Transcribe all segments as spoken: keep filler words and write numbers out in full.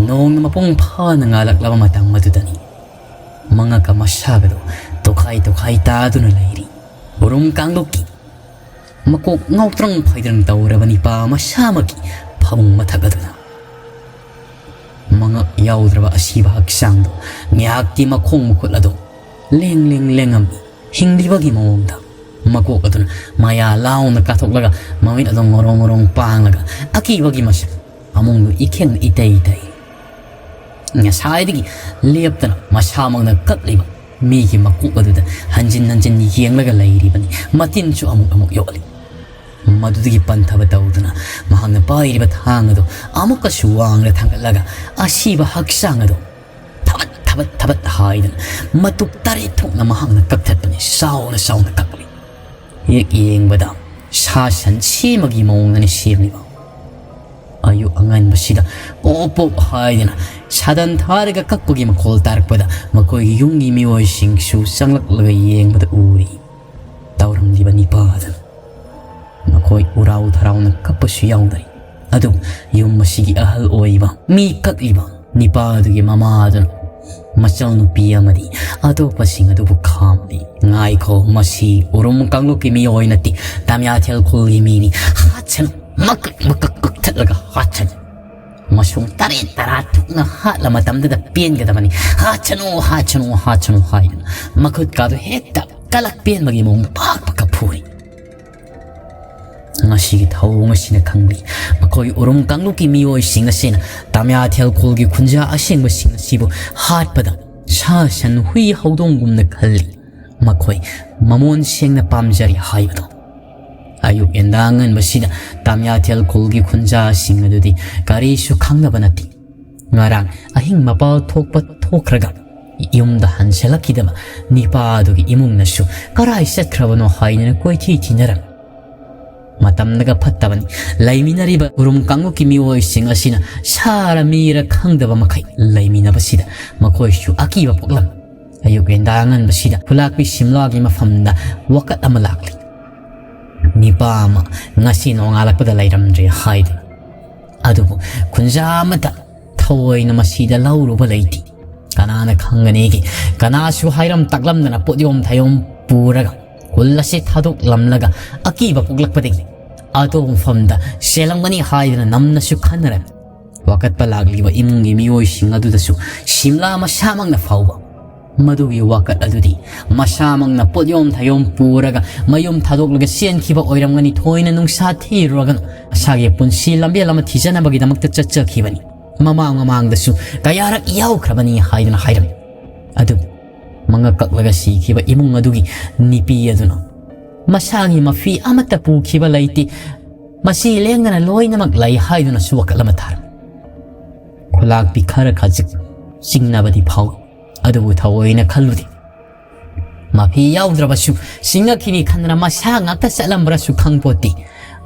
ꯅꯣꯡꯅ ꯃꯄꯨꯡ ꯐꯥꯅ ꯉꯥꯜꯂꯛꯂꯕ ꯃꯇꯝ ꯑꯗꯨꯗꯅꯤ꯫ ꯃꯉꯛꯀ ꯃꯁꯥꯒꯗꯣ ꯇꯣꯈꯥꯏ ꯇꯣꯈꯥꯏ ꯇꯥꯗꯨꯅ ꯂꯩꯔꯤ꯫ ꯎꯔꯨꯝ ꯀꯥꯡꯂꯨꯞꯀꯤ ꯃꯀꯣꯛ ꯉꯥꯎꯇ꯭ꯔꯪ ꯐꯩꯗ꯭ꯔꯪ ꯇꯧꯔꯕ ꯅꯤꯄꯥ ꯃꯁꯥꯃꯛꯀꯤ ꯐꯃꯨꯡ ꯃꯊꯛ ꯑꯗꯨꯗ꯫ ꯃꯉꯛ ꯌꯥꯎꯗ꯭ꯔꯕ ꯑꯁꯤꯕ ꯍꯛꯆꯥꯡꯗꯣ ꯉꯥꯏꯍꯥꯛꯇꯤ ꯃꯈꯣꯡ ꯃꯈꯨꯠ ꯑꯗꯣ ꯂꯦꯡ ꯂꯦꯡ ꯂꯦꯡꯉꯝꯃꯤ꯫ ꯍꯤꯡꯂꯤꯕꯒꯤ ꯃꯑꯣꯡꯗ ꯃꯀꯣꯛ ꯑꯗꯨꯅ ꯃꯌꯥ ꯂꯥꯎꯅ ꯀꯥꯊꯣꯛꯂꯒ ꯃꯃꯤꯠ ꯑꯗꯣ ꯉꯣꯔꯣꯡ ꯉꯣꯔꯣꯡ ꯄꯥꯡꯂꯒ ꯑꯀꯤꯕꯒꯤ ꯃꯁꯛ ꯐꯃꯨꯡꯗꯨ ꯏꯈꯦꯡꯅ ꯏꯇꯩ ꯇꯩ꯫ ꯉꯁꯥꯏꯗꯒꯤ ꯂꯦꯞꯇꯅ ꯃꯁꯥꯃꯛꯅ ꯀꯛꯂꯤꯕ ꯃꯤꯒꯤ ꯃꯀꯣꯛ ꯑꯗꯨꯗ ꯍꯟꯖꯤꯟ ꯍꯟꯖꯤꯟ ꯌꯦꯡꯂꯒ ꯂꯩꯔꯤꯕꯅꯤ꯫ ꯃꯇꯤꯟꯁꯨ ꯑꯃꯨꯛ ꯑꯃꯨꯛ ꯌꯣꯠꯂꯤ꯫ ꯃꯗꯨꯗꯒꯤ ꯄꯟꯊꯕ ꯇꯧꯗꯅ ꯃꯍꯥꯛꯅ ꯄꯥꯏꯔꯤꯕ ꯊꯥꯡ ꯑꯗꯨ ꯑꯃꯨꯛꯀꯁꯨ ꯋꯥꯡꯅ ꯊꯥꯡꯒꯠꯂꯒ ꯑꯁꯤꯕ ꯍꯛꯆꯥꯡ ꯑꯗꯨ ꯊꯕꯠ ꯊꯕꯠ ꯊꯕꯠ ꯍꯥꯏꯗꯨꯅ ꯃꯇꯨꯞ ꯇꯔꯦꯠ ꯊꯣꯛꯅ ꯃꯍꯥꯛꯅ ꯀꯛꯊꯠꯄꯅꯤ꯫ ꯆꯥꯎꯅ ꯆꯥꯎꯅ ꯀꯛꯂꯤ꯫ ꯍꯦꯛ ꯌꯦꯡꯕꯗ ꯁꯥ ꯁꯟ ꯁꯦꯝꯕꯒꯤ ꯃꯑꯣꯡꯗꯅꯤ ꯁꯦꯝꯂꯤꯕ꯫ ꯑꯌꯨꯛ ꯑꯉꯟꯕꯁꯤꯗ ꯄꯣꯞ ꯄꯣꯞ ꯍꯥꯏꯗꯅ ꯁꯥꯗꯟ ꯊꯥꯔꯒ ꯀꯛꯄꯒꯤ ꯃꯈꯣꯜ ꯇꯥꯔꯛꯄꯗ ꯃꯈꯣꯏꯒꯤ ꯌꯨꯝꯒꯤ ꯃꯤꯑꯣꯏꯁꯤꯡꯁꯨ ꯆꯪꯂꯛꯂꯒ ꯌꯦꯡꯕꯗ ꯎꯔꯤ꯫ ꯇꯧꯔꯝꯂꯤꯕ ꯅꯤꯄꯥ ꯑꯗꯨ ꯃꯈꯣꯏ ꯎꯔꯥꯎ ꯊꯔꯥꯎꯅ ꯀꯞꯄꯁꯨ ꯌꯥꯎꯅꯔꯤ꯫ ꯑꯗꯨꯕꯨ ꯌꯨꯝ ꯑꯁꯤꯒꯤ ꯑꯍꯜ ꯑꯣꯏꯕ ꯃꯤ ꯀꯛꯂꯤꯕ ꯅꯤꯄꯥ ꯑꯗꯨꯒꯤ ꯃꯃꯥ ꯑꯗꯨꯅ ꯃꯆꯜꯅꯨꯄꯤ ꯑꯃꯗꯤ ꯑꯇꯣꯞꯄꯁꯤꯡ ꯑꯗꯨꯕꯨ ꯈꯥꯝꯂꯤ꯫ "ꯉꯥꯏꯈꯣ, ꯃꯁꯤ ꯎꯔꯨꯝ ꯀꯥꯡꯂꯨꯞꯀꯤ ꯃꯤꯑꯣꯏ ꯅꯠꯇꯦ, ꯇꯥꯃꯤꯌꯥꯊꯦꯜ ꯈꯨꯜꯒꯤ ꯃꯤꯅꯤ꯫ ꯍꯥꯠꯁꯅꯨ, ꯃꯀꯛ ꯃꯀꯛ ꯀꯛꯊꯠꯂꯒ ꯍꯥꯠꯁꯅꯨ꯫ ꯃꯁꯨꯡ ꯇꯔꯦꯠ ꯇꯔꯥ ꯊꯣꯛꯅ ꯍꯥꯠꯂ ꯃꯇꯝꯗꯨꯗ ꯄꯦꯟꯒꯗꯕꯅꯤ꯫ ꯍꯥꯠꯁꯅꯨ, ꯍꯥꯠꯁꯅꯨ, ꯍꯥꯠꯁꯅꯨ" ꯍꯥꯏꯗꯨꯅ ꯃꯈꯨꯠꯀꯥꯗꯨ ꯍꯦꯛꯇ ꯀꯂꯛ ꯄꯦꯟꯕꯒꯤ ꯃꯑꯣꯡꯗ ꯄꯥꯛ ꯄꯥꯛꯀ ꯐꯨꯔꯤ꯫ ꯉꯁꯤꯒꯤ ꯊꯧꯑꯣꯡ ꯑꯁꯤꯅ ꯈꯪꯂꯤ, ꯃꯈꯣꯏ ꯎꯔꯨꯝ ꯀꯥꯡꯂꯨꯞꯀꯤ ꯃꯤꯑꯣꯏꯁꯤꯡ ꯑꯁꯤꯅ ꯇꯥꯃꯤꯌꯥꯊꯦꯜ ꯈꯨꯜꯒꯤ ꯈꯨꯟꯖꯥ ꯑꯁꯦꯡꯕꯁꯤꯡ ꯑꯁꯤꯕꯨ ꯍꯥꯠꯄꯗ ꯁꯥ ꯁꯟ ꯍꯨꯏ ꯍꯧꯗꯣꯡꯒꯨꯝꯅ ꯈꯜꯂꯤ꯫ ꯃꯈꯣꯏ ꯃꯃꯣꯟ ꯁꯦꯡꯅ ꯄꯥꯝꯖꯔꯤ ꯍꯥꯏꯕꯗꯣ꯫ ꯑꯌꯨꯛ ꯌꯦꯟꯗꯥ ꯑꯉꯟꯕꯁꯤꯗ ꯇꯥꯃꯤꯌꯥꯊꯦꯜ ꯈꯨꯜꯒꯤ ꯈꯨꯟꯖꯥꯁꯤꯡ ꯑꯗꯨꯗꯤ ꯀꯔꯤꯁꯨ ꯈꯪꯅꯕ ꯅꯠꯇꯦ꯫ ꯉꯔꯥꯡ ꯑꯍꯤꯡ ꯃꯄꯥꯜ ꯊꯣꯛꯄ ꯊꯣꯛꯈ꯭ꯔꯒ ꯌꯨꯝꯗ ꯍꯟꯁꯤꯜꯂꯛꯈꯤꯗꯕ ꯅꯤꯄꯥ ꯑꯗꯨꯒꯤ ꯏꯃꯨꯡꯅꯁꯨ ꯀꯔꯥꯏ ꯆꯠꯈ꯭ꯔꯕꯅꯣ ꯍꯥꯏꯗꯅ ꯀꯣꯏꯊꯤ ꯊꯤꯅꯔꯝꯃꯤ꯫ ꯃꯇꯝꯅꯒ ꯐꯠꯇꯕꯅꯤ꯫ ꯂꯩꯃꯤꯟꯅꯔꯤꯕ ꯎꯔꯨꯝ ꯀꯥꯡꯂꯨꯞꯀꯤ ꯃꯤꯑꯣꯏꯁꯤꯡ ꯑꯁꯤꯅ ꯁꯥꯔ ꯃꯤꯔ ꯈꯪꯗꯕ ꯃꯈꯩ ꯂꯩꯃꯤꯟꯅꯕꯁꯤꯗ ꯃꯈꯣꯏꯁꯨ ꯑꯀꯤꯕ ꯄꯣꯛꯂꯝꯃꯤ꯫ ꯑꯌꯨꯛ ꯌꯦꯟꯗꯥ ꯑꯉꯟꯕꯁꯤꯗ ꯈꯨꯂꯥꯛꯄꯤ ꯁꯤꯝꯂꯥꯒꯤ ꯃꯐꯝꯗ ꯋꯥꯀꯠ ꯑꯃ ꯂꯥꯛꯂꯤ꯫ ꯅꯤꯄꯥ ꯑꯃ ꯉꯁꯤ ꯅꯣꯡꯉꯥꯜꯂꯛꯄꯗ ꯂꯩꯔꯝꯗ꯭ꯔꯦ ꯍꯥꯏꯗꯨꯅ꯫ ꯑꯗꯨꯕꯨ ꯈꯨꯟꯖꯥ ꯑꯃꯗ ꯊꯑꯣꯏꯅ ꯃꯁꯤꯗ ꯂꯧꯔꯨꯕ ꯂꯩꯇꯦ꯫ ꯀꯅꯥꯅ ꯈꯪꯒꯅꯤꯒꯦ? ꯀꯅꯥꯁꯨ ꯍꯥꯏꯔꯝ ꯇꯥꯛꯂꯝꯗꯅ ꯄꯣꯠꯌꯣꯝ ꯊꯌꯣꯝ ꯄꯨꯔꯒ ꯈꯨꯜ ꯑꯁꯤ ꯊꯥꯗꯣꯛꯂꯝꯂꯒ ꯑꯀꯤꯕ ꯄꯣꯛꯂꯛꯄꯗꯒꯤ ꯑꯇꯣꯞꯄ ꯃꯐꯝꯗ ꯆꯦꯜꯂꯝꯒꯅꯤ ꯍꯥꯏꯗꯅ ꯅꯝꯅꯁꯨ ꯈꯟꯅꯔꯝꯃꯤ꯫ ꯋꯥꯀꯠꯄ ꯂꯥꯛꯂꯤꯕ ꯏꯃꯨꯡꯒꯤ ꯃꯤꯑꯣꯏꯁꯤꯡ ꯑꯗꯨꯗꯁꯨ ꯁꯤꯝꯂꯥ ꯃꯁꯥꯃꯛꯅ ꯐꯥꯎꯕ ꯃꯗꯨꯒꯤ ꯋꯥꯀꯠ ꯑꯗꯨꯗꯤ ꯃꯁꯥꯃꯛꯅ ꯄꯣꯠꯌꯣꯝ ꯊꯌꯣꯝ ꯄꯨꯔꯒ ꯃꯌꯨꯝ ꯊꯥꯗꯣꯛꯂꯒ ꯆꯦꯟꯈꯤꯕ ꯑꯣꯏꯔꯝꯒꯅꯤ꯫ ꯊꯣꯏꯅ ꯅꯨꯡꯁꯥ ꯊꯤꯔꯨꯔꯒꯅꯨ꯫ ꯃꯁꯥꯒꯤ ꯄꯨꯟꯁꯤ ꯂꯝꯕꯦꯜ ꯑꯃ ꯊꯤꯖꯅꯕꯒꯤꯗꯃꯛꯇ ꯆꯠꯆꯈꯤꯕꯅꯤ꯫ ꯃꯃꯥꯡ ꯃꯃꯥꯡꯗꯁꯨ ꯀꯌꯥꯔꯛ ꯌꯥꯎꯈ꯭ꯔꯕꯅꯤ ꯍꯥꯏꯗꯨꯅ ꯍꯥꯏꯔꯝꯃꯤ꯫ ꯑꯗꯨꯕꯨ ꯃꯉꯛ ꯀꯛꯂꯒ ꯁꯤꯈꯤꯕ ꯏꯃꯨꯡ ꯑꯗꯨꯒꯤ ꯅꯨꯄꯤ ꯑꯗꯨꯅ ꯃꯁꯥꯒꯤ ꯃꯐꯤ ꯑꯃꯠꯇ ꯄꯨꯈꯤꯕ ꯂꯩꯇꯦ, ꯃꯁꯤ ꯂꯦꯡꯗꯅ ꯂꯣꯏꯅꯃꯛ ꯂꯩ ꯍꯥꯏꯗꯨꯅꯁꯨ ꯋꯥꯀꯠ ꯑꯃ ꯊꯥꯔꯝꯃꯤ꯫ ꯈꯨꯂꯥꯛꯄꯤ ꯈꯔ ꯈꯖꯤꯛ ꯆꯤꯡꯅꯕꯗꯤ ꯐꯥꯎꯏ, ꯑꯗꯨꯕꯨ ꯊꯑꯣꯏꯅ ꯈꯜꯂꯨꯗꯦ꯫ ꯃꯐꯤ ꯌꯥꯎꯗ꯭ꯔꯕꯁꯨ ꯁꯤꯡꯉꯛꯈꯤꯅꯤ ꯈꯟꯗꯅ ꯃꯁꯥ ꯉꯥꯛꯇ ꯆꯠꯂꯝꯕ꯭ꯔꯁꯨ ꯈꯪꯄꯣꯠꯇꯦ꯫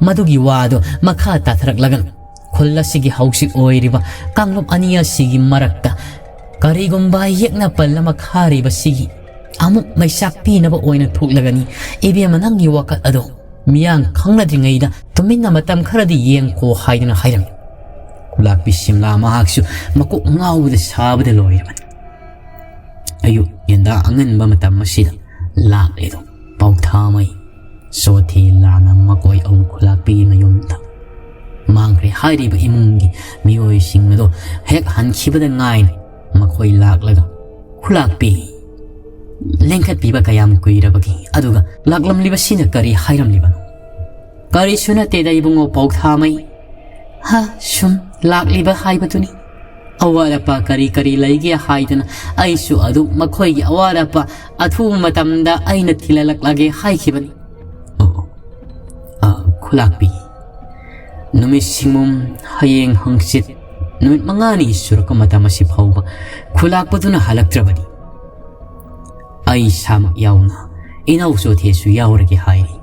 ꯃꯗꯨꯒꯤ ꯋꯥꯗꯣ ꯃꯈꯥ ꯇꯥꯊꯔꯛꯂꯒꯅ ꯈꯨꯜ ꯑꯁꯤꯒꯤ ꯍꯧꯖꯤꯛ ꯑꯣꯏꯔꯤꯕ ꯀꯥꯡꯂꯨꯞ ꯑꯅꯤ ꯑꯁꯤꯒꯤ ꯃꯔꯛꯇ ꯀꯔꯤꯒꯨꯝꯕ ꯌꯦꯛꯅ ꯄꯜ ꯑꯃ ꯈꯥꯔꯤꯕꯁꯤꯒꯤ ꯑꯃꯨꯛ ꯃꯩꯆꯥꯛ ꯄꯤꯅꯕ ꯑꯣꯏꯅ ꯊꯣꯛꯂꯒꯅꯤ꯫ ꯏꯕꯦꯝꯃ, ꯅꯪꯒꯤ ꯋꯥꯀꯠ ꯑꯗꯣ ꯃꯤꯌꯥꯝ ꯈꯪꯅꯗ꯭ꯔꯤꯉꯩꯗ ꯇꯨꯃꯤꯟꯅ ꯃꯇꯝ ꯈꯔꯗꯤ ꯌꯦꯡꯈꯣ ꯍꯥꯏꯗꯨꯅ ꯍꯥꯏꯔꯝꯃꯤ꯫ ꯈꯨꯂꯥꯛꯄꯤ ꯁꯤꯝꯂꯥ ꯃꯍꯥꯛꯁꯨ ꯃꯀꯣꯛ ꯉꯥꯎꯕꯗ ꯁꯥꯕꯗ ꯂꯣꯏꯔꯕꯅꯤ꯫ ꯑꯌꯨꯛ ꯌꯦꯟꯗꯥ ꯑꯉꯟꯕ ꯃꯇꯝ ꯑꯁꯤꯗ ꯂꯥꯛꯂꯤꯗꯣ ꯄꯥꯎꯊꯥꯃꯩ ꯆꯣꯊꯦ ꯂꯥꯟꯅ ꯃꯈꯣꯏ ꯑꯍꯨꯝ ꯈꯨꯂꯥꯛꯄꯤꯒꯤ ꯃꯌꯨꯝꯗ ꯃꯥꯡꯈ꯭ꯔꯦ ꯍꯥꯏꯔꯤꯕ ꯏꯃꯨꯡꯒꯤ ꯃꯤꯑꯣꯏꯁꯤꯡ ꯑꯗꯣ ꯍꯦꯛ ꯍꯟꯈꯤꯕꯗ ꯉꯥꯏꯅ ꯃꯈꯣꯏ ꯂꯥꯛꯂꯒ, "ꯈꯨꯂꯥꯛꯄꯤ, ꯂꯦꯡꯈꯠꯄꯤꯕ ꯀꯌꯥꯝ ꯀꯨꯏꯔꯕꯒꯦ? ꯑꯗꯨꯒ ꯂꯥꯛꯂꯝꯂꯤꯕꯁꯤꯅ ꯀꯔꯤ ꯍꯥꯏꯔꯝꯂꯤꯕꯅꯣ?" "ꯀꯔꯤꯁꯨ ꯅꯠꯇꯦꯗ ꯏꯕꯨꯡꯉꯣ ꯄꯥꯎꯊꯥꯃꯩ꯫ ꯍꯥ, ꯁꯨꯝ ꯂꯥꯛꯂꯤꯕ ꯍꯥꯏꯕꯗꯨꯅꯤ꯫ ꯑꯋꯥꯠ ꯑꯄꯥ ꯀꯔꯤ ꯀꯔꯤ ꯂꯩꯒꯦ ꯍꯥꯏꯗꯨꯅ ꯑꯩꯁꯨ ꯑꯗꯨ ꯃꯈꯣꯏꯒꯤ ꯑꯋꯥꯠ ꯑꯄꯥ ꯑꯊꯨꯕ ꯃꯇꯝꯗ ꯑꯩꯅ ꯊꯤꯜꯍꯜꯂꯛꯂꯒꯦ ꯍꯥꯏꯈꯤꯕꯅꯤ꯫" "ꯑꯣ, ꯑ, ꯈꯨꯂꯥꯛꯄꯤ, ꯅꯨꯃꯤꯠ ꯁꯤꯡꯃꯨꯝ ꯍꯌꯦꯡ ꯍꯪꯆꯤꯠ ꯅꯨꯃꯤꯠ ꯃꯉꯥꯅꯤ ꯁꯨꯔꯛꯄ ꯃꯇꯝ ꯑꯁꯤ ꯐꯥꯎꯕ ꯈꯨꯂꯥꯛꯄꯗꯨꯅ ꯍꯜꯂꯛꯇ꯭ꯔꯕꯗꯤ ꯑꯩ ꯏꯁꯥꯃꯛ ꯌꯥꯎꯅ ꯏꯅꯥꯎ ꯆꯣꯊꯦꯁꯨ ꯌꯥꯎꯔꯒꯦ ꯍꯥꯏꯔꯤ꯫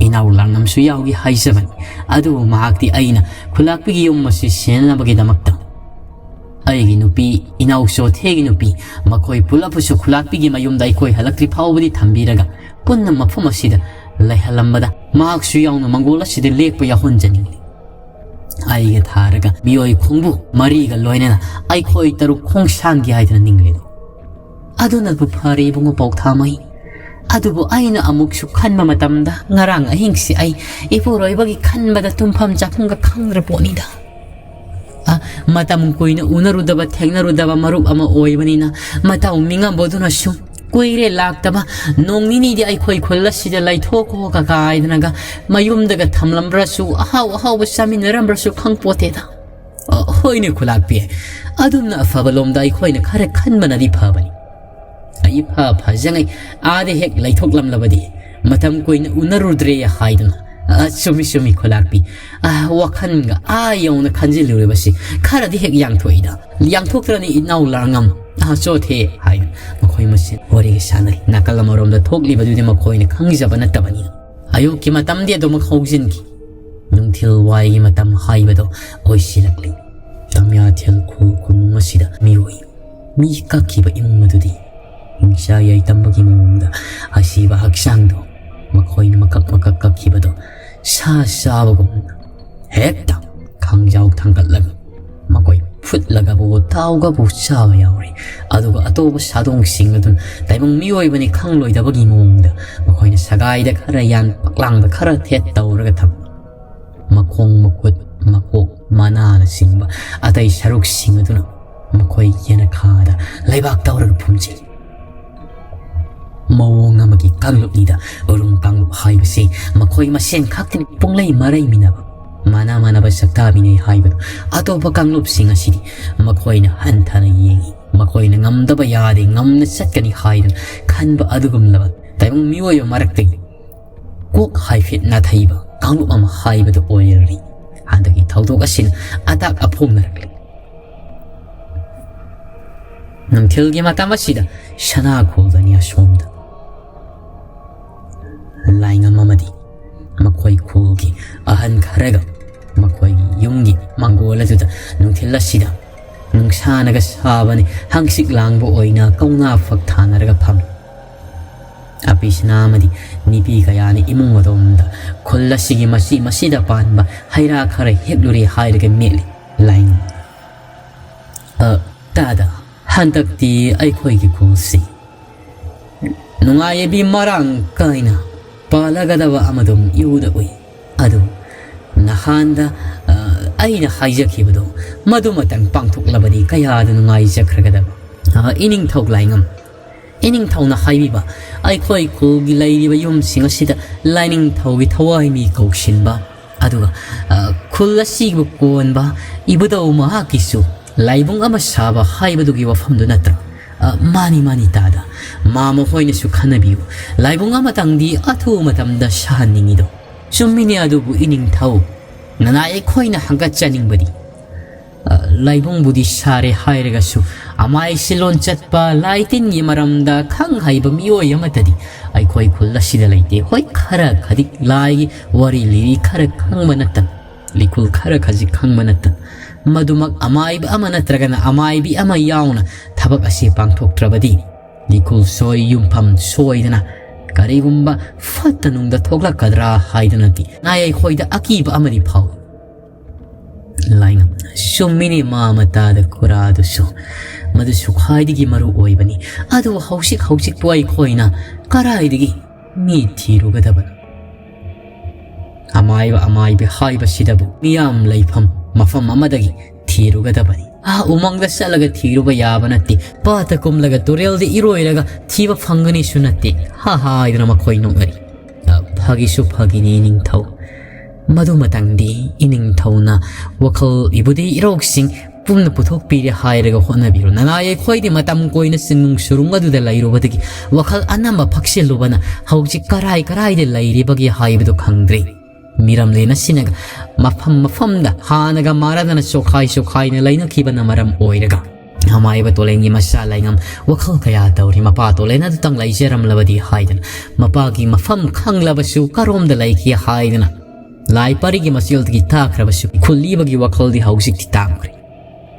ꯏꯅꯥꯎ ꯂꯥꯡꯉꯝꯁꯨ ꯌꯥꯎꯒꯦ ꯍꯥꯏꯖꯕꯅꯤ꯫ ꯑꯗꯨꯕꯨ ꯃꯍꯥꯛꯇꯤ ꯑꯩꯅ ꯈꯨꯂꯥꯛꯄꯤꯒꯤ ꯌꯨꯝ ꯑꯁꯤ ꯁꯦꯟꯅꯅꯕꯒꯤꯗꯃꯛꯇ ꯑꯩꯒꯤ ꯅꯨꯄꯤ, ꯏꯅꯥꯎ ꯆꯣꯊꯦꯒꯤ ꯅꯨꯄꯤ, ꯃꯈꯣꯏ ꯄꯨꯂꯞꯄꯨꯁꯨ ꯈꯨꯂꯥꯛꯄꯤꯒꯤ ꯃꯌꯨꯝꯗ ꯑꯩꯈꯣꯏ ꯍꯜꯂꯛꯇ꯭ꯔꯤ ꯐꯥꯎꯕꯗꯤ ꯊꯝꯕꯤꯔꯒ ꯄꯨꯟꯅ ꯃꯐꯝ ꯑꯁꯤꯗ ꯂꯩꯍꯜꯂꯝꯕꯗ ꯃꯍꯥꯛꯁꯨ ꯌꯥꯎꯅ ꯃꯪꯒꯣꯜ ꯑꯁꯤꯗ ꯂꯦꯛꯄ ꯌꯥꯎꯍꯟꯖꯅꯤꯡꯂꯤ꯫" ꯑꯩꯒ ꯊꯥꯔꯒ ꯃꯤꯑꯣꯏ ꯈꯣꯡꯕꯨ ꯃꯔꯤꯒ ꯂꯣꯏꯅꯅ ꯑꯩꯈꯣꯏ ꯇꯔꯨꯛ ꯈꯣꯡꯁꯥꯟꯒꯦ ꯍꯥꯏꯗꯨꯅ ꯅꯤꯡꯂꯤꯗꯣ꯫ ꯑꯗꯨꯅꯕꯨ ꯐꯔꯦ ꯏꯕꯨꯡꯉꯣ ꯄꯧꯊꯥꯃꯩ꯫ ꯑꯗꯨꯕꯨ ꯑꯩꯅ ꯑꯃꯨꯛꯁꯨ ꯈꯟꯕ ꯃꯇꯝꯗ ꯉꯔꯥꯡ ꯑꯍꯤꯡꯁꯤ ꯑꯩ ꯏꯄꯨꯔꯣꯏꯕꯒꯤ ꯈꯟꯕꯗ ꯇꯨꯝꯐꯝ ꯆꯥꯐꯝꯒ ꯈꯪꯗ꯭ꯔ ꯄꯣꯠꯅꯤꯗ꯫ ꯑ, ꯃꯇꯝ ꯀꯨꯏꯅ ꯎꯅꯔꯨꯗꯕ ꯊꯦꯡꯅꯔꯨꯗꯕ ꯃꯔꯨꯞ ꯑꯃ ꯑꯣꯏꯕꯅꯤꯅ ꯃꯇꯧ ꯃꯤꯉꯝꯕꯗꯨꯅꯁꯨ ꯀꯨꯏꯔꯦ ꯂꯥꯛꯇꯕ, ꯅꯣꯡ ꯅꯤꯅꯤꯗꯤ ꯑꯩꯈꯣꯏ ꯈꯨꯜ ꯑꯁꯤꯗ ꯂꯩꯊꯣꯛꯈꯣ ꯀꯀꯥ ꯍꯥꯏꯗꯅꯒ ꯃꯌꯨꯝꯗꯒ ꯊꯝꯂꯝꯕ꯭ꯔꯁꯨ, ꯑꯍꯥꯎ ꯑꯍꯥꯎꯕ ꯆꯥꯃꯤꯟꯅꯔꯝꯕ꯭ꯔꯁꯨ ꯈꯪꯄꯣꯠꯇꯦꯗ꯫ ꯑ, ꯍꯣꯏꯅꯦ ꯈꯨꯂꯥꯛꯄꯤ, ꯑꯗꯨꯝꯅ ꯑꯐꯕ ꯂꯣꯝꯗ ꯑꯩꯈꯣꯏꯅ ꯈꯔ ꯈꯟꯕꯅꯗꯤ ꯐꯕꯅꯤ꯫ ꯑꯩ ꯐ ꯐꯖꯉꯩ ꯑꯥꯗ ꯍꯦꯛ ꯂꯩꯊꯣꯛꯂꯝꯂꯕꯗꯤ ꯃꯇꯝ ꯀꯨꯏꯅ ꯎꯅꯔꯨꯗ꯭ꯔꯦ ꯍꯥꯏꯗꯨꯅ꯫ ꯑ, ꯆꯨꯝꯃꯤ ꯆꯨꯝꯃꯤ ꯈꯨꯂꯥꯛꯄꯤ꯫ ꯑ, ꯋꯥꯈꯜꯒ ꯑꯥ ꯌꯧꯅ ꯈꯟꯖꯤꯜꯂꯨꯔꯤꯕꯁꯤ ꯈꯔꯗꯤ ꯍꯦꯛ ꯌꯥꯡꯊꯣꯛꯏꯗ꯫ ꯌꯥꯡꯊꯣꯛꯇ꯭ꯔꯅꯤ ꯏꯅꯥꯎ ꯂꯥꯡꯉꯝ꯫ ꯑ, ꯆꯣꯊꯦ ꯍꯥꯏꯅ ꯃꯈꯣꯏ ꯃꯁꯦꯟ ꯋꯥꯔꯤꯒ ꯁꯥꯟꯅꯔꯤ꯫ ꯅꯥꯀꯜ ꯑꯃꯔꯣꯝꯗ ꯊꯣꯛꯂꯤꯕꯗꯨꯗꯤ ꯃꯈꯣꯏꯅ ꯈꯪꯖꯕ ꯅꯠꯇꯕꯅꯤꯅ꯫ ꯑꯌꯨꯛꯀꯤ ꯃꯇꯝꯗꯤ ꯑꯗꯨꯃꯛ ꯍꯧꯖꯤꯟꯈꯤ꯫ ꯅꯨꯡꯊꯤꯜ ꯋꯥꯏꯒꯤ ꯃꯇꯝ ꯍꯥꯏꯕꯗꯣ ꯑꯣꯏꯁꯤꯜꯂꯛꯂꯤ꯫ ꯇꯝꯌꯥꯊꯦꯜ ꯈꯨꯜ ꯈꯨꯅꯨꯡ ꯑꯁꯤꯗ ꯃꯤꯑꯣꯏ ꯃꯤ ꯀꯛꯈꯤꯕ ꯏꯃꯨꯡ ꯑꯗꯨꯗꯤ ꯍꯤꯡꯆꯥ ꯌꯥꯏꯇꯝꯕꯒꯤ ꯃꯑꯣꯡꯗ ꯑꯁꯤꯕ ꯍꯛꯆꯥꯡꯗꯣ ꯃꯈꯣꯏꯅ ꯃꯀꯛ ꯃꯀꯛ ꯀꯛꯈꯤꯕꯗꯣ ꯁꯥ ꯆꯥꯕꯒꯨꯝꯅ ꯍꯦꯛꯇ ꯈꯥꯡꯖꯥꯎ ꯊꯥꯡꯒꯠꯂꯒ ꯃꯈꯣꯏ ꯐꯨꯠꯂꯒꯕꯨ ꯇꯥꯎꯒꯕꯨ ꯆꯥꯕ ꯌꯥꯎꯔꯤ꯫ ꯑꯗꯨꯒ ꯑꯇꯣꯞꯄ ꯁꯥꯗꯣꯡꯁꯤꯡ ꯑꯗꯨꯅ ꯇꯥꯏꯕꯪ ꯃꯤꯑꯣꯏꯕꯅꯤ ꯈꯪꯂꯣꯏꯗꯕꯒꯤ ꯃꯑꯣꯡꯗ ꯃꯈꯣꯏꯅ ꯁꯒꯥꯏꯗ ꯈꯔ ꯌꯥꯟ, ꯄꯛꯂꯥꯡꯗ ꯈꯔ ꯊꯦꯠ ꯇꯧꯔꯒ ꯊꯝꯕ ꯃꯈꯣꯡ, ꯃꯈꯨꯠ, ꯃꯀꯣꯛ, ꯃꯅꯥꯅꯆꯤꯡꯕ ꯑꯇꯩ ꯁꯔꯨꯛꯁꯤꯡ ꯑꯗꯨꯅ ꯃꯈꯣꯏ ꯌꯦꯅꯈꯥꯗ ꯂꯩꯕꯥꯛ ꯇꯧꯔꯒ ꯐꯨꯝꯖꯤꯜꯂꯤ꯫ ꯃꯑꯣꯡ ꯑꯃꯒꯤ ꯀꯥꯡꯂꯨꯞꯅꯤꯗ ꯎꯔꯨꯝ ꯀꯥꯡꯂꯨꯞ ꯍꯥꯏꯕꯁꯤ꯫ ꯃꯈꯣꯏ ꯃꯁꯦꯟ ꯈꯛꯇꯅꯤ ꯄꯨꯡꯂꯩ ꯃꯔꯩꯃꯤꯟꯅꯕ, ꯃꯥꯅ ꯃꯥꯅꯕ ꯁꯛꯇꯥꯃꯤꯟꯅꯩ ꯍꯥꯏꯕꯗꯨ꯫ ꯑꯇꯣꯞꯄ ꯀꯥꯡꯂꯨꯞꯁꯤꯡ ꯑꯁꯤꯗꯤ ꯃꯈꯣꯏꯅ ꯍꯟꯊꯅ ꯌꯦꯡꯏ꯫ ꯃꯈꯣꯏꯅ ꯉꯝꯗꯕ ꯌꯥꯗꯦ, ꯉꯝꯅ ꯆꯠꯀꯅꯤ ꯍꯥꯏꯗꯨꯅ ꯈꯟꯕ ꯑꯗꯨꯒꯨꯝꯂꯕ ꯇꯥꯏꯕꯪ ꯃꯤꯑꯣꯏꯕ ꯃꯔꯛꯇꯒꯤ ꯀꯣꯛ ꯍꯥꯏꯐꯦꯠ ꯅꯥꯊꯩꯕ ꯀꯥꯡꯂꯨꯞ ꯑꯃ ꯍꯥꯏꯕꯗꯨ ꯑꯣꯏꯔꯔꯤ꯫ ꯍꯟꯗꯛꯀꯤ ꯊꯧꯗꯣꯛ ꯑꯁꯤꯅ ꯑꯇꯥꯛ ꯑꯐꯣꯡꯅꯔꯛꯂꯤ꯫ ꯅꯨꯡꯊꯤꯜꯒꯤ ꯃꯇꯝ ꯑꯁꯤꯗ ꯁꯅꯥ ꯈꯨꯜꯗꯅꯤ ꯑꯁꯣꯝꯗ ꯂꯥꯏꯉꯝ ꯑꯃꯗꯤ ꯃꯈꯣꯏ ꯈꯨꯜꯒꯤ ꯑꯍꯟ ꯈꯔꯒ ꯃꯈꯣꯏꯒꯤ ꯌꯨꯝꯒꯤ ꯃꯥꯡꯒꯣꯜ ꯑꯗꯨꯗ ꯅꯨꯡꯊꯤꯜ ꯑꯁꯤꯗ ꯅꯨꯡꯁꯥꯅꯒ ꯁꯥꯕꯅꯤ, ꯍꯪꯆꯤꯠ ꯂꯥꯡꯕ ꯑꯣꯏꯅ ꯀꯧꯅꯥ ꯐꯛ ꯊꯥꯅꯔꯒ ꯐꯝꯃꯤ꯫ ꯑꯄꯤꯁꯅꯥ ꯑꯃꯗꯤ ꯅꯤꯄꯤ ꯀꯌꯥꯅ ꯏꯃꯨꯡ ꯑꯗꯣꯝꯗ ꯈꯨꯜ ꯑꯁꯤꯒꯤ ꯃꯆꯤ ꯃꯆꯤꯗ ꯄꯥꯟꯕ ꯍꯩ ꯔꯥ ꯈꯔ ꯍꯦꯛꯂꯨꯔꯦ ꯍꯥꯏꯔꯒ ꯃꯦꯠꯂꯤ꯫ ꯂꯥꯏꯉꯝ, "ꯑ, ꯇꯥꯗ, ꯍꯟꯗꯛꯇꯤ ꯑꯩꯈꯣꯏꯒꯤ ꯈꯨꯜꯁꯤ ꯅꯨꯡꯉꯥꯏꯕꯤ ꯃꯔꯥꯡ ꯀꯥꯏꯅ ꯄꯥꯜꯂꯒꯗꯕ ꯑꯃꯗꯨꯝ ꯏꯎꯗ ꯎꯏ꯫ ꯑꯗꯨ ꯅꯍꯥꯟꯗ, ꯑ, ꯑꯩꯅ ꯍꯥꯏꯖꯈꯤꯕꯗꯣ ꯃꯗꯨꯃꯇꯪ ꯄꯥꯡꯊꯣꯛꯂꯕꯗꯤ ꯀꯌꯥꯗ ꯅꯨꯡꯉꯥꯏꯖꯈ꯭ꯔꯒꯗꯕ꯫ ꯑ, ꯏꯅꯤꯡꯊꯧ ꯂꯥꯏꯉꯝ, ꯏꯅꯤꯡꯊꯧꯅ ꯍꯥꯏꯕꯤꯕ ꯑꯩꯈꯣꯏ ꯈꯨꯜꯒꯤ ꯂꯩꯔꯤꯕ ꯌꯨꯝꯁꯤꯡ ꯑꯁꯤꯗ ꯂꯥꯏꯅꯤꯡꯊꯧꯒꯤ ꯊꯋꯥꯏ ꯃꯤ ꯀꯧꯁꯤꯟꯕ, ꯑꯗꯨꯒ, ꯑ, ꯈꯨꯜ ꯑꯁꯤꯕꯨ ꯀꯣꯟꯕ ꯏꯕꯨꯙꯧ ꯃꯍꯥꯛꯀꯤꯁꯨ ꯂꯥꯏꯕꯨꯡ ꯑꯃ ꯁꯥꯕ ꯍꯥꯏꯕꯗꯨꯒꯤ ꯋꯥꯐꯝꯗꯨ ꯅꯠꯇ꯭ꯔꯥ?" "ꯑ, ꯃꯥꯅꯤ, ꯃꯥꯅꯤ ꯇꯥꯗ, ꯃꯥ ꯃꯈꯣꯏꯅꯁꯨ ꯈꯟꯅꯕꯤꯌꯨ꯫ ꯂꯥꯏꯕꯨꯡ ꯑꯃꯇꯪꯗꯤ ꯑꯊꯨꯕ ꯃꯇꯝꯗ ꯁꯥꯍꯟꯅꯤꯡꯉꯤꯗꯣ꯫ ꯆꯨꯝꯃꯤꯅꯦ, ꯑꯗꯨꯕꯨ ꯏꯅꯤꯡꯊꯧ, ꯅꯅꯥꯏ ꯑꯩꯈꯣꯏꯅ ꯍꯪꯒꯠꯆꯅꯤꯡꯕꯗꯤ, ꯑ, ꯂꯥꯏꯕꯨꯡꯕꯨꯗꯤ ꯁꯥꯔꯦ ꯍꯥꯏꯔꯒꯁꯨ ꯑꯃꯥꯏ ꯁꯤꯂꯣꯟ ꯆꯠꯄ ꯂꯥꯏ ꯇꯤꯟꯒꯤ ꯃꯔꯝꯗ ꯈꯪ ꯍꯩꯕ ꯃꯤꯑꯣꯏ ꯑꯃꯠꯇꯗꯤ ꯑꯩꯈꯣꯏ ꯈꯨꯜ ꯑꯁꯤꯗ ꯂꯩꯇꯦ꯫ ꯍꯣꯏ, ꯈꯔ ꯈꯗꯤ ꯂꯥꯏꯒꯤ ꯋꯥꯔꯤ ꯂꯤꯔꯤ ꯈꯔ ꯈꯪꯕ ꯅꯠꯇꯅ, ꯂꯤꯈꯨꯜ ꯈꯔ ꯈꯖꯤꯛ ꯈꯪꯕ ꯅꯠꯇꯅ, ꯃꯗꯨꯃꯛ ꯑꯃꯥꯏꯕ ꯑꯃ ꯅꯠꯇ꯭ꯔꯒꯅ ꯑꯃꯥꯏꯕꯤ ꯑꯃ ꯌꯥꯎꯅ ꯊꯕꯛ ꯑꯁꯤ ꯄꯥꯡꯊꯣꯛꯇ꯭ꯔꯕꯗꯤ ꯂꯤꯈꯨꯜ ꯁꯣꯏ ꯌꯨꯝꯐꯝ ꯁꯣꯏꯗꯅ ꯀꯔꯤꯒꯨꯝꯕ ꯐꯠꯇ ꯅꯨꯡꯗ ꯊꯣꯛꯂꯛꯀꯗ꯭ꯔꯥ ꯍꯥꯏꯗꯨꯅꯗꯤ ꯅꯥꯏ ꯑꯩꯈꯣꯏꯗ ꯑꯀꯤꯕ ꯑꯃꯗꯤ ꯐꯥꯎꯏ꯫" ꯂꯥꯏꯉꯝ, "ꯆꯨꯝꯃꯤꯅꯦ ꯃꯥ ꯃꯇꯥꯗ ꯈꯨꯔꯥꯗꯨꯁꯨ, ꯃꯗꯨꯁꯨ ꯈ꯭ꯋꯥꯏꯗꯒꯤ ꯃꯔꯨ ꯑꯣꯏꯕꯅꯤ꯫ ꯑꯗꯨ ꯍꯧꯖꯤꯛ ꯍꯧꯖꯤꯛꯄꯨ ꯑꯩꯈꯣꯏꯅ ꯀꯔꯥꯏꯗꯒꯤ ꯃꯤ ꯊꯤꯔꯨꯒꯗꯕꯅꯣ? ꯑꯃꯥꯏꯕ ꯑꯃꯥꯏꯕꯤ ꯍꯥꯏꯕꯁꯤꯗꯕꯨ ꯃꯤꯌꯥꯝ ꯂꯩꯐꯝ ꯃꯐꯝ ꯑꯃꯗꯒꯤ ꯊꯤꯔꯨꯒꯗꯕꯅꯤ꯫ ꯑꯥ ꯎꯃꯪꯗ ꯆꯠꯂꯒ ꯊꯤꯔꯨꯕ ꯌꯥꯕ ꯅꯠꯇꯦ꯫ ꯄꯥꯠꯇ ꯀꯨꯝꯂꯒ ꯇꯨꯔꯦꯜꯗ ꯏꯔꯣꯏꯔꯒ ꯊꯤꯕ ꯐꯪꯒꯅꯤꯁꯨ ꯅꯠꯇꯦ", ꯍꯥ ꯍꯥꯏꯗꯨꯅ ꯃꯈꯣꯏ ꯅꯣꯛꯅꯔꯤ꯫ "ꯑ, ꯐꯥꯒꯤꯁꯨ ꯐꯥꯒꯤꯅꯤ ꯅꯤꯡꯊꯧ꯫ ꯃꯗꯨꯃꯇꯪꯗꯤ ꯏꯅꯤꯡꯊꯧꯅ ꯋꯥꯈꯜ ꯏꯕꯨꯙꯤ ꯏꯔꯧꯁꯤꯡ ꯄꯨꯝꯅ ꯄꯨꯊꯣꯛꯄꯤꯔꯦ ꯍꯥꯏꯔꯒ ꯍꯣꯠꯅꯕꯤꯔꯣ꯫ ꯅꯅꯥꯏ ꯑꯩꯈꯣꯏꯗꯤ ꯃꯇꯝ ꯀꯣꯏꯅ ꯆꯤꯡꯅꯨꯡ ꯁꯨꯔꯨꯡ ꯑꯗꯨꯗ ꯂꯩꯔꯨꯕꯗꯒꯤ ꯋꯥꯈꯜ ꯑꯅꯝꯕ ꯐꯛꯁꯤꯜꯂꯨꯕꯅ ꯍꯧꯖꯤꯛ ꯀꯔꯥꯏ ꯀꯔꯥꯏꯗ ꯂꯩꯔꯤꯕꯒꯦ ꯍꯥꯏꯕꯗꯨ ꯈꯪꯗ꯭ꯔꯦ꯫ ꯃꯤꯔꯝꯂꯦꯟ ꯑꯁꯤꯅꯒ ꯃꯐꯝ ꯃꯐꯝꯗ ꯍꯥꯟꯅꯒ ꯃꯥꯟꯅꯗꯅ ꯆꯣꯈꯥꯏ ꯆꯣꯈꯥꯏꯅ ꯂꯩꯅꯈꯤꯕꯅ ꯃꯔꯝ ꯑꯣꯏꯔꯒ ꯑꯃꯥꯏꯕ ꯇꯣꯂꯦꯟꯒꯤ ꯃꯆꯥ ꯂꯥꯏꯉꯝ ꯋꯥꯈꯜ ꯀꯌꯥ ꯇꯧꯔꯤ꯫ ꯃꯄꯥ ꯇꯣꯂꯦꯟ ꯑꯗꯨꯇꯪ ꯂꯩꯖꯔꯝꯂꯕꯗꯤ ꯍꯥꯏꯗꯅ, ꯃꯄꯥꯒꯤ ꯃꯐꯝ ꯈꯪꯂꯕꯁꯨ ꯀꯔꯣꯝꯗ ꯂꯩꯈꯤ ꯍꯥꯏꯗꯅ ꯂꯥꯏ ꯄꯔꯤꯒꯤ ꯃꯆꯦꯜꯗꯒꯤ ꯇꯥꯈ꯭ꯔꯕꯁꯨ ꯈꯨꯜꯂꯤꯕꯒꯤ ꯋꯥꯈꯜꯗꯤ ꯍꯧꯖꯤꯛꯇꯤ ꯇꯥꯡꯈ꯭ꯔꯦ꯫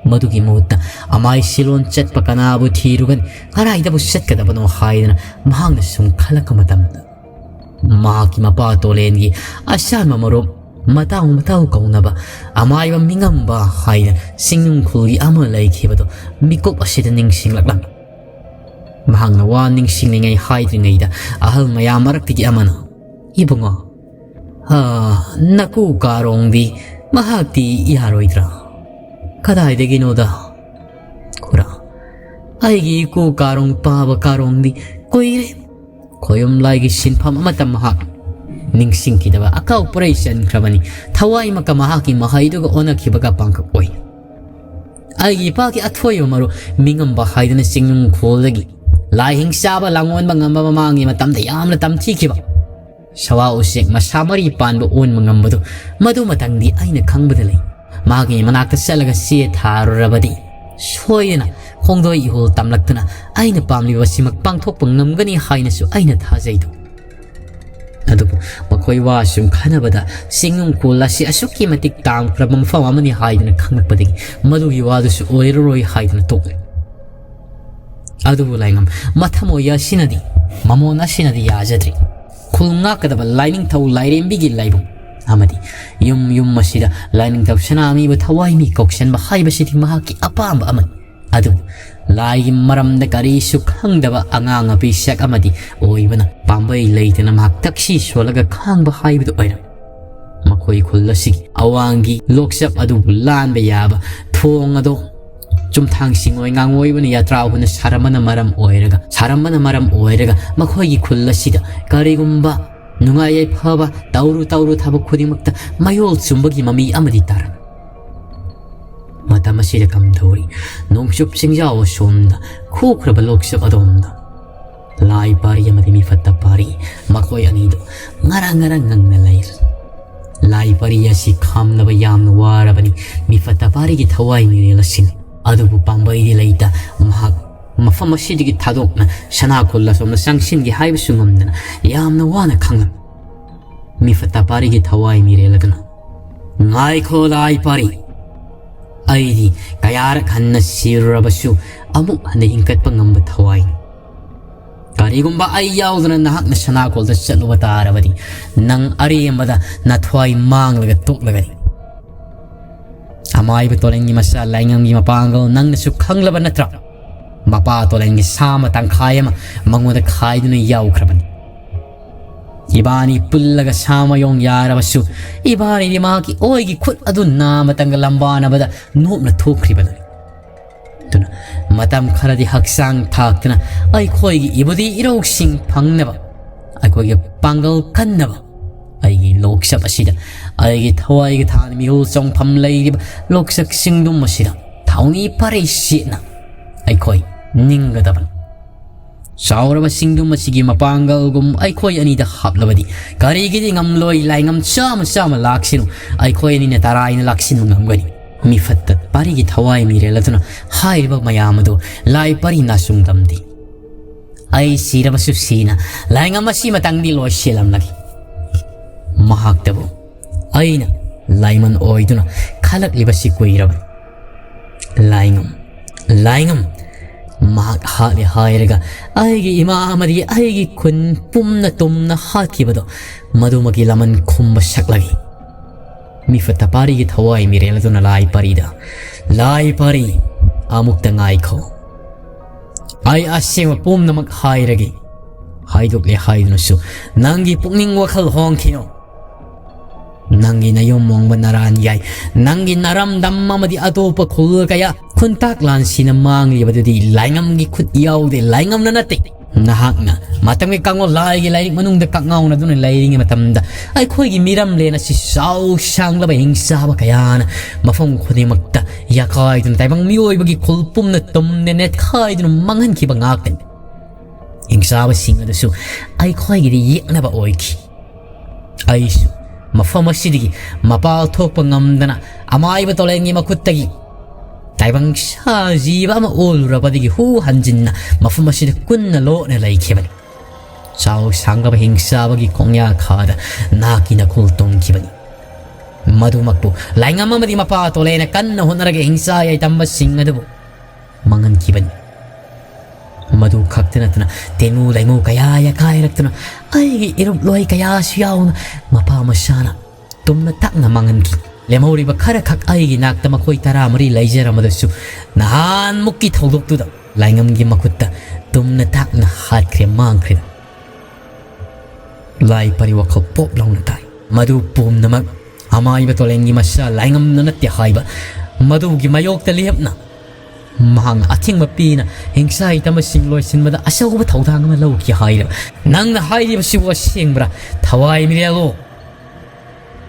ꯃꯗꯨꯒꯤ ꯃꯍꯨꯠꯇ ꯑꯃꯥꯏ ꯁꯤꯂꯣꯟ ꯆꯠꯄ ꯀꯅꯥꯕꯨ ꯊꯤꯔꯨꯒꯅꯤ, ꯀꯗꯥꯏꯗꯕꯨ ꯆꯠꯀꯗꯕꯅꯣ ꯍꯥꯏꯗꯅ ꯃꯍꯥꯛꯅ ꯁꯨꯝ ꯈꯜꯂꯛꯄ ꯃꯇꯝꯗ, ꯃꯍꯥꯛꯀꯤ ꯃꯄꯥ ꯇꯣꯂꯦꯟꯒꯤ ꯑꯁꯥꯟꯕ ꯃꯔꯨꯞ, ꯃꯇꯥꯎ ꯃꯇꯥꯎ ꯀꯧꯅꯕ ꯑꯃꯥꯏꯕ ꯃꯤꯉꯝꯕ ꯍꯥꯏꯅ ꯆꯤꯡꯅꯨꯡꯈꯨꯜꯒꯤ ꯑꯃ ꯂꯩꯈꯤꯕꯗꯣ ꯃꯤꯀꯨꯞ ꯑꯁꯤꯗ ꯅꯤꯡꯁꯤꯡꯂꯛꯂꯝꯃꯤ꯫ ꯃꯍꯥꯛꯅ ꯋꯥ ꯅꯤꯡꯁꯤꯡꯂꯤꯉꯩ ꯍꯥꯏꯗ꯭ꯔꯤꯉꯩꯗ ꯑꯍꯜ ꯃꯌꯥꯝ ꯃꯔꯛꯇꯒꯤ ꯑꯃꯅ, "ꯏꯕꯨꯡꯉꯣ, ꯑꯥ, ꯅꯀꯨ ꯀꯥꯔꯣꯡꯗꯤ ꯃꯍꯥꯛꯇꯤ ꯌꯥꯔꯣꯏꯗ꯭ꯔꯥ?" "ꯀꯗꯥꯏꯗꯒꯤꯅꯣꯗ, ꯈꯨꯔꯥ? ꯑꯩꯒꯤ ꯏꯀꯨ ꯀꯥꯔꯣꯡ ꯄꯥꯕ ꯀꯥꯔꯣꯡꯗꯤ ꯀꯨꯏꯔꯦ꯫ ꯈꯣꯌꯨꯝ ꯂꯥꯏꯒꯤ ꯁꯤꯟꯐꯝ ꯑꯃꯠꯇ ꯃꯍꯥꯛ ꯅꯤꯡꯁꯤꯡꯈꯤꯗꯕ ꯑꯀꯥꯎ ꯄꯔꯩ ꯆꯟꯈ꯭ꯔꯕꯅꯤ꯫ ꯊꯋꯥꯏꯃꯛꯀ ꯃꯍꯥꯛꯀꯤ ꯃꯍꯩꯗꯨꯒ ꯑꯣꯟꯅꯈꯤꯕꯒ ꯄꯥꯡꯈꯛ ꯑꯣꯏ꯫ ꯑꯩꯒꯤ ꯏꯄꯥꯒꯤ ꯑꯊꯣꯏꯕ ꯃꯔꯨꯞ ꯃꯤꯉꯝꯕ ꯍꯥꯏꯗꯨꯅ ꯆꯤꯡꯅꯨꯡ ꯈꯨꯜꯗꯒꯤ ꯂꯥꯏ ꯍꯤꯡ ꯆꯥꯕ ꯂꯥꯡꯑꯣꯟꯕ ꯉꯝꯕ ꯃꯃꯥꯡꯒꯤ ꯃꯇꯝꯗ ꯌꯥꯝꯅ ꯇꯝꯊꯤꯈꯤꯕ ꯁꯋꯥ ꯎꯆꯦꯛ ꯃꯁꯥ ꯃꯔꯤ ꯄꯥꯟꯕ ꯑꯣꯟꯕ ꯉꯝꯕꯗꯨ ꯃꯗꯨꯃꯇꯪꯗꯤ ꯑꯩꯅ ꯈꯪꯕꯗ ꯂꯩ꯫ ꯃꯍꯥꯛꯀꯤ ꯃꯅꯥꯛꯇ ꯆꯠꯂꯒ ꯆꯦ ꯊꯥꯔꯨꯔꯕꯗꯤ ꯁꯣꯏꯗꯅ ꯈꯣꯡꯗꯣꯏ ꯏꯍꯨꯜ ꯇꯝꯂꯛꯇꯨꯅ ꯑꯩꯅ ꯄꯥꯝꯂꯤꯕꯁꯤꯃꯛ ꯄꯥꯡꯊꯣꯛꯄ ꯉꯝꯒꯅꯤ ꯍꯥꯏꯅꯁꯨ ꯑꯩꯅ ꯊꯥꯖꯩꯗꯣ꯫ ꯑꯗꯨꯕꯨ ꯃꯈꯣꯏ ꯋꯥ ꯁꯨꯝ ꯈꯟꯅꯕꯗ ꯆꯤꯡꯅꯨꯡ ꯈꯨꯜ ꯑꯁꯤ ꯑꯁꯨꯛꯀꯤ ꯃꯇꯤꯛ ꯇꯥꯝꯈ꯭ꯔꯕ ꯃꯐꯝ ꯑꯃꯅꯤ ꯍꯥꯏꯗꯨꯅ ꯈꯪꯂꯛꯄꯗꯒꯤ ꯃꯗꯨꯒꯤ ꯋꯥꯗꯨꯁꯨ ꯑꯣꯏꯔꯔꯣꯏ ꯍꯥꯏꯗꯨꯅ ꯇꯣꯛꯂꯦ꯫ ꯑꯗꯨꯕꯨ ꯂꯥꯏꯉꯝ, ꯃꯊꯃꯣꯏ ꯑꯁꯤꯅꯗꯤ, ꯃꯃꯣꯟ ꯑꯁꯤꯅꯗꯤ ꯌꯥꯖꯗ꯭ꯔꯤ꯫ ꯈꯨꯜ ꯉꯥꯛꯀꯗꯕ ꯂꯥꯏꯅꯤꯡꯊꯧ ꯂꯥꯏꯔꯦꯝꯕꯤꯒꯤ ꯂꯥꯏꯕꯨꯡ ꯑꯃꯗꯤ ꯌꯨꯝ ꯌꯨꯝ ꯑꯁꯤꯗ ꯂꯥꯏꯅꯤꯡꯊꯧ ꯁꯅꯥꯃꯤꯕꯨ ꯊꯋꯥꯏ ꯃꯤ ꯀꯧꯁꯟꯕ ꯍꯥꯏꯕꯁꯤꯗꯤ ꯃꯍꯥꯛꯀꯤ ꯑꯄꯥꯝꯕ ꯑꯃꯅꯤ꯫ ꯑꯗꯨꯕꯨ ꯂꯥꯏꯒꯤ ꯃꯔꯝꯗ ꯀꯔꯤꯁꯨ ꯈꯪꯗꯕ ꯑꯉꯥꯡ ꯑꯄꯤꯁꯛ ꯑꯃꯗꯤ ꯑꯣꯏꯕꯅ ꯄꯥꯝꯕꯩ ꯂꯩꯇꯅ ꯃꯍꯥꯛ ꯇꯛꯁꯤ ꯁꯣꯜꯂꯒ ꯈꯥꯡꯕ ꯍꯥꯏꯕꯗꯨ ꯑꯣꯏꯔꯝꯃꯤ꯫ ꯃꯈꯣꯏ ꯈꯨꯜ ꯑꯁꯤꯒꯤ ꯑꯋꯥꯡꯒꯤ ꯂꯣꯛꯆꯞ ꯑꯗꯨꯕꯨ ꯂꯥꯟꯕ ꯌꯥꯕ ꯊꯣꯡ ꯑꯗꯣ ꯆꯨꯝꯊꯥꯡꯁꯤꯡ ꯑꯣꯏ ꯉꯥꯡꯑꯣꯏꯕꯅ ꯌꯥꯇ꯭ꯔꯥ ꯍꯨꯅ ꯁꯥꯔꯝꯕꯅ ꯃꯔꯝ ꯑꯣꯏꯔꯒ, ꯁꯥꯔꯝꯕꯅ ꯃꯔꯝ ꯑꯣꯏꯔꯒ ꯃꯈꯣꯏꯒꯤ ꯈꯨꯜ ꯑꯁꯤꯗ ꯀꯔꯤꯒꯨꯝꯕ ꯅꯨꯡꯉꯥꯏ ꯌꯥꯏꯐꯕ ꯇꯧꯔꯨ ꯇꯧꯔꯨ ꯊꯕꯛ ꯈꯨꯗꯤꯡꯃꯛꯇ ꯃꯌꯣꯜ ꯆꯨꯝꯕꯒꯤ ꯃꯃꯤ ꯑꯃꯗꯤ ꯇꯥꯔꯝꯃꯤ꯫ ꯃꯇꯝ ꯑꯁꯤꯗ ꯀꯝꯗꯧꯔꯤ? ꯅꯣꯡꯆꯨꯞ ꯆꯤꯡꯖꯥꯎ ꯑꯁꯣꯝꯗ, ꯈꯨꯈ꯭ꯔꯕ ꯂꯣꯛꯆꯞ ꯑꯗꯣꯝꯗ ꯂꯥꯏ ꯄꯥꯔꯤ ꯑꯃꯗꯤ ꯃꯤꯐꯠꯇ ꯄꯥꯔꯤ, ꯃꯈꯣꯏ ꯑꯅꯤꯗꯨ ꯉꯔꯪ ꯉꯔꯪ ꯉꯪꯅ ꯂꯩꯔꯤ꯫ ꯂꯥꯏ ꯄꯥꯔꯤ ꯑꯁꯤ ꯈꯥꯝꯅꯕ ꯌꯥꯝꯅ ꯋꯥꯔꯕꯅꯤ ꯃꯤꯐꯠꯇ ꯄꯥꯔꯤꯒꯤ ꯊꯋꯥꯏ ꯃꯤꯔꯦꯜ ꯑꯁꯤꯅ꯫ ꯑꯗꯨꯕꯨ ꯄꯥꯝꯕꯩꯗꯤ ꯂꯩꯇ, ꯃꯍꯥꯛ ꯃꯐꯝ ꯑꯁꯤꯗꯒꯤ ꯊꯥꯗꯣꯛꯅ ꯁꯅꯥ ꯈꯨꯜ ꯑꯁꯣꯝꯗ ꯆꯪꯁꯤꯟꯒꯦ ꯍꯥꯏꯕꯁꯨ ꯉꯝꯗꯅ ꯌꯥꯝꯅ ꯋꯥꯅ ꯈꯥꯡꯂꯝꯃꯤ꯫ ꯃꯤꯐꯠꯇ ꯄꯥꯔꯤꯒꯤ ꯊꯋꯥꯏ ꯃꯤꯔꯦꯜ ꯑꯗꯨꯅ, "ꯉꯥꯏꯈꯣ ꯂꯥꯏ ꯄꯥꯔꯤ, ꯑꯩꯗꯤ ꯀꯌꯥꯔꯛ ꯍꯟꯅ ꯁꯤꯔꯨꯔꯕꯁꯨ ꯑꯃꯨꯛ ꯍꯟꯅ ꯍꯤꯡꯒꯠꯄ ꯉꯝꯕ ꯊꯋꯥꯏꯅꯤ꯫ ꯀꯔꯤꯒꯨꯝꯕ ꯑꯩ ꯌꯥꯎꯗꯅ ꯅꯍꯥꯛꯅ ꯁꯅꯥꯀꯣꯜꯗ ꯆꯠꯂꯨꯕ ꯇꯥꯔꯕꯗꯤ, ꯅꯪ ꯑꯔꯦꯝꯕꯗ ꯅꯊ꯭ꯋꯥꯏ ꯃꯥꯡꯂꯒ ꯇꯣꯛꯂꯒꯅꯤ꯫ ꯑꯃꯥꯏꯕ ꯇꯣꯂꯦꯟꯒꯤ ꯃꯆꯥ ꯂꯥꯏꯉꯝꯒꯤ ꯃꯄꯥꯡꯒꯜ ꯅꯪꯅꯁꯨ ꯈꯪꯂꯕ ꯅꯠꯇ꯭ꯔꯥ? ꯃꯄꯥ ꯇꯣꯂꯦꯟꯒꯤ ꯁꯥ ꯑꯃ ꯇꯪꯈꯥꯏ ꯑꯃ ꯃꯉꯣꯟꯗ ꯈꯥꯏꯗꯨꯅ ꯌꯥꯎꯈ꯭ꯔꯕꯅꯤ꯫ ꯏꯕꯥꯅꯤ ꯄꯨꯜꯂꯒ ꯁꯥ ꯃꯌꯣꯡ ꯌꯥꯔꯕꯁꯨ, ꯏꯕꯥꯅꯤꯗꯤ ꯃꯍꯥꯛꯀꯤ ꯑꯣꯏꯒꯤ ꯈꯨꯠ ꯑꯗꯨ ꯅꯥ ꯃꯇꯝꯒ ꯂꯝꯕꯥꯅꯕꯗ ꯅꯣꯛꯅ ꯊꯣꯛꯈ꯭ꯔꯤꯕꯅꯤ꯫ ꯑꯗꯨꯅ ꯃꯇꯝ ꯈꯔꯗꯤ ꯍꯛꯆꯥꯡ ꯊꯥꯛꯇꯅ ꯑꯩꯈꯣꯏꯒꯤ ꯏꯕꯨꯗꯤ ꯏꯔꯧꯁꯤꯡ ꯐꯪꯅꯕ, ꯑꯩꯈꯣꯏꯒꯤ ꯄꯥꯡꯒꯜ ꯀꯟꯅꯕ, ꯑꯩꯒꯤ ꯂꯣꯛꯆꯞ ꯑꯁꯤꯗ, ꯑꯩꯒꯤ ꯊꯋꯥꯏꯒꯤ ꯊꯥꯅ ꯃꯤꯍꯨꯜ ꯆꯣꯡꯐꯝ ꯂꯩꯔꯤꯕ ꯂꯣꯛꯆꯛ ꯆꯤꯡꯗꯨꯝ ꯑꯁꯤꯗ ꯊꯧꯅꯤ ꯄꯔꯩ ꯁꯦꯠꯅ ꯑꯩꯈꯣꯏ ꯅꯤꯡꯒꯗꯕꯅꯤ꯫ ꯆꯥꯎꯔꯕ ꯆꯤꯡꯗꯨꯝ ꯑꯁꯤꯒꯤ ꯃꯄꯥꯡꯒꯜꯒꯨꯝ ꯑꯩꯈꯣꯏ ꯑꯅꯤꯗ ꯍꯥꯞꯂꯕꯗꯤ ꯀꯔꯤꯒꯤꯗꯤ ꯉꯝꯂꯣꯏ? ꯂꯥꯏꯉꯝ ꯆꯥꯝꯃ ꯆꯥꯝꯃ ꯂꯥꯛꯁꯤꯅꯨ, ꯑꯩꯈꯣꯏ ꯑꯅꯤꯅ ꯇꯔꯥꯏꯅ ꯂꯥꯛꯁꯤꯟꯕ ꯉꯝꯒꯅꯤ꯫ ꯃꯤꯐꯠꯇ ꯄꯥꯔꯤꯒꯤ ꯊꯋꯥꯏ ꯃꯤꯔꯦꯜ ꯑꯗꯨꯅ ꯍꯥꯏꯔꯤꯕ ꯃꯌꯥꯝ ꯑꯗꯨ ꯂꯥꯏ ꯄꯥꯔꯤ ꯅꯥꯆꯨꯡꯗꯝꯗꯦ꯫ ꯑꯩ ꯁꯤꯔꯕꯁꯨ ꯁꯤꯅ ꯂꯥꯏꯉꯝ ꯑꯁꯤ ꯃꯇꯥꯡꯗꯤ ꯂꯣꯏꯁꯤꯜꯂꯝꯂꯒꯦ꯫ ꯃꯍꯥꯛꯇꯕꯨ ꯑꯩꯅ ꯂꯥꯏꯃꯟ ꯑꯣꯏꯗꯨꯅ ꯈꯜꯂꯛꯂꯤꯕꯁꯤ ꯀꯨꯏꯔꯕꯅꯤ꯫ ꯂꯥꯏꯉꯝ, ꯂꯥꯏꯉꯝ, ꯃꯍꯥꯛ ꯍꯥꯠꯂꯦ ꯍꯥꯏꯔꯒ ꯑꯩꯒꯤ ꯏꯃꯥ ꯑꯃꯗꯤ ꯑꯩꯒꯤ ꯈꯨꯟ ꯄꯨꯝꯅ ꯇꯨꯝꯅ ꯍꯥꯠꯈꯤꯕꯗꯣ, ꯃꯗꯨꯃꯒꯤ ꯂꯃꯟ ꯈꯨꯝꯕ ꯁꯛꯂꯒꯦ꯫ ꯃꯤꯐꯠꯇ ꯄꯥꯔꯤꯒꯤ ꯊꯋꯥꯏ ꯃꯤꯔꯦꯜ ꯑꯗꯨꯅ ꯂꯥꯏ ꯄꯥꯔꯤꯗ, "ꯂꯥꯏ ꯄꯥꯔꯤ, ꯑꯃꯨꯛꯇ ꯉꯥꯏꯈꯣ꯫ ꯑꯩ ꯑꯁꯦꯡꯕ ꯄꯨꯝꯅꯃꯛ ꯍꯥꯏꯔꯒꯦ꯫ ꯍꯥꯏꯗꯣꯛꯂꯦ ꯍꯥꯏꯗꯨꯅꯁꯨ ꯅꯪꯒꯤ ꯄꯨꯛꯅꯤꯡ ꯋꯥꯈꯜ ꯍꯣꯡꯈꯤꯅꯨ꯫ ꯅꯪꯒꯤ ꯅꯌꯨꯝ ꯃꯣꯡꯕ ꯅꯔꯥꯟ ꯌꯥꯏ꯫ ꯅꯪꯒꯤ ꯅꯔꯝꯗꯝ ꯑꯃꯗꯤ ꯑꯇꯣꯞꯄ ꯈꯨꯜ ꯀꯌꯥ ꯈꯨꯟꯇꯥꯛ ꯂꯥꯟꯁꯤꯅ ꯃꯥꯡꯂꯤꯕꯗꯨꯗꯤ ꯂꯥꯏꯉꯝꯒꯤ ꯈꯨꯠ ꯌꯥꯎꯗꯦ, ꯂꯥꯏꯉꯝꯅ ꯅꯠꯇꯦ꯫ ꯅꯍꯥꯛꯅ ꯃꯇꯝꯒꯤ ꯀꯥꯡꯂꯣꯟ ꯂꯥꯏꯒꯤ ꯂꯥꯏꯔꯤꯛ ꯃꯅꯨꯡꯗ ꯀꯛꯉꯥꯎꯅꯗꯨꯅ ꯂꯩꯔꯤꯉꯩ ꯃꯇꯝꯗ ꯑꯩꯈꯣꯏꯒꯤ ꯃꯤꯔꯝꯂꯦꯟ ꯑꯁꯤ ꯆꯥꯎ ꯁꯥꯡꯂꯕ ꯍꯤꯡꯆꯥꯕ ꯀꯌꯥꯅ ꯃꯐꯝ ꯈꯨꯗꯤꯡꯃꯛꯇ ꯌꯥꯀꯥꯏꯗꯨꯅ ꯇꯥꯏꯕꯪ ꯃꯤꯑꯣꯏꯕꯒꯤ ꯈꯨꯜ ꯄꯨꯝꯅ ꯇꯨꯝꯅ ꯅꯦꯠꯈꯥꯏꯗꯨꯅ ꯃꯥꯡꯍꯟꯈꯤꯕ ꯉꯥꯛꯇꯅꯤ꯫ ꯍꯤꯡꯆꯥꯕꯁꯤꯡ ꯑꯗꯨꯁꯨ ꯑꯩꯈꯣꯏꯒꯤꯗꯤ ꯌꯦꯛꯅꯕ ꯑꯣꯏꯈꯤ꯫ ꯑꯩꯁꯨ ꯃꯐꯝ ꯑꯁꯤꯗꯒꯤ ꯃꯄꯥꯜ ꯊꯣꯛꯄ ꯉꯝꯗꯅ ꯑꯃꯥꯏꯕ ꯇꯣꯂꯦꯟꯒꯤ ꯃꯈꯨꯠꯇꯒꯤ ꯇꯥꯏꯕꯪ ꯁꯥ ꯖꯤꯕ ꯑꯃ ꯑꯣꯜꯂꯨꯔꯕꯗꯒꯤ ꯍꯨ ꯍꯟꯖꯤꯟꯅ ꯃꯐꯝ ꯑꯁꯤꯗ ꯀꯨꯟꯅ ꯂꯣꯠꯅ ꯂꯩꯈꯤꯕꯅꯤ꯫ ꯆꯥꯎ ꯁꯥꯡꯂꯕ ꯍꯤꯡꯆꯥꯕꯒꯤ ꯈꯣꯡꯌꯥꯈꯥꯗ ꯅꯍꯥꯛꯀꯤ ꯅꯈꯨꯜ ꯇꯣꯡꯈꯤꯕꯅꯤ꯫ ꯃꯗꯨꯃꯛꯄꯨ ꯂꯥꯏꯉꯝ ꯑꯃꯗꯤ ꯃꯄꯥ ꯇꯣꯂꯦꯅ ꯀꯟꯅ ꯍꯣꯠꯅꯔꯒ ꯍꯤꯡꯆꯥ ꯌꯥꯏꯇꯝꯕꯁꯤꯡ ꯑꯗꯨꯕꯨ ꯃꯥꯡꯍꯟꯈꯤꯕꯅꯤ꯫ ꯃꯗꯨ ꯈꯛꯇ ꯅꯠꯇꯅ ꯇꯦꯡꯉꯨ ꯂꯩꯉꯨ ꯀꯌꯥ ꯌꯥꯀꯥꯏꯔꯛꯇꯨꯅ ꯑꯩꯒꯤ ꯏꯔꯨꯞꯂꯣꯏ ꯀꯌꯥꯁꯨ ꯌꯥꯎꯅ ꯃꯄꯥ ꯃꯁꯥꯅ ꯇꯨꯝꯅ ꯇꯥꯛꯅ ꯃꯥꯡꯍꯟꯈꯤ꯫ ꯂꯦꯝꯍꯧꯔꯤꯕ ꯈꯔꯈꯛ ꯑꯩꯒꯤ ꯅꯥꯛꯇ ꯃꯈꯣꯏ ꯇꯔꯥꯃꯔꯤ ꯂꯩꯖꯔꯝꯕꯗꯨꯁꯨ ꯅꯍꯥꯟꯃꯨꯛꯀꯤ ꯊꯧꯗꯣꯛꯇꯨꯗ ꯂꯥꯏꯉꯝꯒꯤ ꯃꯈꯨꯠꯇ ꯇꯨꯝꯅ ꯇꯥꯛꯅ ꯍꯥꯠꯈ꯭ꯔꯦ, ꯃꯥꯡꯈ꯭ꯔꯦ꯫ ꯂꯥꯏ ꯄꯔꯤ ꯋꯥꯈꯜ ꯄꯣꯞ ꯂꯥꯎꯅ ꯇꯥꯏ꯫ ꯃꯗꯨ ꯄꯨꯝꯅꯃꯛ ꯑꯃꯥꯏꯕ ꯇꯣꯂꯦꯟꯒꯤ ꯃꯆꯥ ꯂꯥꯏꯉꯝꯅ ꯅꯠꯇꯦ ꯍꯥꯏꯕ ꯃꯗꯨꯒꯤ ꯃꯥꯌꯣꯛꯇ ꯂꯦꯞꯅ ꯃꯍꯥꯛꯅ ꯑꯊꯤꯡꯕ ꯄꯤꯅ ꯍꯤꯡꯁꯥ ꯍꯩꯇꯝꯕꯁꯤꯡ ꯂꯣꯏꯁꯤꯟꯕꯗ ꯑꯆꯧꯕ ꯊꯧꯗꯥꯡ ꯑꯃ ꯂꯧꯈꯤ ꯍꯥꯏꯔꯕ ꯅꯪꯅ ꯍꯥꯏꯔꯤꯕꯁꯤꯕꯨ ꯑꯁꯦꯡꯕ꯭ꯔꯥ, ꯊꯋꯥꯏ ꯃꯤꯔꯦꯜꯂꯣ?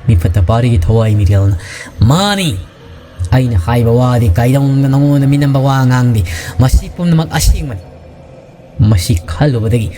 ꯃꯤꯐꯠꯇ ꯄꯥꯔꯤꯒꯤ ꯊꯋꯥꯏ ꯃꯤꯔꯦꯜꯅ, ꯃꯥꯅꯤ, ꯑꯩꯅ ꯍꯥꯏꯕ ꯋꯥꯗꯤ ꯀꯩꯗꯧꯅꯨꯡꯗ ꯅꯉꯣꯟꯗ ꯃꯤꯅꯝꯕ ꯋꯥ ꯉꯥꯡꯗꯦ꯫ ꯃꯁꯤ ꯄꯨꯝꯅꯃꯛ ꯑꯁꯦꯡꯕꯅꯤ꯫ ꯃꯁꯤ ꯈꯜꯂꯨꯕꯗꯒꯤ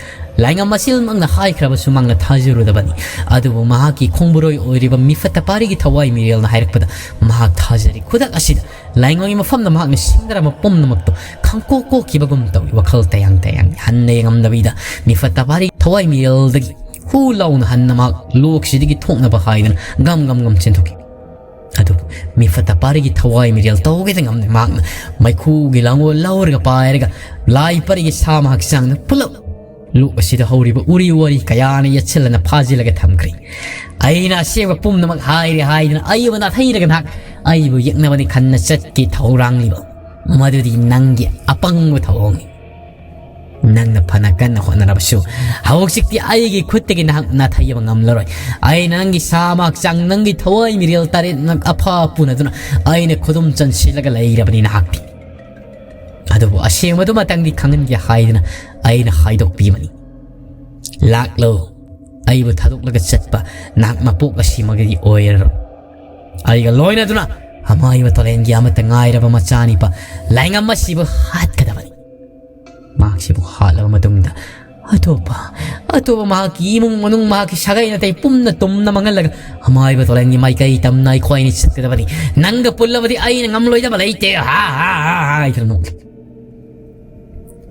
ꯂꯥꯏꯉꯝ ꯑꯁꯤꯃꯛꯅ ꯍꯥꯏꯈ꯭ꯔꯕꯁꯨ ꯃꯥꯡꯅ ꯊꯥꯖꯔꯨꯗꯕꯅꯤ꯫ ꯑꯗꯨꯕꯨ ꯃꯍꯥꯛꯀꯤ ꯈꯣꯡꯕꯨꯔꯣꯏ ꯑꯣꯏꯔꯤꯕ ꯃꯤꯐꯠꯇ ꯄꯥꯔꯤꯒꯤ ꯊꯋꯥꯏ ꯃꯤꯔꯦꯜꯅ ꯍꯥꯏꯔꯛꯄꯗ ꯃꯍꯥꯛ ꯊꯥꯖꯔꯤ꯫ ꯈꯨꯗꯛ ꯑꯁꯤꯗ ꯂꯥꯏꯉꯝꯒꯤ ꯃꯐꯝꯗ ꯃꯍꯥꯛꯅ ꯁꯤꯡꯅꯔꯝꯕ ꯄꯨꯝꯅꯃꯛꯇꯨ ꯈꯪꯀꯣꯛ ꯀꯣꯛꯈꯤꯕꯒꯨꯝ ꯇꯧꯏ꯫ ꯋꯥꯈꯜ ꯇꯌꯥꯡ ꯇꯌꯥꯡ ꯍꯟꯅ ꯌꯦꯡꯉꯝꯗꯕꯤꯗ ꯃꯤꯐꯠꯇ ꯄꯥꯔꯤꯒꯤ ꯊꯋꯥꯏ ꯃꯤꯔꯦꯜꯗꯒꯤ ꯍꯨ ꯂꯥꯎꯅ ꯍꯟꯅ ꯃꯍꯥꯛ ꯂꯣꯛꯁꯤꯗꯒꯤ ꯊꯣꯛꯅꯕ ꯍꯥꯏꯗꯨꯅ ꯒꯝ ꯒꯝ ꯒꯝ ꯆꯦꯟꯊꯣꯛꯈꯤ꯫ ꯑꯗꯨꯕꯨ ꯃꯤꯐꯠꯇ ꯄꯥꯔꯤꯒꯤ ꯊꯋꯥꯏ ꯃꯤꯔꯦꯜ ꯇꯧꯒꯦꯗ ꯉꯝꯗꯦ꯫ ꯃꯍꯥꯛꯅ ꯃꯩꯈꯨꯒꯤ ꯂꯥꯡꯒꯣꯜ ꯂꯧꯔꯒ ꯄꯥꯏꯔꯒ ꯂꯥꯏ ꯄꯔꯤꯒꯤ ꯁꯥ ꯃꯍꯥꯛ ꯆꯥꯡꯅ ꯄꯨꯂꯞ ꯂꯣꯛ ꯑꯁꯤꯗ ꯍꯧꯔꯤꯕ ꯎꯔꯤ ꯋꯥꯔꯤ ꯀꯌꯥꯅ ꯌꯦꯠꯁꯤꯜꯂꯅ ꯐꯥꯖꯤꯜꯂꯒ ꯊꯝꯈ꯭ꯔꯦ꯫ ꯑꯩꯅ ꯑꯁꯦꯡꯕ ꯄꯨꯝꯅꯃꯛ ꯍꯥꯏꯔꯦ ꯍꯥꯏꯗꯨꯅ ꯑꯩꯕꯨ ꯅꯥꯊꯩꯔꯒ ꯅꯍꯥꯛ ꯑꯩꯕꯨ ꯌꯦꯛꯅꯕꯅꯤ ꯈꯟꯅ ꯆꯠꯀꯦ ꯊꯧꯔꯥꯡꯂꯤꯕ ꯃꯗꯨꯗꯤ ꯅꯪꯒꯤ ꯑꯄꯪꯕ ꯊꯧꯑꯣꯡꯅꯤ꯫ ꯅꯪꯅ ꯐꯅ ꯀꯟꯅ ꯍꯣꯠꯅꯔꯕꯁꯨ ꯍꯧꯖꯤꯛꯇꯤ ꯑꯩꯒꯤ ꯈꯨꯠꯇꯒꯤ ꯅꯍꯥꯛ ꯅꯥꯊꯩꯕ ꯉꯝꯂꯔꯣꯏ꯫ ꯑꯩꯅ ꯅꯪꯒꯤ ꯁꯥ ꯃꯍꯥꯛ ꯆꯥꯡ ꯅꯪꯒꯤ ꯊꯋꯥꯏ ꯃꯤꯔꯦꯜ ꯇꯔꯦꯠꯃꯛ ꯑꯐ ꯄꯨꯅꯗꯨꯅ ꯑꯩꯅ ꯈꯨꯗꯨꯝ ꯆꯟꯁꯤꯜꯂꯒ ꯂꯩꯔꯕꯅꯤ ꯅꯍꯥꯛꯇꯤ꯫ ꯑꯗꯨꯕꯨ ꯑꯁꯦꯡꯕꯗꯨꯃꯇꯪꯗꯤ ꯈꯪꯍꯟꯒꯦ ꯍꯥꯏꯗꯅ ꯑꯩꯅ ꯍꯥꯏꯗꯣꯛꯄꯤꯕꯅꯤ꯫ ꯂꯥꯛꯂꯣ, ꯑꯩꯕꯨ ꯊꯥꯗꯣꯛꯂꯒ ꯆꯠꯄ ꯅꯍꯥꯛ ꯃꯄꯣꯛ ꯑꯁꯤꯃꯒꯗꯤ ꯑꯣꯏꯔꯔꯣꯏ꯫ ꯑꯩꯒ ꯂꯣꯏꯅꯗꯨꯅ ꯑꯃꯥꯏꯕ ꯇꯣꯂꯦꯟꯒꯤ ꯑꯃꯠꯇ ꯉꯥꯏꯔꯕ ꯃꯆꯥꯅꯤꯄꯥ ꯂꯥꯏꯉꯝ ꯑꯁꯤꯕꯨ ꯍꯥꯠꯀꯗꯕꯅꯤ꯫ ꯃꯍꯥꯛꯁꯤꯕꯨ ꯍꯥꯠꯂꯕ ꯃꯇꯨꯡꯗ ꯑꯇꯣꯞꯄ, ꯑꯇꯣꯞꯄ ꯃꯍꯥꯛꯀꯤ ꯏꯃꯨꯡ ꯃꯅꯨꯡ, ꯃꯍꯥꯛꯀꯤ ꯁꯥꯒꯩ ꯅꯥꯇꯩ ꯄꯨꯝꯅ ꯇꯨꯝꯅ ꯃꯥꯡꯍꯜꯂꯒ ꯑꯃꯥꯏꯕ ꯇꯣꯂꯦꯟꯒꯤ ꯃꯥꯏꯀꯩ ꯇꯝꯅ ꯑꯩꯈꯣꯏ ꯑꯅꯤ ꯆꯠꯀꯗꯕꯅꯤ꯫ ꯅꯪꯒ ꯄꯨꯜꯂꯕꯗꯤ ꯑꯩꯅ ꯉꯝꯂꯣꯏꯗꯕ ꯂꯩꯇꯦ꯫ ꯍꯥ, ꯍꯥ, ꯍꯥ, ꯍꯥ ꯍꯥꯏꯗꯨꯅ ꯅꯣꯛꯂꯤ꯫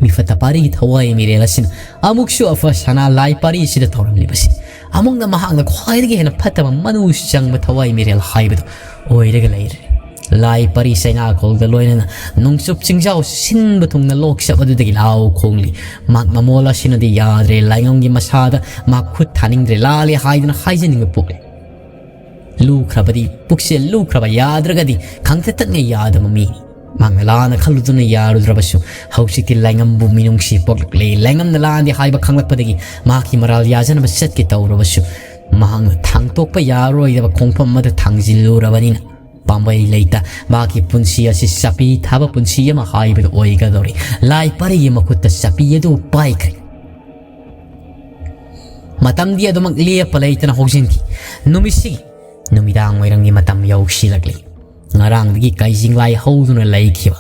ꯃꯤꯐꯠꯇ ꯄꯥꯔꯤꯒꯤ ꯊꯋꯥꯏ ꯃꯤꯔꯦꯜ ꯑꯁꯤꯅ ꯑꯃꯨꯛꯁꯨ ꯑꯐ ꯁꯅꯥ ꯂꯥꯏ ꯄꯥꯔꯤ ꯑꯁꯤꯗ ꯇꯧꯔꯝꯂꯤꯕꯁꯤ ꯑꯃꯨꯛꯅ ꯃꯍꯥꯛꯅ ꯈ꯭ꯋꯥꯏꯗꯒꯤ ꯍꯦꯟꯅ ꯐꯠꯇꯕ, ꯃꯅꯨ ꯆꯪꯕ ꯊꯋꯥꯏ ꯃꯤꯔꯦꯜ ꯍꯥꯏꯕꯗꯨ ꯑꯣꯏꯔꯒ ꯂꯩꯔꯦ꯫ ꯂꯥꯏ ꯄꯔꯤ ꯆꯩꯅꯥꯈꯣꯜꯒ ꯂꯣꯏꯅꯅ ꯅꯣꯡꯆꯨꯞ ꯆꯤꯡꯖꯥꯎ ꯁꯤꯟꯕ ꯊꯨꯡꯅ ꯂꯣꯛꯆꯕ ꯑꯗꯨꯗꯒꯤ ꯂꯥꯎ ꯈꯣꯡꯂꯤ꯫ ꯃꯍꯥꯛ ꯃꯃꯣꯜ ꯑꯁꯤꯅꯗꯤ ꯌꯥꯗ꯭ꯔꯦ, ꯂꯥꯏꯉꯝꯒꯤ ꯃꯁꯥꯗ ꯃꯍꯥꯛ ꯈꯨꯠ ꯊꯥꯅꯤꯡꯗ꯭ꯔꯦ, ꯂꯥꯜꯂꯦ ꯍꯥꯏꯗꯨꯅ ꯍꯥꯏꯖꯅꯤꯡꯕ ꯄꯣꯛꯂꯦ꯫ ꯂꯨꯈ꯭ꯔꯕꯗꯤ, ꯄꯨꯛꯆꯦꯜ ꯂꯨꯈ꯭ꯔꯕ ꯌꯥꯗ꯭ꯔꯒꯗꯤ ꯈꯪꯊꯠꯇꯠꯅ ꯌꯥꯗꯕ ꯃꯤꯅꯤ꯫ ꯃꯍꯥꯛꯅ ꯂꯥꯟꯅ ꯈꯜꯂꯨꯗꯨꯅ ꯌꯥꯔꯨꯗ꯭ꯔꯕꯁꯨ ꯍꯧꯖꯤꯛꯇꯤ ꯂꯥꯏꯉꯝꯕꯨ ꯃꯤꯅꯨꯡꯁꯤ ꯄꯣꯛꯂꯛꯂꯦ꯫ ꯂꯥꯏꯉꯝꯅ ꯂꯥꯟꯗꯦ ꯍꯥꯏꯕ ꯈꯪꯂꯛꯄꯗꯒꯤ ꯃꯍꯥꯛꯀꯤ ꯃꯔꯥꯜ ꯌꯥꯖꯅꯕ ꯆꯠꯀꯦ ꯇꯧꯔꯕꯁꯨ ꯃꯍꯥꯛꯅ ꯊꯥꯡꯇꯣꯛꯄ ꯌꯥꯔꯣꯏꯗꯕ ꯈꯣꯡꯐꯝ ꯑꯃꯗ ꯊꯥꯡꯖꯤꯜꯂꯨꯔꯕꯅꯤꯅ ꯄꯥꯝꯕꯩ ꯂꯩꯇ ꯃꯍꯥꯛꯀꯤ ꯄꯨꯟꯁꯤ ꯑꯁꯤ ꯆꯥꯄꯤ ꯊꯥꯕ ꯄꯨꯟꯁꯤ ꯑꯃ ꯍꯥꯏꯕꯗꯨ ꯑꯣꯏꯒꯗꯧꯔꯤ꯫ ꯂꯥꯏ ꯄꯔꯤꯒꯤ ꯃꯈꯨꯠꯇ ꯆꯥꯄꯤ ꯑꯗꯨ ꯄꯥꯏꯈ꯭ꯔꯦ꯫ ꯃꯇꯝꯗꯤ ꯑꯗꯨꯃꯛ ꯂꯦꯞꯄ ꯂꯩꯇꯅ ꯍꯧꯖꯤꯟꯈꯤ꯫ ꯅꯨꯃꯤꯠꯁꯤꯒꯤ ꯅꯨꯃꯤꯗꯥꯡ ꯋꯥꯏꯔꯝꯒꯤ ꯃꯇꯝ ꯌꯧꯁꯤꯜꯂꯛꯂꯤ꯫ ꯉꯔꯥꯡꯗꯒꯤ ꯀꯩꯖꯤꯡ ꯂꯥꯏ ꯍꯧꯗꯨꯅ ꯂꯩꯈꯤꯕ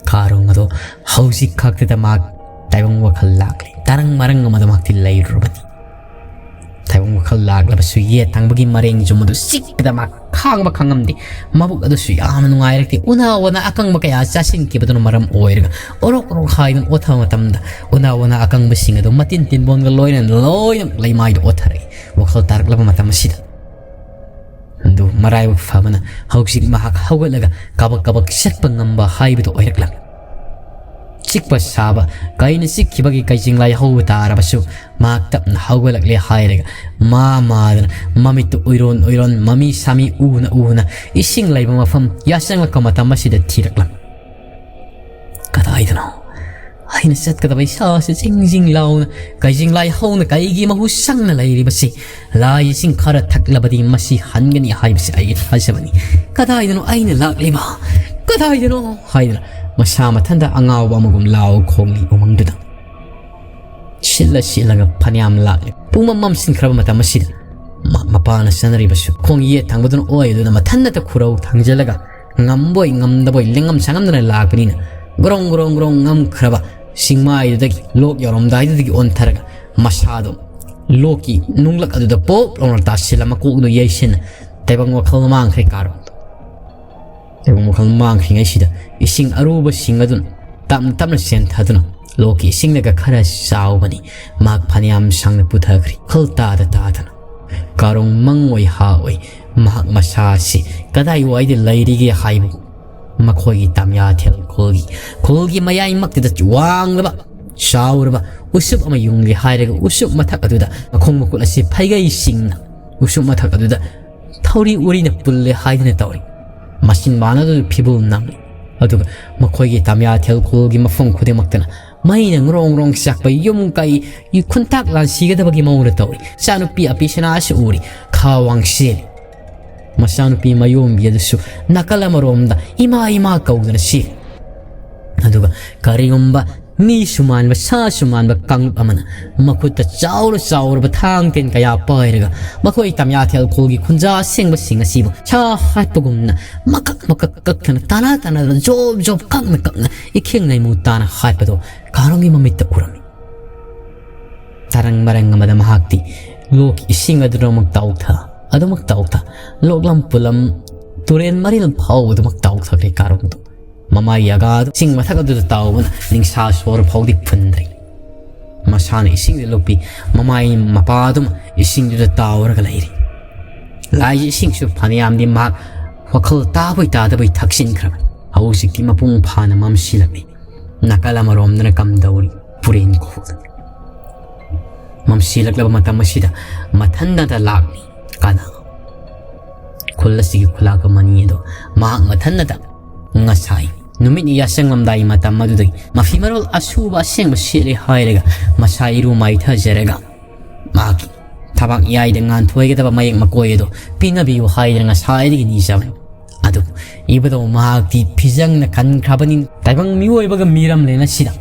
ꯀꯥꯔꯣꯡ ꯑꯗꯣ ꯍꯧꯖꯤꯛ ꯈꯛꯇꯗ ꯃꯍꯥꯛ ꯇꯥꯏꯕꯪ ꯋꯥꯈꯜ ꯂꯥꯛꯂꯦ꯫ ꯇꯔꯪ ꯃꯔꯪ ꯑꯃꯗ ꯃꯍꯥꯛꯇꯤ ꯂꯩꯔꯨꯔꯕꯅꯤ꯫ ꯇꯥꯏꯕꯪ ꯋꯥꯈꯜ ꯂꯥꯛꯂꯕꯁꯨ ꯌꯦꯠ ꯊꯪꯕꯒꯤ ꯃꯔꯦꯡ ꯆꯨꯝ ꯑꯗꯨ ꯆꯤꯛꯄꯗ ꯃꯍꯥꯛ ꯈꯥꯡꯕ ꯈꯪꯉꯝꯗꯦ꯫ ꯃꯕꯨꯛ ꯑꯗꯨꯁꯨ ꯌꯥꯝꯅ ꯅꯨꯡꯉꯥꯏꯔꯛꯇꯦ꯫ ꯎꯅꯥ ꯋꯥꯅꯥ ꯑꯀꯪꯕ ꯀꯌꯥ ꯆꯥꯁꯤꯟꯈꯤꯕꯗꯨꯅ ꯃꯔꯝ ꯑꯣꯏꯔꯒ ꯑꯣꯔꯣꯛ ꯑꯣꯔꯣꯛ ꯍꯥꯏꯗꯨꯅ ꯑꯣꯠꯊꯕ ꯃꯇꯝꯗ ꯎꯅꯥ ꯋꯥꯅꯥ ꯑꯀꯪꯕꯁꯤꯡ ꯑꯗꯨ ꯃꯇꯤꯟ ꯇꯤꯟꯕꯣꯟꯒ ꯂꯣꯏꯅꯅ ꯂꯣꯏꯅ ꯂꯩꯃꯥꯏꯗ ꯑꯣꯠꯊꯔꯛꯏ꯫ ꯋꯥꯈꯜ ꯇꯥꯔꯛꯂꯕ ꯃꯇꯝ ꯑꯁꯤꯗ ꯑꯗꯨ ꯃꯔꯥꯏꯕꯛ ꯐꯕꯅ ꯍꯧꯖꯤꯛ ꯃꯍꯥꯛ ꯍꯧꯒꯠꯂꯒ ꯀꯕꯛ ꯀꯕꯛ ꯆꯠꯄ ꯉꯝꯕ ꯍꯥꯏꯕꯗꯨ ꯑꯣꯏꯔꯛꯂꯝꯃꯤ꯫ ꯆꯤꯛꯄ ꯁꯥꯕ ꯀꯩꯅ ꯆꯤꯛꯈꯤꯕꯒꯤ ꯀꯩꯖꯤꯡ ꯂꯥꯏ ꯍꯧꯕ ꯇꯥꯔꯕꯁꯨ ꯃꯍꯥꯛ ꯇꯞꯅ ꯍꯧꯒꯠꯂꯛꯂꯦ ꯍꯥꯏꯔꯒ ꯃꯥ ꯃꯥꯗꯅ ꯃꯃꯤꯠꯇꯨ ꯎꯏꯔꯣꯟ ꯎꯏꯔꯣꯟ ꯃꯃꯤ ꯁꯥꯃꯤ ꯎꯅ ꯎꯅ ꯏꯁꯤꯡ ꯂꯩꯕ ꯃꯐꯝ ꯌꯥꯆꯪꯂꯛꯄ ꯃꯇꯝ ꯑꯁꯤꯗ ꯊꯤꯔꯛꯂꯝꯃꯤ꯫ ꯀꯗꯥꯏꯗꯅꯣ? ꯑꯩꯅ ꯆꯠꯀꯗꯕ ꯏꯁꯥꯁꯤ ꯖꯤꯡ ꯖꯤꯡ ꯂꯥꯎꯅ ꯀꯩꯖꯤꯡ ꯂꯥꯏ ꯍꯧꯅ ꯀꯩꯒꯤ ꯃꯍꯨ ꯁꯪꯅ ꯂꯩꯔꯤꯕꯁꯤ? ꯂꯥꯏ ꯏꯁꯤꯡ ꯈꯔ ꯊꯛꯂꯕꯗꯤ ꯃꯁꯤ ꯍꯟꯒꯅꯤ ꯍꯥꯏꯕꯁꯤ ꯑꯩꯒꯤ ꯊꯥꯖꯕꯅꯤ꯫ ꯀꯗꯥꯏꯗꯅꯣ ꯑꯩꯅ ꯂꯥꯛꯂꯤꯕ? ꯀꯗꯥꯏꯗꯅꯣ? ꯍꯥꯏꯗꯅ ꯃꯁꯥ ꯃꯊꯟꯇ ꯑꯉꯥꯎꯕ ꯑꯃꯒꯨꯝ ꯂꯥꯎ ꯈꯣꯡꯂꯤ ꯎꯃꯪꯗꯨꯗ꯫ ꯁꯤꯠꯂ ꯁꯤꯠꯂꯒ ꯐꯅꯌꯥꯝ ꯂꯥꯛꯂꯤ꯫ ꯄꯨꯡꯃꯝ ꯃꯝꯁꯤꯟꯈ꯭ꯔꯕ ꯃꯇꯝ ꯑꯁꯤꯗ ꯃ-, ꯃꯄꯥꯅ ꯆꯠꯅꯔꯤꯕꯁꯨ ꯈꯣꯡ ꯌꯦꯠ ꯊꯪꯕꯗꯨꯅ ꯑꯣꯏ ꯑꯗꯨꯅ ꯃꯊꯟꯅꯇ ꯈꯨꯔꯧ ꯊꯥꯡꯖꯤꯜꯂꯒ ꯉꯝꯕꯣꯏ ꯉꯝꯗꯕꯣꯏ ꯂꯦꯡꯉꯝ ꯁꯥꯉꯝꯗꯅ ꯂꯥꯛꯄꯅꯤꯅ ꯒ꯭ꯔꯣꯡ ꯒ꯭ꯔꯣꯡ ꯒ꯭ꯔꯣꯡ ꯉꯝꯈ꯭ꯔꯕ ꯆꯤꯡꯃꯥꯏꯗꯨꯗꯒꯤ ꯂꯣꯛ ꯌꯧꯔꯝꯗꯥꯏꯗꯨꯗꯒꯤ ꯑꯣꯟꯊꯔꯒ ꯃꯁꯥꯗꯣ ꯂꯣꯛꯀꯤ ꯅꯨꯡꯂꯛ ꯑꯗꯨꯗ ꯄꯣꯞ ꯂꯥꯎꯅ ꯇꯥꯁꯤꯜꯂ ꯃꯀꯣꯛꯗꯣ ꯌꯩꯁꯤꯟꯅ ꯇꯥꯏꯕꯪ ꯋꯥꯈꯜ ꯃꯥꯡꯈ꯭ꯔꯦ ꯀꯥꯔꯣꯡꯗꯣ꯫ ꯇꯥꯏꯕꯪ ꯋꯥꯈꯜ ꯃꯥꯡꯈ꯭ꯔꯤꯉꯩꯁꯤꯗ ꯏꯁꯤꯡ ꯑꯔꯨꯕꯁꯤꯡ ꯑꯗꯨꯅ ꯇꯞꯅ ꯇꯞꯅ ꯆꯦꯟꯊꯗꯨꯅ ꯂꯣꯛꯀꯤ ꯏꯁꯤꯡꯅꯒ ꯈꯔ ꯆꯥꯎꯕꯅꯤ꯫ ꯃꯍꯥꯛ ꯐꯅꯌꯥꯝ ꯁꯥꯡꯅ ꯄꯨꯊꯈ꯭ꯔꯦ, ꯋꯥꯈꯜ ꯇꯥꯗ ꯇꯥꯗꯅ꯫ ꯀꯥꯔꯣꯡ ꯃꯪꯑꯣꯏ ꯍꯥꯑꯣꯏ꯫ ꯃꯍꯥꯛ ꯃꯁꯥꯁꯤ ꯀꯗꯥꯏꯋꯥꯏꯗ ꯂꯩꯔꯤꯒꯦ ꯍꯥꯏꯕꯕꯨ ꯃꯈꯣꯏꯒꯤ ꯇꯥꯃꯤꯌꯥꯊꯦꯜ ꯈꯨꯜꯒꯤ, ꯈꯨꯜꯒꯤ ꯃꯌꯥꯏꯃꯛꯇꯨꯗ ꯋꯥꯡꯂꯕ, ꯆꯥꯎꯔꯕ ꯎꯁꯨꯞ ꯑꯃ ꯌꯨꯡꯂꯤ ꯍꯥꯏꯔꯒ, ꯎꯁꯨꯞ ꯃꯊꯛ ꯑꯗꯨꯗ ꯃꯈꯣꯡ ꯃꯈꯨꯠ ꯑꯁꯤ ꯐꯩꯒꯩ ꯆꯤꯡꯅ ꯎꯁꯨꯞ ꯃꯊꯛ ꯑꯗꯨꯗ ꯊꯧꯔꯤ ꯎꯔꯤꯅ ꯄꯨꯜꯂꯦ ꯍꯥꯏꯗꯅ ꯇꯧꯔꯤ꯫ ꯃꯆꯤꯟ ꯃꯥꯟꯅꯗꯨꯅ ꯐꯤꯕꯨꯜ ꯅꯝꯃꯤ꯫ ꯑꯗꯨꯒ ꯃꯈꯣꯏꯒꯤ ꯇꯥꯃꯤꯌꯥꯊꯦꯜ ꯈꯨꯜꯒꯤ ꯃꯐꯝ ꯈꯨꯗꯤꯡꯃꯛꯇꯅ ꯃꯩꯅ ꯉ꯭ꯔꯣꯡ ꯉ꯭ꯔꯣꯡ ꯆꯥꯛꯄ, ꯌꯨꯝ ꯀꯩ ꯈꯨꯟꯇꯥꯛ ꯂꯥꯟꯁꯤꯒꯗꯕꯒꯤ ꯃꯑꯣꯡꯗ ꯇꯧꯔꯤ꯫ ꯏꯆꯥꯅꯨꯄꯤ ꯑꯄꯤꯁꯅꯥꯁꯨ ꯎꯔꯤ, ꯈꯥ ꯋꯥꯡ ꯆꯦꯜꯂꯤ꯫ ꯃꯆꯥꯅꯨꯄꯤ ꯃꯌꯣꯝꯕꯤ ꯑꯗꯨꯁꯨ ꯅꯥꯀꯜ ꯑꯃꯔꯣꯝꯗ ꯏꯃꯥ ꯏꯃꯥ ꯀꯧꯗꯨꯅ ꯆꯦꯜꯂꯤ꯫ ꯑꯗꯨꯒ ꯀꯔꯤꯒꯨꯝꯕ ꯃꯤꯁꯨ ꯃꯥꯟꯕ, ꯁꯥꯁꯨ ꯃꯥꯟꯕ ꯀꯥꯡꯂꯨꯞ ꯑꯃꯅ ꯃꯈꯨꯠꯇ ꯆꯥꯎꯔ ꯆꯥꯎꯔꯕ ꯊꯥꯡ ꯇꯦꯟ ꯀꯌꯥ ꯄꯥꯏꯔꯒ ꯃꯈꯣꯏ ꯇꯥꯃꯤꯌꯥꯊꯦꯜ ꯈꯨꯜꯒꯤ ꯈꯨꯟꯖꯥ ꯑꯁꯦꯡꯕꯁꯤꯡ ꯑꯁꯤꯕꯨ ꯁꯥ ꯍꯥꯠꯄꯒꯨꯝꯅ ꯃꯀꯛ ꯃꯀꯛ ꯀꯛꯇꯅ, ꯇꯥꯅ ꯇꯥꯅꯗꯅ, ꯖꯣꯞ ꯖꯣꯞ, ꯀꯛꯅ ꯀꯛꯅ, ꯏꯈꯦꯡ ꯂꯩꯃꯨ ꯇꯥꯅ ꯍꯥꯠꯄꯗꯣ ꯀꯥꯔꯣꯡꯒꯤ ꯃꯃꯤꯠꯇ ꯎꯔꯝꯃꯤ꯫ ꯇꯔꯪ ꯃꯔꯪ ꯑꯃꯗ ꯃꯍꯥꯛꯇꯤ ꯂꯣꯛꯀꯤ ꯏꯁꯤꯡ ꯑꯗꯨꯗꯃꯛ ꯇꯥꯎꯊ, ꯑꯗꯨꯃꯛ ꯇꯥꯎꯊ, ꯂꯣꯛꯂꯝ ꯄꯨꯂꯝ, ꯇꯨꯔꯦꯟ ꯃꯔꯤꯜ ꯐꯥꯎꯕꯗꯨꯃꯛ ꯇꯥꯎꯊꯈ꯭ꯔꯦ ꯀꯥꯔꯣꯡꯗꯣ꯫ ꯃꯃꯥꯏ ꯑꯒꯥꯗꯨ ꯏꯁꯤꯡ ꯃꯊꯛ ꯑꯗꯨꯗ ꯇꯥꯎꯕꯅ ꯅꯤꯡꯁꯥ ꯁꯣꯔ ꯐꯥꯎꯗꯤ ꯐꯨꯟꯗ꯭ꯔꯦ꯫ ꯃꯁꯥꯅ ꯏꯁꯤꯡꯗ ꯂꯨꯞꯄꯤ, ꯃꯃꯥꯏ ꯃꯄꯥꯗꯨꯃ ꯏꯁꯤꯡꯗꯨꯗ ꯇꯥꯎꯔꯒ ꯂꯩꯔꯤ꯫ ꯂꯥꯏꯒꯤ ꯏꯁꯤꯡꯁꯨ ꯐꯅꯌꯥꯝꯗꯤ ꯃꯍꯥꯛ ꯋꯥꯈꯜ ꯇꯥꯕꯣꯏ ꯇꯥꯗꯕꯣꯏ ꯊꯛꯆꯤꯟꯈ꯭ꯔꯕꯅꯤ꯫ ꯍꯧꯖꯤꯛꯇꯤ ꯃꯄꯨꯡ ꯐꯥꯅ ꯃꯝꯁꯤꯜꯂꯛꯂꯤ꯫ ꯅꯥꯀꯜ ꯑꯃꯔꯣꯝꯗꯅ ꯀꯝꯗꯧꯔꯤ? ꯄꯨꯔꯦꯟ ꯈꯣꯜꯂꯤ꯫ ꯃꯝꯁꯤꯜꯂꯛꯂꯕ ꯃꯇꯝ ꯑꯁꯤꯗ ꯃꯊꯟꯗꯇ ꯂꯥꯛꯂꯤ꯫ ꯀꯅꯥ? ꯈꯨꯜ ꯑꯁꯤꯒꯤ ꯈꯨꯂꯥꯛꯄ ꯃꯅꯤ ꯑꯗꯣ ꯃꯍꯥꯛ ꯃꯊꯟꯇ ꯉꯁꯥꯏ ꯅꯨꯃꯤꯠ ꯌꯥꯁꯪꯂꯝꯗꯥꯏ ꯃꯇꯝ ꯑꯗꯨꯗꯒꯤ ꯃꯐꯤ ꯃꯔꯣꯜ ꯑꯁꯨꯕ ꯑꯁꯦꯡꯕ ꯁꯦꯠꯂꯦ ꯍꯥꯏꯔꯒ ꯃꯁꯥ ꯏꯔꯨ ꯃꯥꯏꯊꯖꯔꯒ ꯃꯍꯥꯛꯀꯤ ꯊꯕꯥꯛ ꯌꯥꯏꯗ ꯉꯥꯟꯊꯣꯏꯒꯗꯕ ꯃꯌꯦꯛ ꯃꯀꯣꯏ ꯑꯗꯣ ꯄꯤꯅꯕꯤꯌꯨ ꯍꯥꯏꯗꯅ ꯉꯁꯥꯏꯗꯒꯤ ꯅꯤꯖꯕꯅꯤ꯫ ꯑꯗꯨꯕꯨ ꯏꯕꯨꯙꯧ ꯃꯍꯥꯛꯇꯤ ꯐꯤꯖꯪꯅ ꯈꯟꯈ꯭ꯔꯕꯅꯤ꯫ ꯇꯥꯏꯕꯪ ꯃꯤꯑꯣꯏꯕꯒ ꯃꯤꯔꯝꯂꯦꯟ ꯑꯁꯤꯗ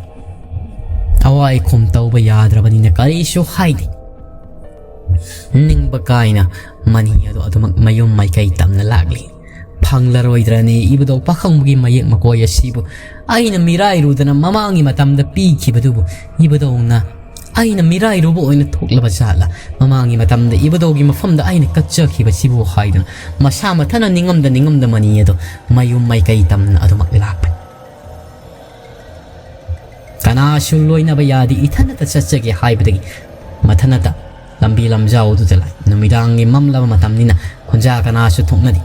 ꯑꯋꯥꯏ ꯈꯨꯝ ꯇꯧꯕ ꯌꯥꯗ꯭ꯔꯕꯅꯤꯅ ꯀꯔꯤꯁꯨ ꯍꯥꯏꯗꯦ꯫ ꯅꯤꯡꯕ ꯀꯥꯏꯅ ꯃꯅꯤ ꯑꯗꯣ ꯑꯗꯨꯃꯛ ꯃꯌꯨꯝ ꯃꯥꯏꯀꯩ ꯇꯝꯅ ꯂꯥꯛꯂꯤ꯫ ꯐꯪꯂꯔꯣꯏꯗ꯭ꯔꯅꯤ ꯏꯕꯨꯙꯧ ꯄꯥꯈꯪꯕꯒꯤ ꯃꯌꯦꯛ ꯃꯀꯣꯏ ꯑꯁꯤꯕꯨ? ꯑꯩꯅ ꯃꯤꯔꯥꯏꯔꯨꯗꯅ ꯃꯃꯥꯡꯒꯤ ꯃꯇꯝꯗ ꯄꯤꯈꯤꯕꯗꯨꯕꯨ ꯏꯕꯨꯙꯧꯅ ꯑꯩꯅ ꯃꯤꯔꯥꯏꯔꯨꯕ ꯑꯣꯏꯅ ꯊꯣꯛꯂꯕ ꯖꯥꯠꯂ? ꯃꯃꯥꯡꯒꯤ ꯃꯇꯝꯗ ꯏꯕꯨꯙꯧꯒꯤ ꯃꯐꯝꯗ ꯑꯩꯅ ꯀꯠꯆꯈꯤꯕꯁꯤꯕꯨ ꯍꯥꯏꯗꯨꯅ ꯃꯁꯥ ꯃꯊꯟꯅ ꯅꯤꯡꯉꯝꯗ ꯅꯤꯡꯉꯝꯗ ꯃꯅꯤ ꯑꯗꯣ ꯃꯌꯨꯝ ꯃꯥꯏꯀꯩ ꯇꯝꯅ ꯑꯗꯨꯃꯛ ꯂꯥꯛꯄꯅꯤ꯫ ꯀꯅꯥꯁꯨ ꯂꯣꯏꯅꯕ ꯌꯥꯗꯦ, ꯏꯊꯟꯇ ꯆꯠꯆꯒꯦ ꯍꯥꯏꯕꯗꯒꯤ ꯃꯊꯟꯇ ꯂꯝꯕꯤ ꯂꯝꯖꯥꯎ ꯑꯗꯨꯗ ꯂꯥꯛꯏ꯫ ꯅꯨꯃꯤꯗꯥꯡꯒꯤ ꯃꯝꯂꯕ ꯃꯇꯝꯅꯤꯅ ꯈꯨꯟꯖꯥ ꯀꯅꯥꯁꯨ ꯊꯣꯛꯅꯗꯦ꯫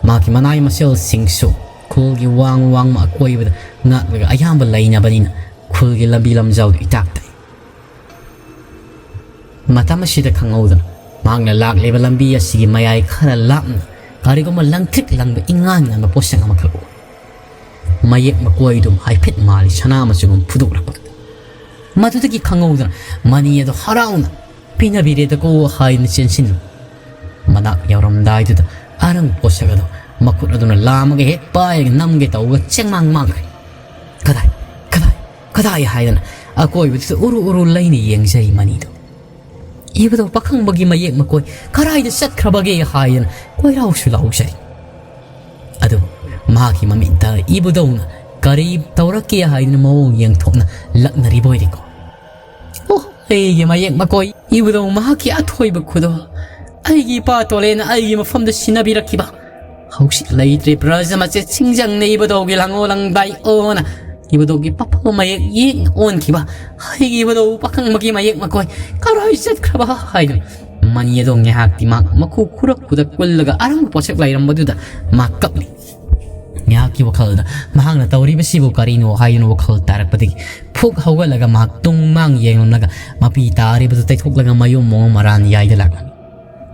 ꯃꯍꯥꯛꯀꯤ ꯃꯅꯥꯏ ꯃꯁꯦꯜꯁꯤꯡꯁꯨ ꯈꯨꯜꯒꯤ ꯋꯥꯡ ꯋꯥꯡꯃ ꯑꯀꯣꯏꯕꯗ ꯉꯥꯛꯂꯒ ꯑꯌꯥꯝꯕ ꯂꯩꯅꯕꯅꯤꯅ ꯈꯨꯜꯒꯤ ꯂꯝꯕꯤ ꯂꯝꯖꯥꯎꯗꯨ ꯏꯇꯥꯛ ꯇꯥꯏ꯫ ꯃꯇꯝ ꯑꯁꯤꯗ ꯈꯪꯍꯧꯗꯅ ꯃꯍꯥꯛꯅ ꯂꯥꯛꯂꯤꯕ ꯂꯝꯕꯤ ꯑꯁꯤꯒꯤ ꯃꯌꯥꯏ ꯈꯔ ꯂꯥꯞꯅ ꯀꯔꯤꯒꯨꯝꯕ ꯂꯪꯇ꯭ꯔꯤꯛ ꯂꯪꯕ ꯏꯉꯥꯟ ꯉꯥꯟꯕ ꯄꯣꯠꯁꯛ ꯑꯃꯈꯛ ꯎꯏ꯫ ꯃꯌꯦꯛ ꯃꯀꯣꯏꯗꯨ ꯍꯥꯏꯐꯦꯠ ꯃꯥꯜꯂꯤ ꯁꯅꯥ ꯃꯆꯨꯒꯨꯝ ꯐꯨꯗꯣꯛꯂꯛꯄ꯫ ꯃꯗꯨꯗꯒꯤ ꯈꯪꯍꯧꯗꯅ ꯃꯅꯤ ꯑꯗꯨ ꯍꯔꯥꯎꯅ "ꯄꯤꯅꯕꯤꯔꯦꯗꯀꯣ" ꯍꯥꯏꯅ ꯆꯦꯟꯁꯤꯟ꯫ ꯃꯅꯥꯛ ꯌꯧꯔꯝꯗꯥꯏꯗꯨꯗ ꯑꯔꯪꯕ ꯄꯣꯠꯁꯛ ꯑꯗꯨ ꯃꯈꯨꯠ ꯑꯗꯨꯅ ꯂꯥꯝꯃꯒ ꯍꯦꯛ ꯄꯥꯏꯔꯒ ꯅꯝꯒꯦ ꯇꯧꯕ ꯆꯦꯡꯃꯥꯡ ꯃꯥꯡꯈ꯭ꯔꯦ꯫ "ꯀꯗꯥꯏ, ꯀꯗꯥꯏ, ꯀꯗꯥꯏ?" ꯍꯥꯏꯗꯅ ꯑꯀꯣꯏꯕꯗꯨꯗ ꯎꯔꯨ ꯎꯔꯨ ꯂꯩꯅ ꯌꯦꯡꯖꯔꯤ ꯃꯅꯤꯗꯨ꯫ ꯏꯕꯨꯙꯧ ꯄꯥꯈꯪꯕꯒꯤ ꯃꯌꯦꯛ ꯃꯀꯣꯏ ꯀꯔꯥꯏꯗ ꯆꯠꯈ꯭ꯔꯕꯒꯦ ꯍꯥꯏꯗꯅ ꯀꯣꯏꯔꯥꯎꯁꯨ ꯂꯥꯎꯖꯔꯤ꯫ ꯑꯗꯨꯕꯨ ꯃꯍꯥꯛꯀꯤ ꯃꯃꯤꯠꯇ ꯏꯕꯨꯙꯧꯅ ꯀꯔꯤ ꯇꯧꯔꯛꯀꯦ ꯍꯥꯏꯗꯅ ꯃꯑꯣꯡ ꯌꯦꯡꯊꯣꯛꯅ ꯂꯛꯅꯔꯤꯕ ꯑꯣꯏꯔꯦꯀꯣ꯫ "ꯑꯣ, ꯑꯩꯒꯤ ꯃꯌꯦꯛ ꯃꯀꯣꯏ, ꯏꯕꯨꯙꯧ ꯃꯍꯥꯛꯀꯤ ꯑꯊꯣꯏꯕ ꯈꯨꯗꯣꯜ, ꯑꯩꯒꯤ ꯏꯄꯥ ꯇꯣꯂꯦꯅ ꯑꯩꯒꯤ ꯃꯐꯝꯗ ꯁꯤꯟꯅꯕꯤꯔꯛꯈꯤꯕ꯫ ꯍꯧꯖꯤꯛ ꯂꯩꯇ꯭ꯔꯦ ꯕ꯭ꯔꯖ ꯃꯆꯦꯠ ꯁꯤꯡꯖꯪꯅ ꯏꯕꯨꯙꯧꯒꯤ ꯂꯥꯡꯉꯣ ꯂꯥꯡꯗꯥꯏ ꯑꯣꯅ ꯏꯕꯨꯙꯧꯒꯤ ꯄꯥꯐꯜ ꯃꯌꯦꯛ ꯌꯦꯛꯅ ꯑꯣꯟꯈꯤꯕ ꯑꯩꯒꯤ ꯏꯕꯨꯙꯧ ꯄꯥꯈꯪꯕꯒꯤ ꯃꯌꯦꯛ ꯃꯀꯣꯏ ꯀꯔꯥꯏ ꯆꯠꯈ꯭ꯔꯕ?" ꯍꯥꯏꯗꯨꯅ ꯃꯅꯤ ꯑꯗꯣ ꯉꯥꯏꯍꯥꯛꯇꯤ ꯃꯍꯥꯛ ꯃꯈꯨ ꯈꯨꯔꯛꯄꯗ ꯀꯨꯜꯂꯒ ꯑꯔꯪꯕ ꯄꯣꯠꯁꯛ ꯂꯩꯔꯝꯕꯗꯨꯗ ꯃꯍꯥꯛ ꯀꯞꯂꯤ꯫ ꯉꯥꯏꯍꯥꯛꯀꯤ ꯋꯥꯈꯜꯗ ꯃꯍꯥꯛꯅ ꯇꯧꯔꯤꯕꯁꯤꯕꯨ ꯀꯔꯤꯅꯣ ꯍꯥꯏꯗꯨꯅ ꯋꯥꯈꯜ ꯇꯥꯔꯛꯄꯗꯒꯤ ꯐꯨꯛ ꯍꯧꯒꯠꯂꯒ ꯃꯍꯥꯛ ꯇꯨꯡ ꯃꯥꯡ ꯌꯦꯡꯂꯝꯂꯒ ꯃꯄꯤ ꯇꯥꯔꯤꯕꯗꯨ ꯇꯩꯊꯣꯛꯂꯒ ꯃꯌꯨꯝ ꯃꯑꯣꯡ ꯃꯔꯥꯟ ꯌꯥꯏꯗ ꯂꯥꯛꯂꯝꯃꯤ꯫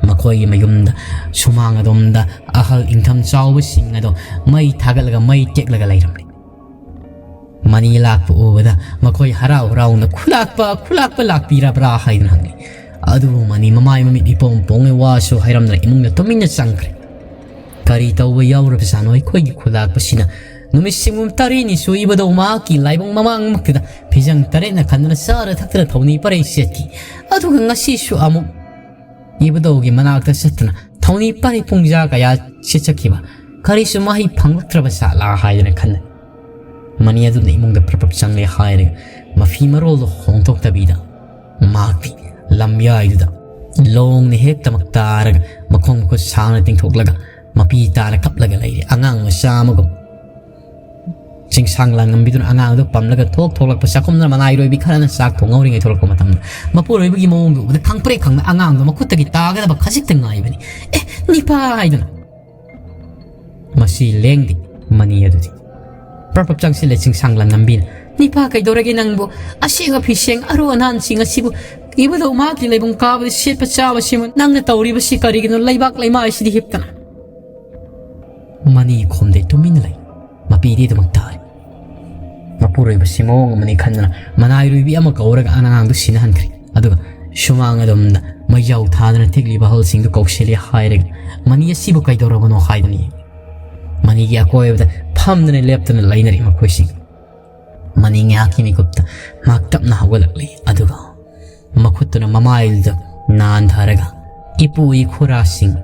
ꯃꯈꯣꯏꯒꯤ ꯃꯌꯨꯝꯗ ꯁꯨꯃꯥꯡ ꯑꯗꯣꯝꯗ ꯑꯍꯜ ꯏꯪꯊꯝ ꯆꯥꯎꯕꯁꯤꯡ ꯑꯗꯣ ꯃꯩ ꯊꯥꯒꯠꯂꯒ ꯃꯩ ꯇꯦꯛꯂꯒ ꯂꯩꯔꯝꯂꯦ꯫ ꯃꯅꯤ ꯂꯥꯛꯄ ꯎꯕꯗ ꯃꯈꯣꯏ ꯍꯔꯥꯎ ꯍꯔꯥꯎꯅ "ꯈꯨꯂꯥꯛꯄ, ꯈꯨꯂꯥꯛꯄ ꯂꯥꯛꯄꯤꯔꯕ꯭ꯔꯥ?" ꯍꯥꯏꯗꯨꯅ ꯍꯪꯂꯤ꯫ ꯑꯗꯨꯕꯨ ꯃꯅꯤ ꯃꯃꯥꯏ ꯃꯃꯤꯠ ꯏꯄꯣꯝ ꯄꯣꯡꯉꯦ, ꯋꯥꯁꯨ ꯍꯥꯏꯔꯝꯗꯅ ꯏꯃꯨꯡꯗ ꯇꯨꯃꯤꯟꯅ ꯆꯪꯈ꯭ꯔꯦ꯫ ꯀꯔꯤ ꯇꯧꯕ ꯌꯥꯎꯔꯕꯖꯥꯠꯅꯣ ꯑꯩꯈꯣꯏꯒꯤ ꯈꯨꯂꯥꯛꯄꯁꯤꯅ? ꯅꯨꯃꯤꯠ ꯁꯤꯡꯒꯨꯝ ꯇꯔꯦꯠꯅꯤ ꯁꯨ ꯏꯕꯨꯙꯧ ꯃꯍꯥꯛꯀꯤ ꯂꯥꯏꯕꯨꯡ ꯃꯃꯥꯡꯃꯛꯇꯨꯗ ꯐꯤꯖꯪ ꯇꯔꯦꯠꯅ ꯈꯟꯗꯨꯅ ꯆꯥꯔ ꯊꯛꯇꯅ ꯊꯧꯅꯤ ꯄꯔꯩ ꯆꯠꯈꯤ꯫ ꯑꯗꯨꯒ ꯉꯁꯤꯁꯨ ꯑꯃꯨꯛ ꯏꯕꯨꯙꯧꯒꯤ ꯃꯅꯥꯛꯇ ꯆꯠꯇꯨꯅ ꯊꯧꯅꯤ ꯄꯔꯩ ꯄꯨꯡꯖꯥ ꯀꯌꯥ ꯆꯠꯆꯈꯤꯕ, ꯀꯔꯤꯁꯨ ꯃꯍꯩ ꯐꯪꯂꯛꯇ꯭ꯔꯕ ꯖꯥꯠꯂꯥ ꯍꯥꯏꯗꯅ ꯈꯟꯅꯩ꯫ ꯃꯅꯤ ꯑꯗꯨꯅ ꯏꯃꯨꯡꯗ ꯄ꯭ꯔꯞ ꯄ꯭ꯔꯞ ꯆꯪꯂꯦ ꯍꯥꯏꯔꯒ ꯃꯐꯤ ꯃꯔꯣꯜꯗꯣ ꯍꯣꯡꯗꯣꯛꯇꯕꯤꯗ ꯃꯍꯥꯛꯇꯤ ꯂꯝꯌꯥꯏꯗꯨꯗ ꯂꯣꯡꯅ ꯍꯦꯛꯇꯃꯛ ꯇꯥꯔꯒ ꯃꯈꯣꯡ ꯃꯈꯨꯠ ꯁꯥꯡꯅ ꯇꯤꯡꯊꯣꯛꯂꯒ ꯃꯄꯤ ꯇꯥꯅ ꯀꯞꯂꯒ ꯂꯩꯔꯦ, ꯑꯉꯥꯡ ꯃꯆꯥ ꯑꯃꯒꯨꯝ꯫ ꯆꯤꯡꯁꯥꯡ ꯂꯥꯡꯉꯝꯕꯤꯗꯨꯅ ꯑꯉꯥꯡꯗꯨ ꯄꯝꯂꯒ ꯊꯣꯛ ꯊꯣꯛꯂꯛꯄ ꯆꯥꯛꯈꯨꯝꯗꯨꯅ ꯃꯅꯥꯏꯔꯣꯏꯕꯤ ꯈꯔꯅ ꯆꯥꯛ ꯊꯣꯡꯍꯧꯔꯤꯉꯩ ꯊꯣꯛꯂꯛꯄ ꯃꯇꯝꯗ, ꯃꯄꯨꯔꯣꯏꯕꯒꯤ ꯃꯑꯣꯡꯗꯨ ꯎꯕꯗ ꯈꯪꯄ꯭ꯔꯦꯛ ꯈꯪꯅ ꯑꯉꯥꯡꯗꯨ ꯃꯈꯨꯠꯇꯒꯤ ꯇꯥꯒꯗꯕ ꯈꯖꯤꯛꯇ ꯉꯥꯏꯕꯅꯤ꯫ "ꯑꯦ, ꯅꯤꯄꯥ!" ꯍꯥꯏꯗꯨꯅ꯫ ꯃꯁꯤ ꯂꯦꯡꯗꯦ ꯃꯅꯤ ꯑꯗꯨꯗꯤ꯫ ꯄ꯭ꯔꯞ ꯄ꯭ꯔꯞ ꯆꯪꯁꯤꯜꯂꯦ ꯆꯤꯡꯁꯥꯡ ꯂꯥꯡꯉꯝꯕꯤꯅ꯫ "ꯅꯤꯄꯥ, ꯀꯩꯗꯧꯔꯒꯦ ꯅꯪꯕꯨ? ꯑꯁꯦꯡ ꯑꯐꯤ ꯁꯦꯡ ꯑꯔꯨ ꯑꯅꯥꯟꯁꯤꯡ ꯑꯁꯤꯕꯨ ꯏꯕꯨꯙꯧ ꯃꯍꯥꯛꯀꯤ ꯂꯩꯐꯝ ꯀꯥꯕꯗ ꯁꯦꯠꯄ ꯆꯥꯕꯁꯤꯃ ꯅꯪꯅ ꯇꯧꯔꯤꯕꯁꯤ ꯀꯔꯤꯒꯤꯅꯣ? ꯂꯩꯕꯥꯛ ꯂꯩꯃꯥꯏ ꯑꯁꯤꯗ ꯍꯤꯞꯇꯅ?" ꯃꯅꯤ ꯈꯨꯝꯗꯦ, ꯇꯨꯃꯤꯟꯅ ꯂꯩ꯫ ꯃꯄꯤꯗꯤ ꯑꯗꯨꯃꯛ ꯇꯥꯔꯤ꯫ ꯃꯄꯨꯔꯣꯏꯕꯁꯤ ꯃꯑꯣꯡ ꯑꯃꯅꯤ ꯈꯟꯗꯨꯅ ꯃꯅꯥꯏꯔꯣꯏꯕꯤ ꯑꯃ ꯀꯧꯔꯒ ꯑꯉꯥꯡꯗꯨ ꯁꯤꯟꯅꯍꯟꯈ꯭ꯔꯦ꯫ ꯑꯗꯨꯒ ꯁꯨꯃꯥꯡ ꯑꯗꯣꯝꯗ ꯃꯩꯖꯥꯎ ꯊꯥꯗꯨꯅ ꯊꯤꯛꯂꯤꯕ ꯑꯍꯜꯁꯤꯡꯗꯨ ꯀꯧꯁꯤꯜꯂꯤ ꯍꯥꯏꯔꯒ ꯃꯅꯤ ꯑꯁꯤꯕꯨ ꯀꯩꯗꯧꯔꯕꯅꯣ ꯍꯥꯏꯗꯨꯅ ꯌꯦꯡꯏ꯫ ꯃꯅꯤꯒꯤ ꯑꯀꯣꯏꯕꯗ ꯐꯝꯗꯨꯅ ꯂꯦꯞꯇꯨꯅ ꯂꯩꯅꯔꯤ ꯃꯈꯣꯏꯁꯤꯡ꯫ ꯃꯅꯤ ꯉꯥꯏꯍꯥꯛꯀꯤ ꯃꯤꯀꯨꯞꯇ ꯃꯍꯥꯛ ꯇꯞꯅ ꯍꯧꯒꯠꯂꯛꯂꯤ꯫ ꯑꯗꯨꯒ ꯃꯈꯨꯠꯇꯨꯅ ꯃꯃꯥꯏꯗꯨꯗ ꯅꯥꯟꯊꯔꯒ, "ꯏꯄꯨ ꯏꯈꯨꯔꯥꯁꯤꯡ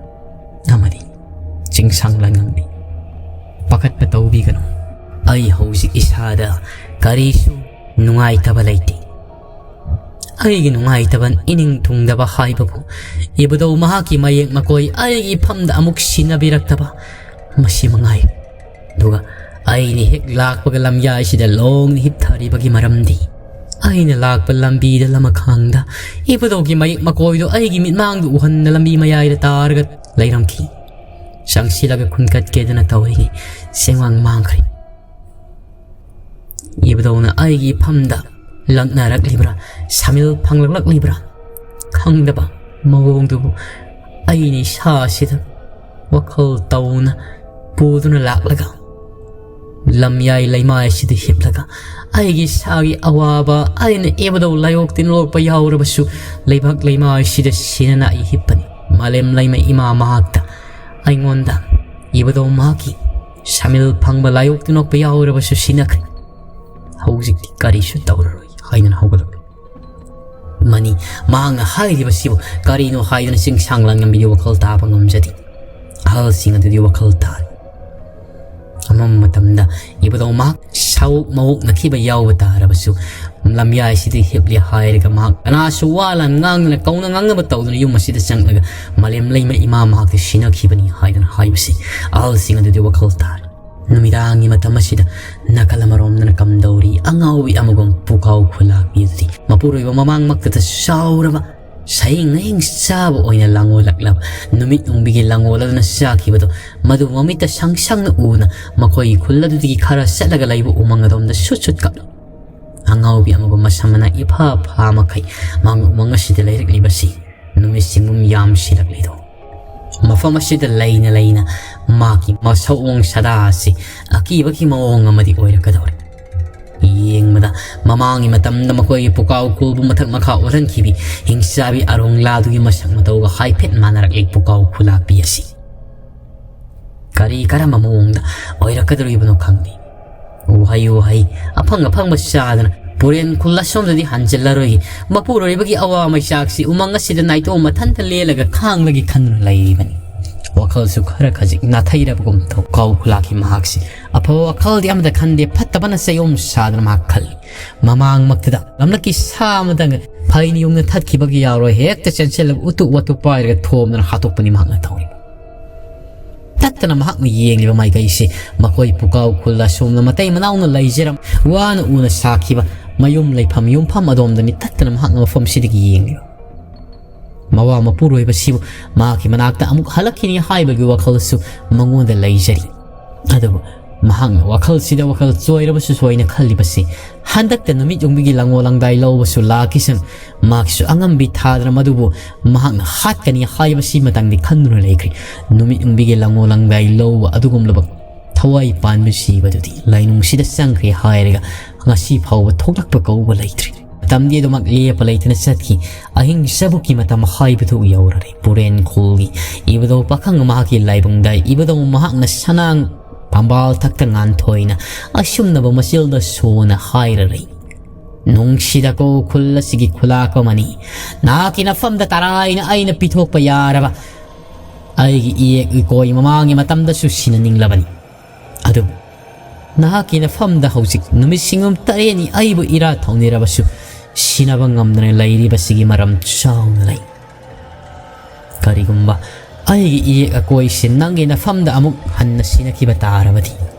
ꯑꯃꯗꯤ ꯆꯤꯡꯁꯥꯡ ꯂꯥꯡꯉꯝꯕꯤ, ꯄꯥꯈꯠꯄ ꯇꯧꯕꯤꯒꯅꯨ꯫ ꯑꯩ ꯍꯧꯖꯤꯛ ꯏꯁꯥꯗ ꯀꯔꯤꯁꯨ ꯅꯨꯡꯉꯥꯏꯇꯕ ꯂꯩꯇꯦ꯫ ꯑꯩꯒꯤ ꯅꯨꯡꯉꯥꯏꯇꯕ, ꯏꯅꯤꯡ ꯊꯨꯡꯗꯕ ꯍꯥꯏꯕꯕꯨ ꯏꯕꯨꯙꯧ ꯃꯍꯥꯛꯀꯤ ꯃꯌꯦꯛ ꯃꯀꯣꯏ ꯑꯩꯒꯤ ꯏꯐꯝꯗ ꯑꯃꯨꯛ ꯁꯤꯟꯅꯕꯤꯔꯛꯇꯕ, ꯃꯁꯤ ꯃꯉꯥꯏ꯫ ꯑꯗꯨꯒ ꯑꯩꯅ ꯍꯦꯛ ꯂꯥꯛꯄꯒ ꯂꯝꯌꯥꯏꯁꯤꯗ ꯂꯣꯡꯅ ꯍꯤꯞꯊꯔꯤꯕꯒꯤ ꯃꯔꯝꯗꯤ, ꯑꯩꯅ ꯂꯥꯛꯄ ꯂꯝꯕꯤꯗ ꯂꯃꯈꯥꯡꯗ ꯏꯕꯨꯙꯧꯒꯤ ꯃꯌꯦꯛ ꯃꯀꯣꯏꯗꯨ ꯑꯩꯒꯤ ꯃꯤꯠꯃꯥꯡꯗ ꯎꯍꯟꯅ ꯂꯝꯕꯤ ꯃꯌꯥꯏꯗ ꯇꯥꯔꯒ ꯂꯩꯔꯝꯈꯤ꯫ ꯆꯪꯁꯤꯜꯂꯒ ꯈꯨꯟꯀꯠꯀꯦꯗꯅ ꯇꯧꯔꯤꯉꯩ ꯆꯦꯡꯋꯥꯡ ꯃꯥꯡꯈ꯭ꯔꯦ꯫ ꯏꯕꯨꯙꯧꯅ ꯑꯩꯒꯤ ꯏꯐꯝꯗ ꯂꯛꯅꯔꯛꯂꯤꯕ꯭ꯔꯥ, ꯁꯥꯃꯤꯜ ꯐꯪꯂꯛꯂꯛꯂꯤꯕ꯭ꯔꯥ ꯈꯪꯗꯕ ꯃꯑꯣꯡꯗꯨꯕꯨ ꯑꯩꯅ ꯏꯁꯥꯁꯤꯗ ꯋꯥꯈꯜ ꯇꯧꯅ ꯄꯨꯗꯨꯅ ꯂꯥꯛꯂꯒ, ꯂꯝꯌꯥꯏ ꯂꯩꯃꯥꯏꯁꯤꯗ ꯍꯤꯞꯂꯒ ꯑꯩꯒꯤ ꯏꯁꯥꯒꯤ ꯑꯋꯥꯕ, ꯑꯩꯅ ꯏꯕꯨꯙꯧ ꯂꯥꯏꯑꯣꯛ ꯇꯤꯟꯂꯣꯛꯄ ꯌꯥꯎꯔꯕꯁꯨ, ꯂꯩꯕꯥꯛ ꯂꯩꯃꯥꯏꯁꯤꯗ ꯁꯤꯅꯅ ꯑꯩ ꯍꯤꯞꯄꯅꯤ꯫ ꯃꯥꯂꯦꯝ ꯂꯩꯃ ꯏꯃꯥ ꯃꯍꯥꯛꯇ ꯑꯩꯉꯣꯟꯗ ꯏꯕꯨꯙꯧ ꯃꯍꯥꯛꯀꯤ ꯁꯥꯃꯤꯜ ꯐꯪꯕ ꯂꯥꯏꯑꯣꯛ ꯇꯤꯟꯂꯣꯛꯄ ꯌꯥꯎꯔꯕꯁꯨ ꯁꯤꯅꯈ꯭ꯔꯦ꯫ ꯍꯧꯖꯤꯛꯇꯤ ꯀꯔꯤꯁꯨ ꯇꯧꯔꯔꯣꯏ ꯍꯥꯏꯗꯨꯅ ꯍꯧꯒꯠꯂꯛꯂꯦ꯫ ꯃꯅꯤ ꯃꯍꯥꯛꯅ ꯍꯥꯏꯔꯤꯕꯁꯤꯕꯨ ꯀꯔꯤꯅꯣ ꯍꯥꯏꯗꯨꯅ ꯆꯤꯡꯁꯥꯡ ꯂꯥꯡꯉꯝꯕꯤꯗꯨ ꯋꯥꯈꯜ ꯇꯥꯕ ꯉꯝꯖꯗꯦ꯫ ꯑꯍꯜꯁꯤꯡ ꯑꯗꯨꯗꯤ ꯋꯥꯈꯜ ꯇꯥꯔꯦ꯫ ꯑꯃꯝꯕ ꯃꯇꯝꯗ ꯏꯕꯨꯙꯧ ꯃꯍꯥꯛ ꯁꯥꯎ ꯃꯋꯣꯛꯅꯈꯤꯕ ꯌꯥꯎꯕ ꯇꯥꯔꯕꯁꯨ, ꯂꯝꯌꯥꯏꯁꯤꯗ ꯍꯤꯞꯂꯤ ꯍꯥꯏꯔꯒ ꯃꯍꯥꯛ ꯀꯅꯥꯁꯨ ꯋꯥ ꯂꯥꯟ ꯉꯥꯡꯗꯅ, ꯀꯧꯅ ꯉꯥꯡꯅꯕ ꯇꯧꯗꯅ ꯌꯨꯝ ꯑꯁꯤꯗ ꯆꯪꯂꯒ ꯃꯥꯂꯦꯝ ꯂꯩꯃ ꯏꯃꯥ ꯃꯍꯥꯛꯇꯤ ꯁꯤꯅꯈꯤꯕꯅꯤ ꯍꯥꯏꯗꯨꯅ ꯍꯥꯏꯕꯁꯤ ꯑꯍꯜꯁꯤꯡ ꯑꯗꯨꯗꯤ ꯋꯥꯈꯜ ꯇꯥꯔꯦ꯫ ꯅꯨꯃꯤꯗꯥꯡꯒꯤ ꯃꯇꯝ ꯑꯁꯤꯗ ꯅꯥꯀꯜ ꯑꯃꯔꯣꯝꯗꯅ ꯀꯝꯗꯧꯔꯤ ꯑꯉꯥꯎꯕꯤ ꯑꯃꯒꯨꯝ ꯄꯨꯀꯥꯎ ꯈꯨꯂꯥꯛꯄꯤ ꯑꯗꯨꯗꯤ ꯃꯄꯨꯔꯣꯏꯕ ꯃꯃꯥꯡꯃꯛꯇꯗ ꯆꯥꯎꯔꯕ ꯁꯌꯦꯡ ꯅꯌꯦꯡ ꯆꯥꯕ ꯑꯣꯏꯅ ꯂꯥꯡꯑꯣꯜꯂꯛꯂꯕ ꯅꯨꯃꯤꯠ ꯅꯨꯡꯕꯤꯒꯤ ꯂꯥꯡꯑꯣꯜ ꯑꯗꯨꯅ ꯆꯥꯈꯤꯕꯗꯣ ꯃꯗꯨ ꯃꯃꯤꯠꯇ ꯁꯪ ꯁꯪꯅ ꯎꯅ ꯃꯈꯣꯏꯒꯤ ꯈꯨꯜ ꯑꯗꯨꯗꯒꯤ ꯈꯔ ꯆꯠꯂꯒ ꯂꯩꯕ ꯎꯃꯪ ꯑꯗꯣꯝꯗ ꯁꯨꯠ ꯁꯨꯠ ꯀꯞꯂꯤ꯫ ꯑꯉꯥꯎꯕꯤ ꯑꯃꯒꯨꯝ ꯃꯁꯝ ꯃꯅꯥ ꯏꯐꯥ ꯐꯥ ꯃꯈꯩ ꯃꯥꯡ ꯎꯃꯪ ꯑꯁꯤꯗ ꯂꯩꯔꯛꯂꯤꯕꯁꯤ ꯅꯨꯃꯤꯠ ꯆꯤꯡꯒꯨꯝ ꯌꯥꯝꯁꯤꯜꯂꯛꯂꯤꯗꯣ꯫ ꯃꯐꯝ ꯑꯁꯤꯗ ꯂꯩꯅ ꯂꯩꯅ ꯃꯍꯥꯛꯀꯤ ꯃꯁꯛꯑꯣꯡ ꯁꯥꯗꯥ ꯑꯁꯤ ꯑꯀꯤꯕꯒꯤ ꯃꯑꯣꯡ ꯑꯃꯗꯤ ꯑꯣꯏꯔꯛꯀꯗꯧꯔꯦ꯫ ꯌꯦꯡꯕꯗ ꯃꯃꯥꯡꯒꯤ ꯃꯇꯝꯗ ꯃꯈꯣꯏꯒꯤ ꯄꯨꯀꯥꯎ ꯀꯨꯜꯕꯨ ꯃꯊꯛ ꯃꯈꯥ ꯑꯣꯜꯍꯟꯈꯤꯕꯤ ꯍꯤꯡꯆꯥꯕꯤ ꯑꯔꯣꯡꯂꯥꯗꯨꯒꯤ ꯃꯁꯛ ꯃꯇꯧꯒ ꯍꯥꯏꯐꯦꯠ ꯃꯥꯟꯅꯔꯛꯂꯤ ꯄꯨꯀꯥꯎ ꯈꯨꯂꯥꯛꯄꯤ ꯑꯁꯤ꯫ ꯀꯔꯤ ꯀꯔꯝꯕ ꯃꯑꯣꯡꯗ ꯑꯣꯏꯔꯛꯀꯗꯧꯔꯤꯕꯅꯣ ꯈꯪꯗꯦ꯫ ꯎꯍꯩ ꯋꯥꯍꯩ ꯑꯐꯪ ꯑꯐꯪꯕ ꯆꯥꯗꯅ ꯄꯨꯔꯦꯟ ꯈꯨꯜ ꯑꯁꯣꯝꯗꯗꯤ ꯍꯟꯖꯤꯜꯂꯔꯣꯏꯒꯦ꯫ ꯃꯄꯨꯔꯣꯏꯕꯒꯤ ꯑꯋꯥ ꯃꯩꯆꯥꯛꯁꯤ ꯎꯃꯪ ꯑꯁꯤꯗ ꯅꯥꯏꯇꯣꯝ ꯃꯊꯟꯇ ꯂꯦꯜꯂꯒ ꯈꯥꯡꯂꯒꯦ ꯈꯟꯗꯨꯅ ꯂꯩꯔꯤꯕꯅꯤ꯫ ꯋꯥꯈꯜꯁꯨ ꯈꯔ ꯈꯖꯤꯛ ꯅꯥꯊꯩꯔꯕꯒꯨꯝ ꯇꯧ ꯀꯥꯎ ꯈꯨꯂꯥꯛꯀꯤ ꯃꯍꯥꯛꯁꯤ꯫ ꯑꯐꯕ ꯋꯥꯈꯜꯗꯤ ꯑꯃꯠꯇ ꯈꯟꯗꯦ, ꯐꯠꯇꯕꯅ ꯆꯌꯣꯝ ꯁꯥꯗꯅ ꯃꯍꯥꯛ ꯈꯜꯂꯤ꯫ ꯃꯃꯥꯡꯃꯛꯇꯗ ꯂꯝꯂꯛꯀꯤ ꯁꯥ ꯑꯃꯗꯪ ꯐꯩꯅ ꯌꯨꯡꯅ ꯊꯠꯈꯤꯕꯒꯤ ꯌꯥꯔꯣꯏ ꯍꯦꯛꯇ ꯆꯦꯟꯁꯤꯜꯂꯒ ꯎꯇꯨ ꯋꯥꯇꯨ ꯄꯥꯏꯔꯒ ꯊꯣꯝꯗꯅ ꯍꯥꯠꯇꯣꯛꯄꯅꯤ ꯃꯍꯥꯛꯅ ꯇꯧꯔꯤꯕ꯫ ꯇꯠꯇꯅ ꯃꯍꯥꯛꯅ ꯌꯦꯡꯂꯤꯕ ꯃꯥꯏꯀꯩꯁꯤ ꯃꯈꯣꯏ ꯄꯨꯀꯥꯎ ꯈꯨꯜ ꯑꯁꯣꯝꯅ ꯃꯇꯩ ꯃꯅꯥꯎꯅ ꯂꯩꯖꯔꯝ ꯋꯥꯅ ꯎꯅ ꯁꯥꯈꯤꯕ ꯃꯌꯨꯝ ꯂꯩꯐꯝ ꯌꯨꯝꯐꯝ ꯑꯗꯣꯝꯗꯅꯤ ꯇꯠꯇꯅ ꯃꯍꯥꯛꯅ ꯃꯐꯝꯁꯤꯗꯒꯤ ꯌꯦꯡꯂꯤꯕ꯫ ꯃꯋꯥ ꯃꯄꯨꯔꯣꯏꯕꯁꯤꯕꯨ ꯃꯍꯥꯛꯀꯤ ꯃꯅꯥꯛꯇ ꯑꯃꯨꯛ ꯍꯜꯂꯛꯈꯤꯅꯤ ꯍꯥꯏꯕꯒꯤ ꯋꯥꯈꯜꯁꯨ ꯃꯉꯣꯟꯗ ꯂꯩꯖꯔꯤ꯫ ꯑꯗꯨꯕꯨ ꯃꯍꯥꯛꯅ ꯋꯥꯈꯜꯁꯤꯗ ꯋꯥꯈꯜ ꯆꯣꯏꯔꯕꯁꯨ ꯁꯣꯏꯅ ꯈꯜꯂꯤꯕꯁꯤ ꯍꯟꯗꯛꯇ ꯅꯨꯃꯤꯠ ꯌꯨꯡꯕꯤꯒꯤ ꯂꯥꯡꯑꯣꯜ ꯂꯥꯡꯗꯥꯏ ꯂꯧꯕꯁꯨ ꯂꯥꯛꯈꯤꯁꯅꯨ, ꯃꯍꯥꯛꯁꯨ ꯑꯉꯝꯕꯤ ꯊꯥꯗꯅ ꯃꯗꯨꯕꯨ ꯃꯍꯥꯛꯅ ꯍꯥꯠꯀꯅꯤ ꯍꯥꯏꯕꯁꯤ ꯃꯇꯥꯡꯗꯤ ꯈꯟꯗꯨꯅ ꯂꯩꯈ꯭ꯔꯦ꯫ ꯅꯨꯃꯤꯠ ꯌꯨꯡꯕꯤꯒꯤ ꯂꯥꯡꯑꯣꯜ ꯂꯥꯡꯗꯥꯏ ꯂꯧꯕ ꯑꯗꯨꯒꯨꯝꯂꯕ ꯊꯋꯥꯏ ꯄꯥꯟꯕ ꯖꯤꯕꯗꯨꯗꯤ ꯂꯩꯅꯨꯡꯁꯤꯗ ꯆꯪꯈ꯭ꯔꯦ ꯍꯥꯏꯔꯒ ꯉꯁꯤ ꯐꯥꯎꯕ ꯊꯣꯛꯂꯛꯄ ꯀꯧꯕ ꯂꯩꯇ꯭ꯔꯦ꯫ ꯃꯇꯝꯗꯤ ꯑꯗꯨꯃꯛ ꯂꯦꯞꯄ ꯂꯩꯇꯅ ꯆꯠꯈꯤ꯫ ꯑꯍꯤꯡ ꯆꯕꯨꯛꯀꯤ ꯃꯇꯝ ꯍꯥꯏꯕꯗꯨ ꯌꯧꯔꯔꯦ꯫ ꯄꯨꯔꯦꯟ ꯈꯨꯜꯒꯤ ꯏꯕꯨꯙꯧ ꯄꯥꯈꯪ ꯃꯍꯥꯛꯀꯤ ꯂꯥꯏꯕꯨꯡꯗ ꯏꯕꯨꯙꯧ ꯃꯍꯥꯛꯅ ꯁꯅꯥꯡ ꯐꯝꯕꯥꯜ ꯊꯛꯇ ꯉꯥꯟꯊꯣꯏꯅ ꯑꯁꯨꯝꯅꯕ ꯃꯆꯤꯜꯗ ꯁꯣꯟꯅ ꯍꯥꯏꯔꯔꯦ꯫ ꯅꯨꯡꯁꯤꯗꯀꯣ ꯈꯨꯜ ꯑꯁꯤꯒꯤ ꯈꯨꯂꯥꯛꯄ ꯑꯃꯅꯤ꯫ ꯅꯍꯥꯛꯀꯤ ꯅꯐꯝꯗ ꯇꯔꯥꯏꯅ ꯑꯩꯅ ꯄꯤꯊꯣꯛꯄ ꯌꯥꯔꯕ ꯑꯩꯒꯤ ꯏꯌꯦꯛ ꯏꯀꯣꯏ ꯃꯃꯥꯡꯒꯤ ꯃꯇꯝꯗꯁꯨ ꯁꯤꯟꯅꯅꯤꯡꯂꯕꯅꯤ꯫ ꯑꯗꯨꯕꯨ ꯅꯍꯥꯛꯀꯤ ꯅꯐꯝꯗ ꯍꯧꯖꯤꯛ ꯅꯨꯃꯤꯠ ꯁꯤꯡꯒꯨꯝ ꯇꯔꯦꯠꯅꯤ ꯑꯩꯕꯨ ꯏꯔꯥꯠ ꯊꯧꯅꯤꯔꯕꯁꯨ ꯁꯤꯟꯅꯕ ꯉꯝꯗꯅ ꯂꯩꯔꯤꯕꯁꯤꯒꯤ ꯃꯔꯝ ꯆꯥꯎꯅ ꯂꯩ꯫ ꯀꯔꯤꯒꯨꯝꯕ ꯑꯩꯒꯤ ꯏꯌꯦꯛ ꯑꯀꯣꯏꯁꯦ ꯅꯪꯒꯤ ꯅꯐꯝꯗ ꯑꯃꯨꯛ ꯍꯟꯅ ꯁꯤꯟꯅꯈꯤꯕ ꯇꯥꯔꯕꯗꯤ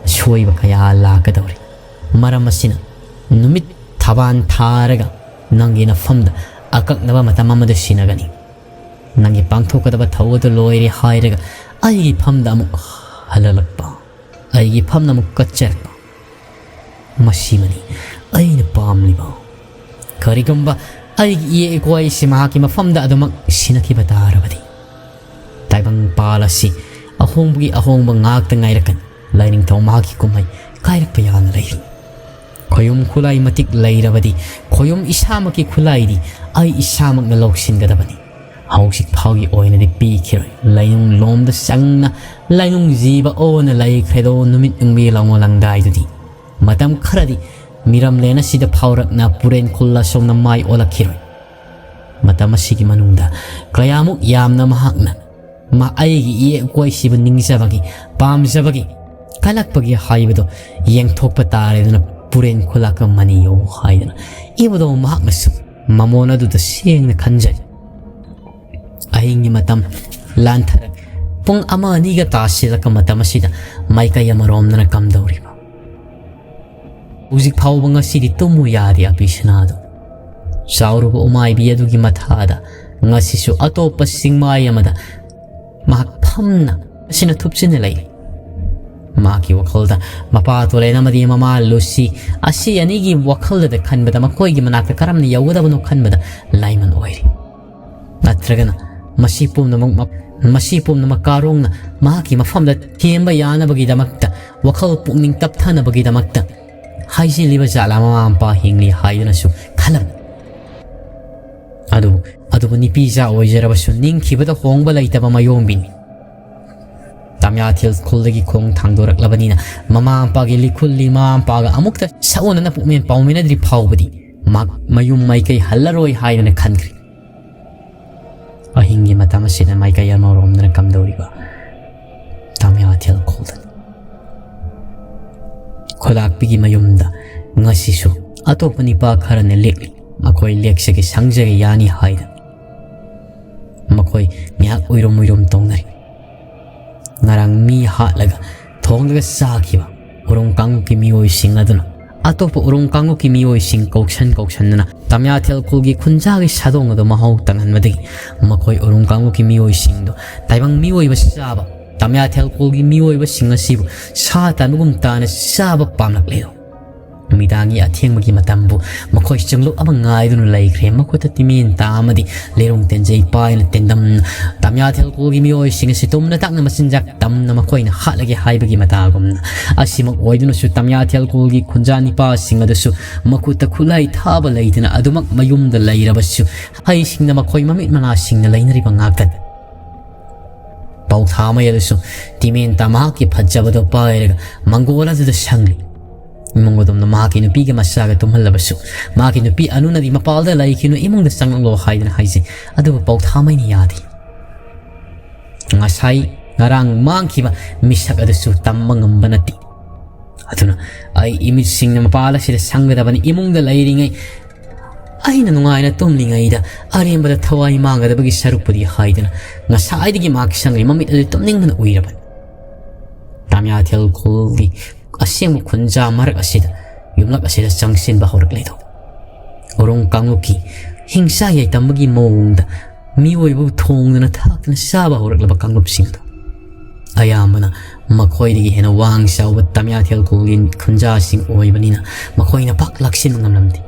ꯑꯁꯣꯏꯕ ꯀꯌꯥ ꯂꯥꯛꯀꯗꯧꯔꯤ꯫ ꯃꯔꯝ ꯑꯁꯤꯅ ꯅꯨꯃꯤꯠ ꯊꯕꯥꯟ ꯊꯥꯔꯒ ꯅꯪꯒꯤ ꯅꯐꯝꯗ ꯑꯀꯛꯅꯕ ꯃꯇꯝ ꯑꯃꯗ ꯁꯤꯟꯅꯒꯅꯤ꯫ ꯅꯪꯒꯤ ꯄꯥꯡꯊꯣꯛꯀꯗꯕ ꯊꯧ ꯑꯗꯨ ꯂꯣꯏꯔꯦ ꯍꯥꯏꯔꯒ ꯑꯩꯒꯤ ꯐꯝꯗ ꯑꯃꯨꯛ ꯍꯜꯂꯛꯄ, ꯑꯩꯒꯤ ꯐꯝꯗ ꯑꯃꯨꯛ ꯀꯠꯆꯔꯛꯄ, ꯃꯁꯤꯃꯅꯤ ꯑꯩꯅ ꯄꯥꯝꯂꯤꯕ꯫ ꯀꯔꯤꯒꯨꯝꯕ ꯑꯩꯒꯤ ꯏꯌꯦꯛ ꯏꯀꯣꯏꯁꯤ ꯃꯍꯥꯛꯀꯤ ꯃꯐꯝꯗ ꯑꯗꯨꯃꯛ ꯁꯤꯟꯅꯈꯤꯕ ꯇꯥꯔꯕꯗꯤ, ꯇꯥꯏꯕꯪꯄꯥꯜ ꯑꯁꯤ ꯑꯍꯣꯡꯕꯒꯤ ꯑꯍꯣꯡꯕ ꯉꯥꯛꯇ ꯉꯥꯏꯔꯛꯀꯅꯤ꯫ ꯂꯥꯏꯅꯤꯡꯊꯧ ꯃꯍꯥꯛꯀꯤ ꯀꯨꯝꯍꯩ ꯀꯥꯏꯔꯛꯄ ꯌꯥꯅ ꯂꯩꯔꯤ꯫ ꯈꯣꯌꯨꯝ ꯈꯨꯠꯂꯥꯏ ꯃꯇꯤꯛ ꯂꯩꯔꯕꯗꯤ ꯈꯣꯌꯨꯝ ꯏꯁꯥꯃꯛꯀꯤ ꯈꯨꯠꯂꯥꯏꯗꯤ ꯑꯩ ꯏꯁꯥꯃꯛꯅ ꯂꯧꯁꯤꯟꯒꯗꯕꯅꯤ꯫ ꯍꯧꯖꯤꯛ ꯐꯥꯎꯒꯤ ꯑꯣꯏꯅꯗꯤ ꯄꯤꯈꯤꯔꯣꯏ꯫ ꯂꯩꯅꯨꯡ ꯂꯣꯝꯗ ꯆꯪꯅ ꯂꯩꯅꯨꯡ ꯖꯤꯕ ꯑꯣꯟꯅ ꯂꯩꯈ꯭ꯔꯦꯗꯣ ꯅꯨꯃꯤꯠ ꯅꯨꯡꯕꯤ ꯂꯥꯎꯉꯣ ꯂꯪꯗꯥꯏꯗꯨꯗꯤ꯫ ꯃꯇꯝ ꯈꯔꯗꯤ ꯃꯤꯔꯝꯂꯦꯟ ꯑꯁꯤꯗ ꯐꯥꯎꯔꯛꯅ ꯄꯨꯔꯦꯟ ꯈꯨꯜ ꯑꯁꯣꯝꯅ ꯃꯥꯏ ꯑꯣꯜꯂꯛꯈꯤꯔꯣꯏ꯫ ꯃꯇꯝ ꯑꯁꯤꯒꯤ ꯃꯅꯨꯡꯗ ꯀꯌꯥꯃꯨꯛ ꯌꯥꯝꯅ ꯃꯍꯥꯛꯅ ꯃꯥ ꯑꯩꯒꯤ ꯏꯌꯦꯛ ꯀꯣꯏꯁꯤꯕꯨ ꯅꯤꯡꯖꯕꯒꯤ, ꯄꯥꯝꯖꯕꯒꯤ, ꯀꯜꯂꯛꯄꯒꯤ ꯍꯥꯏꯕꯗꯣ ꯌꯦꯡꯊꯣꯛꯄ ꯇꯥꯔꯦꯗꯅ ꯄꯨꯔꯦꯟ ꯈꯨꯜꯂꯛꯀ ꯃꯅꯤꯌꯣ ꯍꯥꯏꯗꯅ ꯏꯕꯗꯣ ꯃꯍꯥꯛꯅꯁꯨ ꯃꯃꯣꯟ ꯑꯗꯨꯗ ꯁꯦꯡꯅ ꯈꯟꯖꯩ꯫ ꯑꯍꯤꯡꯒꯤ ꯃꯇꯝ ꯂꯥꯟꯊꯔꯛ ꯄꯨꯡ ꯑꯃ ꯑꯅꯤꯒ ꯇꯥꯁꯤꯜꯂꯛꯄ ꯃꯇꯝ ꯑꯁꯤꯗ ꯃꯥꯏꯀꯩ ꯑꯃꯔꯣꯝꯗꯅ ꯀꯝꯗꯧꯔꯤꯕ? ꯍꯧꯖꯤꯛ ꯐꯥꯎꯕ ꯉꯁꯤꯗꯤ ꯇꯨꯝꯃꯨ ꯌꯥꯗꯦ ꯑꯄꯤꯁꯅꯥꯗꯣ꯫ ꯆꯥꯎꯔꯕ ꯎꯃꯥꯏꯕꯤ ꯑꯗꯨꯒꯤ ꯃꯊꯥꯗ ꯉꯁꯤꯁꯨ ꯑꯇꯣꯞꯄ ꯆꯤꯡꯃꯥꯏ ꯑꯃꯗ ꯃꯍꯥꯛ ꯐꯝꯅ ꯑꯁꯤꯅ ꯊꯨꯞꯆꯤꯟꯅ ꯂꯩꯔꯤ꯫ ꯃꯍꯥꯛꯀꯤ ꯋꯥꯈꯜꯗ ꯃꯄꯥ ꯇꯣꯂꯦꯟ ꯑꯃꯗꯤ ꯃꯃꯥ ꯂꯨꯁꯤ ꯑꯁꯤ ꯑꯅꯤꯒꯤ ꯋꯥꯈꯜꯗ ꯈꯟꯕꯗ ꯃꯈꯣꯏꯒꯤ ꯃꯅꯥꯛꯇ ꯀꯔꯝꯅ ꯌꯧꯒꯗꯕꯅꯣ ꯈꯟꯕꯗ ꯂꯥꯏꯃꯟ ꯑꯣꯏꯔꯤ꯫ ꯅꯠꯇ꯭ꯔꯒꯅ ꯃꯁꯤ ꯄꯨꯝꯅꯃꯛ ꯃ-, ꯃꯁꯤ ꯄꯨꯝꯅꯃꯛ ꯀꯥꯔꯣꯡꯅ ꯃꯍꯥꯛꯀꯤ ꯃꯐꯝꯗ ꯊꯦꯝꯕ ꯌꯥꯅꯕꯒꯤꯗꯃꯛꯇ, ꯋꯥꯈꯜ ꯄꯨꯛꯅꯤꯡ ꯇꯞꯊꯅꯕꯒꯤꯗꯃꯛꯇ ꯍꯥꯏꯖꯤꯜꯂꯤꯕ ꯖꯥꯠꯂꯥ ꯃꯃꯥ ꯃꯄꯥ ꯍꯤꯡꯂꯤ ꯍꯥꯏꯗꯨꯅꯁꯨ ꯈꯜꯂꯝꯃꯤ꯫ ꯑꯗꯨꯕꯨ, ꯑꯗꯨꯕꯨ ꯅꯨꯄꯤꯖꯥ ꯑꯣꯏꯖꯔꯕꯁꯨ ꯅꯤꯡꯈꯤꯕꯗ ꯍꯣꯡꯕ ꯂꯩꯇꯕ ꯃꯌꯣꯝꯕꯤꯅꯤ꯫ ꯇꯥꯃꯤꯌꯥꯊꯦꯜ ꯈꯨꯜꯗꯒꯤ ꯈꯣꯡ ꯊꯥꯡꯗꯣꯔꯛꯂꯕꯅꯤꯅ ꯃꯃꯥ ꯃꯄꯥꯒꯤ ꯂꯤꯈꯨꯜꯂꯤ ꯃꯃꯥ ꯃꯄꯥꯒ ꯑꯃꯨꯛꯇ ꯁꯛꯎꯅꯅ ꯄꯨꯛꯃꯦꯟ ꯄꯥꯎꯃꯤꯟꯅꯗ꯭ꯔꯤ ꯐꯥꯎꯕꯗꯤ ꯃꯍꯥꯛ ꯃꯌꯨꯝ ꯃꯥꯏꯀꯩ ꯍꯜꯂꯔꯣꯏ ꯍꯥꯏꯗꯨꯅ ꯈꯟꯈ꯭ꯔꯦ꯫ ꯑꯍꯤꯡꯒꯤ ꯃꯇꯝ ꯑꯁꯤꯗ ꯃꯥꯏꯀꯩ ꯑꯃꯔꯣꯝꯗꯅ ꯀꯝꯗꯧꯔꯤꯕ? ꯇꯥꯃꯤꯌꯥꯊꯦꯜ ꯈꯨꯜꯗꯅꯤ꯫ ꯈꯨꯂꯥꯛꯄꯤꯒꯤ ꯃꯌꯨꯝꯗ ꯉꯁꯤꯁꯨ ꯑꯇꯣꯞꯄ ꯅꯤꯄꯥ ꯈꯔꯅ ꯂꯦꯛꯂꯤ꯫ ꯃꯈꯣꯏ ꯂꯦꯛꯆꯒꯦ ꯁꯪꯖꯒꯦ ꯌꯥꯅꯤ ꯍꯥꯏꯗꯅ ꯃꯈꯣꯏ ꯉꯥꯏꯍꯥꯛ ꯎꯏꯔꯨꯝ ꯎꯏꯔꯨꯝ ꯇꯧꯅꯔꯤ꯫ ꯉꯔꯥꯡ ꯃꯤ ꯍꯥꯠꯂꯒ ꯊꯣꯡꯂꯒ ꯆꯥꯈꯤꯕ ꯎꯔꯨꯝ ꯀꯥꯡꯂꯨꯞꯀꯤ ꯃꯤꯑꯣꯏꯁꯤꯡ ꯑꯗꯨꯅ ꯑꯇꯣꯞꯄ ꯎꯔꯨꯝ ꯀꯥꯡꯂꯨꯞꯀꯤ ꯃꯤꯑꯣꯏꯁꯤꯡ ꯀꯧꯁꯟ ꯀꯧꯁꯟꯗꯨꯅ ꯇꯝꯌꯥꯊꯦꯜ ꯈꯨꯜꯒꯤ ꯈꯨꯟꯖꯥꯒꯤ ꯁꯥꯗꯣꯡ ꯑꯗꯨ ꯃꯍꯥꯎ ꯇꯪꯍꯟꯕꯗꯒꯤ ꯃꯈꯣꯏ ꯎꯔꯨꯝ ꯀꯥꯡꯂꯨꯞꯀꯤ ꯃꯤꯑꯣꯏꯁꯤꯡꯗꯨ ꯇꯥꯏꯕꯪ ꯃꯤꯑꯣꯏꯕ ꯆꯥꯕ, ꯇꯝꯌꯥꯊꯦꯜ ꯈꯨꯜꯒꯤ ꯃꯤꯑꯣꯏꯕꯁꯤꯡ ꯑꯁꯤꯕꯨ ꯁꯥ ꯇꯥꯟꯕꯒꯨꯝ ꯇꯥꯅ ꯆꯥꯕ ꯄꯥꯝꯂꯛꯂꯦ꯫ ꯅꯨꯃꯤꯗꯥꯡꯒꯤ ꯑꯊꯦꯡꯕꯒꯤ ꯃꯇꯝꯕꯨ ꯃꯈꯣꯏ ꯆꯨꯝꯂꯨꯛ ꯑꯃ ꯉꯥꯏꯗꯨꯅ ꯂꯩꯈ꯭ꯔꯦ꯫ ꯃꯈꯨꯠꯇ ꯇꯤꯃꯦꯟ ꯇꯥ ꯑꯃꯗꯤ ꯂꯩꯔꯣꯡ ꯇꯦꯟꯖꯩ ꯄꯥꯏꯅ ꯇꯦꯟꯗꯝꯅ ꯇꯝꯌꯥꯊꯦꯜ ꯈꯨꯜꯒꯤ ꯃꯤꯑꯣꯏꯁꯤꯡ ꯑꯁꯤ ꯇꯨꯝꯅ ꯇꯥꯛꯅ ꯃꯆꯤꯟꯖꯥꯛ ꯇꯝꯅ ꯃꯈꯣꯏꯅ ꯍꯥꯠꯂꯒꯦ ꯍꯥꯏꯕꯒꯤ ꯃꯇꯥꯒꯨꯝꯅ ꯑꯁꯤꯃꯛ ꯑꯣꯏꯗꯨꯅꯁꯨ ꯇꯝꯌꯥꯊꯦꯜ ꯈꯨꯜꯒꯤ ꯈꯨꯟꯖꯥ ꯅꯤꯄꯥꯁꯤꯡ ꯑꯗꯨꯁꯨ ꯃꯈꯨꯠꯇ ꯈꯨꯠꯂꯥꯏ ꯊꯥꯕ ꯂꯩꯇꯅ ꯑꯗꯨꯃꯛ ꯃꯌꯨꯝꯗ ꯂꯩꯔꯕꯁꯨ ꯍꯩꯁꯤꯡꯅ ꯃꯈꯣꯏ ꯃꯃꯤꯠ ꯃꯅꯥꯁꯤꯡꯅ ꯂꯩꯅꯔꯤꯕ ꯉꯥꯛꯇꯅꯤ꯫ ꯄꯥꯎꯊꯥꯃꯩ ꯑꯗꯨꯁꯨ ꯇꯤꯃꯦꯟꯇꯥ ꯃꯍꯥꯛꯀꯤ ꯐꯖꯕꯗꯣ ꯄꯥꯏꯔꯒ ꯃꯪꯒꯣꯜ ꯑꯗꯨꯗ ꯁꯪꯂꯤ꯫ ꯏꯃꯨꯡ ꯑꯗꯨꯝꯅ ꯃꯍꯥꯛꯀꯤ ꯅꯨꯄꯤꯒ ꯃꯆꯥꯒ ꯇꯨꯝꯍꯜꯂꯕꯁꯨ ꯃꯍꯥꯛꯀꯤ ꯅꯨꯄꯤ ꯑꯅꯨꯅꯗꯤ ꯃꯄꯥꯜꯗ ꯂꯩꯈꯤꯅꯨ, ꯏꯃꯨꯡꯗ ꯆꯪꯂꯛꯂꯣ ꯍꯥꯏꯗꯨꯅ ꯍꯥꯏꯖꯩ꯫ ꯑꯗꯨꯕꯨ ꯄꯥꯎꯊꯥꯃꯩꯅ ꯌꯥꯗꯦ꯫ ꯉꯁꯥꯏ ꯉꯔꯥꯡ ꯃꯥꯡꯈꯤꯕ ꯃꯤꯁꯛ ꯑꯗꯨꯁꯨ ꯇꯝꯕ ꯉꯝꯕ ꯅꯠꯇꯦ꯫ ꯑꯗꯨꯅ ꯑꯩ ꯏꯃꯤꯠꯁꯤꯡꯅ ꯃꯄꯥꯜ ꯑꯁꯤꯗ ꯁꯪꯒꯗꯕꯅꯤ꯫ ꯏꯃꯨꯡꯗ ꯂꯩꯔꯤꯉꯩ ꯑꯩꯅ ꯅꯨꯡꯉꯥꯏꯅ ꯇꯨꯝꯂꯤꯉꯩꯗ ꯑꯔꯦꯝꯕꯗ ꯊꯋꯥꯏ ꯃꯥꯡꯒꯗꯕꯒꯤ ꯁꯔꯨꯛꯄꯨꯗꯤ ꯍꯥꯏꯗꯨꯅ ꯉꯁꯥꯏꯗꯒꯤ ꯃꯍꯥꯛꯀꯤ ꯁꯪꯒꯩ ꯃꯃꯤꯠ ꯑꯗꯨ ꯇꯨꯝꯅꯤꯡꯕꯅ ꯎꯏꯔꯕꯅꯤ꯫ ꯇꯥꯃꯤꯌꯥꯊꯦꯜ ꯈꯨꯜꯒꯤ ꯑꯁꯦꯡꯕ ꯈꯨꯟꯖꯥ ꯃꯔꯛ ꯑꯁꯤꯗ ꯌꯨꯝꯂꯛ ꯑꯁꯤꯗ ꯆꯪꯁꯤꯟꯕ ꯍꯧꯔꯛꯂꯦꯗꯣ꯫ ꯎꯔꯨꯝ ꯀꯥꯡꯂꯨꯞꯀꯤ ꯍꯤꯡꯁꯥ ꯌꯥꯏꯇꯝꯕꯒꯤ ꯃꯑꯣꯡꯗ ꯃꯤꯑꯣꯏꯕꯕꯨ ꯊꯣꯡꯗꯨꯅ ꯊꯥꯛꯇꯨꯅ ꯆꯥꯕ ꯍꯧꯔꯛꯂꯕ ꯀꯥꯡꯂꯨꯞꯁꯤꯡ ꯑꯗꯨ ꯑꯌꯥꯝꯕꯅ ꯃꯈꯣꯏꯗꯒꯤ ꯍꯦꯟꯅ ꯋꯥꯡ ꯆꯥꯎꯕ ꯇꯥꯃꯤꯌꯥꯊꯦꯜ ꯈꯨꯜꯒꯤ ꯈꯨꯟꯖꯥꯁꯤꯡ ꯑꯣꯏꯕꯅꯤꯅ ꯃꯈꯣꯏꯅ ꯄꯥꯛ ꯂꯥꯛꯁꯤꯟꯕ ꯉꯝꯂꯝꯗꯦ꯫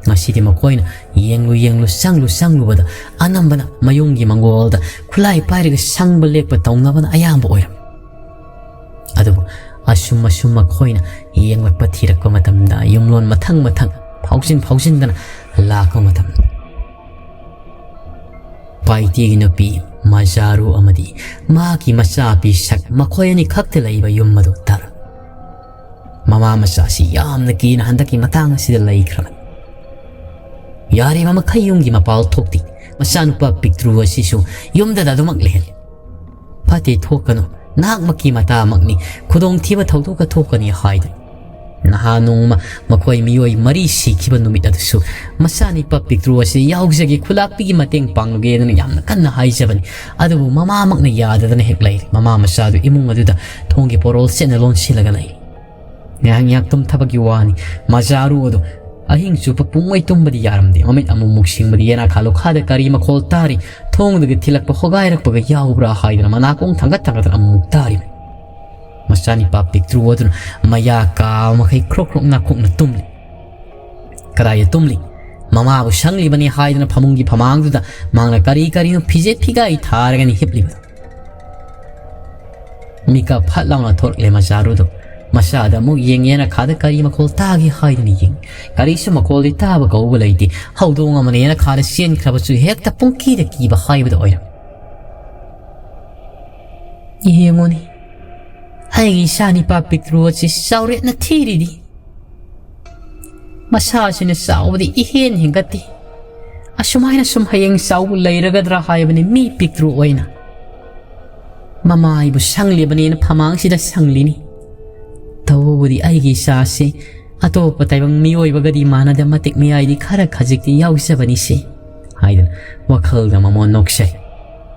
ꯉꯁꯤꯗꯤ ꯃꯈꯣꯏꯅ ꯌꯦꯡꯂꯨ ꯌꯦꯡꯂꯨ ꯆꯪꯂꯨ ꯆꯪꯂꯨꯕꯗ ꯑꯅꯝꯕꯅ ꯃꯌꯨꯝꯒꯤ ꯃꯪꯒꯣꯜꯗ ꯈꯨꯠꯂꯥꯏ ꯄꯥꯏꯔꯒ ꯁꯪꯕ ꯂꯦꯛꯄ ꯇꯧꯅꯕꯅ ꯑꯌꯥꯝꯕ ꯑꯣꯏꯔꯝꯃꯤ꯫ ꯑꯗꯨꯕꯨ ꯑꯁꯨꯝ ꯑꯁꯨꯝ ꯃꯈꯣꯏꯅ ꯌꯦꯡꯂꯛꯄ ꯊꯤꯔꯛꯄ ꯃꯇꯝꯗ ꯌꯨꯝꯂꯣꯟ ꯃꯊꯪ ꯃꯊꯪ ꯐꯥꯎꯖꯤꯟ ꯐꯥꯎꯖꯤꯟꯗꯅ ꯂꯥꯛꯄ ꯃꯇꯝꯗ ꯄꯥꯏꯇꯦꯒꯤ ꯅꯨꯄꯤ ꯃꯖꯥꯔꯨ ꯑꯃꯗꯤ ꯃꯍꯥꯛꯀꯤ ꯃꯆꯥꯄꯤ ꯁꯛ ꯃꯈꯣꯏ ꯑꯅꯤꯈꯛꯇ ꯂꯩꯕ ꯌꯨꯝ ꯑꯗꯨ ꯇꯥꯔꯝꯃꯤ꯫ ꯃꯃꯥ ꯃꯆꯥꯁꯤ ꯌꯥꯝꯅ ꯀꯤꯅ ꯍꯟꯗꯛꯀꯤ ꯃꯇꯥꯡ ꯑꯁꯤꯗ ꯂꯩꯈ꯭ꯔꯕꯅꯤ꯫ ꯌꯥꯔꯤꯕ ꯃꯈꯩ ꯌꯨꯝꯒꯤ ꯃꯄꯥꯜ ꯊꯣꯛꯇꯦ꯫ ꯃꯆꯥꯅꯨꯄꯥ ꯄꯤꯛꯇ꯭ꯔꯨ ꯑꯁꯤꯁꯨ ꯌꯨꯝꯗꯗ ꯑꯗꯨꯃꯛ ꯂꯩꯍꯜꯂꯤ꯫ "ꯐꯠꯇꯦ, ꯊꯣꯛꯀꯅꯨ, ꯅꯍꯥꯛꯃꯛꯀꯤ ꯃꯇꯥꯃꯛꯅꯤ, ꯈꯨꯗꯣꯡꯊꯤꯕ ꯊꯧꯗꯣꯛꯀ ꯊꯣꯛꯀꯅꯤ" ꯍꯥꯏꯗꯨꯅ꯫ ꯅꯍꯥ ꯅꯣꯡꯃ ꯃꯈꯣꯏ ꯃꯤꯑꯣꯏ ꯃꯔꯤ ꯁꯤꯈꯤꯕ ꯅꯨꯃꯤꯠ ꯑꯗꯨꯁꯨ ꯃꯆꯥꯅꯤꯄꯥ ꯄꯤꯛꯇ꯭ꯔꯨ ꯑꯁꯤ ꯌꯥꯎꯖꯒꯦ, ꯈꯨꯂꯥꯛꯄꯤꯒꯤ ꯃꯇꯦꯡ ꯄꯥꯡꯂꯨꯒꯦꯗꯅ ꯌꯥꯝꯅ ꯀꯟꯅ ꯍꯥꯏꯖꯕꯅꯤ꯫ ꯑꯗꯨꯕꯨ ꯃꯃꯥꯃꯛꯅ ꯌꯥꯗꯗꯅ ꯍꯦꯛ ꯂꯩꯔꯦ꯫ ꯃꯃꯥ ꯃꯆꯥꯗꯨ ꯏꯃꯨꯡ ꯑꯗꯨꯗ ꯊꯣꯡꯒꯤ ꯄꯣꯔꯣꯜ ꯁꯦꯠꯅ ꯂꯣꯟꯁꯤꯜꯂꯒ ꯂꯩ꯫ ꯉꯥꯏꯍꯥꯛ ꯉꯥꯏꯍꯥꯛ ꯇꯨꯝꯊꯕꯒꯤ ꯋꯥꯅꯤ꯫ ꯃꯖꯥꯔꯨ ꯑꯗꯨ ꯑꯍꯤꯡ ꯆꯨꯞꯄ ꯄꯨꯡꯃꯩ ꯇꯨꯝꯕꯗꯤ ꯌꯥꯔꯝꯗꯦ꯫ ꯃꯃꯤꯠ ꯑꯃꯨꯛꯃꯨꯛ ꯁꯤꯡꯕꯗꯤ ꯌꯦꯅꯥꯈꯥ ꯂꯣꯈꯥꯗ ꯀꯔꯤ ꯃꯈꯣꯜ ꯇꯥꯔꯤ, ꯊꯣꯡꯗꯒꯤ ꯊꯤꯜꯂꯛꯄ ꯍꯣꯒꯥꯏꯔꯛꯄꯒ ꯌꯥꯎꯕ꯭ꯔꯥ ꯍꯥꯏꯗꯨꯅ ꯃꯅꯥꯀꯣꯡ ꯊꯥꯡꯒꯠ ꯊꯥꯡꯒꯠꯇꯅ ꯑꯃꯨꯛꯃꯨꯛ ꯇꯥꯔꯤꯕꯅꯤ꯫ ꯃꯆꯥꯅꯤꯄꯥ ꯄꯤꯛꯇ꯭ꯔꯨ ꯑꯗꯨꯅ ꯃꯌꯥ ꯀꯥ ꯃꯈꯩ ꯈ꯭ꯔꯣꯛ ꯈ꯭ꯔꯣꯛ ꯅꯥꯈꯣꯛꯅ ꯇꯨꯝꯂꯤ꯫ ꯀꯗꯥꯏꯗ ꯇꯨꯝꯂꯤ? ꯃꯃꯥꯕꯨ ꯁꯪꯂꯤꯕꯅꯤ ꯍꯥꯏꯗꯨꯅ ꯐꯃꯨꯡꯒꯤ ꯐꯃꯥꯡꯗꯨꯗ ꯃꯍꯥꯛꯅ ꯀꯔꯤ ꯀꯔꯤꯅꯣ ꯐꯤꯖꯦꯠ ꯐꯤꯒꯥꯏ ꯊꯥꯔꯒꯅꯤ ꯍꯤꯞꯂꯤꯕ꯫ ꯃꯤꯀꯞ ꯐꯠ ꯂꯥꯎꯅ ꯊꯣꯛꯂꯛꯂꯦ ꯃꯆꯥꯔꯨꯗꯣ꯫ ꯃꯆꯥꯗ ꯑꯃꯨꯛ ꯌꯦꯡꯉꯦꯅ ꯈꯥꯗ ꯀꯔꯤ ꯃꯈꯣꯜ ꯇꯥꯒꯦ ꯍꯥꯏꯗꯨꯅ ꯌꯦꯡꯉꯤ꯫ ꯀꯔꯤꯁꯨ ꯃꯈꯣꯜꯗꯤ ꯇꯥꯕ ꯀꯧꯕ ꯂꯩꯇꯦ꯫ ꯍꯧꯗꯣꯡ ꯑꯃꯅꯦꯅ ꯈꯥꯗ ꯆꯦꯟꯈ꯭ꯔꯕꯁꯨ ꯍꯦꯛꯇ ꯄꯨꯡꯀꯤꯗ ꯀꯤꯕ ꯍꯥꯏꯕꯗꯣ ꯑꯣꯏꯔꯝꯃꯤ꯫ "ꯌꯦꯡꯉꯨꯅꯤ, ꯑꯩꯒꯤ ꯏꯆꯥ ꯅꯤꯄꯥ ꯄꯤꯛꯇ꯭ꯔꯨ ꯑꯁꯤ ꯆꯥꯎꯔꯦꯠꯅ ꯊꯤꯔꯤꯗꯤ꯫ ꯃꯁꯥꯁꯤꯅ ꯆꯥꯎꯕꯗꯤ ꯏꯍꯦꯟ ꯍꯦꯟꯒꯠꯇꯦ꯫ ꯑꯁꯨꯃꯥꯏꯅ ꯁꯨꯝ ꯍꯌꯦꯡ ꯆꯥꯎꯕ ꯂꯩꯔꯒꯗ꯭ꯔꯥ ꯍꯥꯏꯕꯅꯤ ꯃꯤ ꯄꯤꯛꯇ꯭ꯔꯨ ꯑꯣꯏꯅ꯫ ꯃꯃꯥ ꯑꯩꯕꯨ ꯁꯪꯂꯤꯕꯅꯦꯅ ꯐꯃꯥꯡꯁꯤꯗ ꯁꯪꯂꯤꯅꯤ꯫ ꯇꯧꯕꯕꯨꯗꯤ ꯑꯩꯒꯤ ꯏꯆꯥꯁꯤ ꯑꯇꯣꯞꯄ ꯇꯥꯏꯕꯪ ꯃꯤꯑꯣꯏꯕꯒꯗꯤ ꯃꯥꯟꯅꯗ ꯃꯇꯤꯛ ꯃꯌꯥꯏꯗꯤ ꯈꯔ ꯈꯖꯤꯛꯇꯤ ꯌꯥꯎꯖꯕꯅꯤꯁꯦ" ꯍꯥꯏꯗꯅ ꯋꯥꯈꯜꯗ ꯃꯃꯣꯟ ꯅꯣꯛꯆꯩ꯫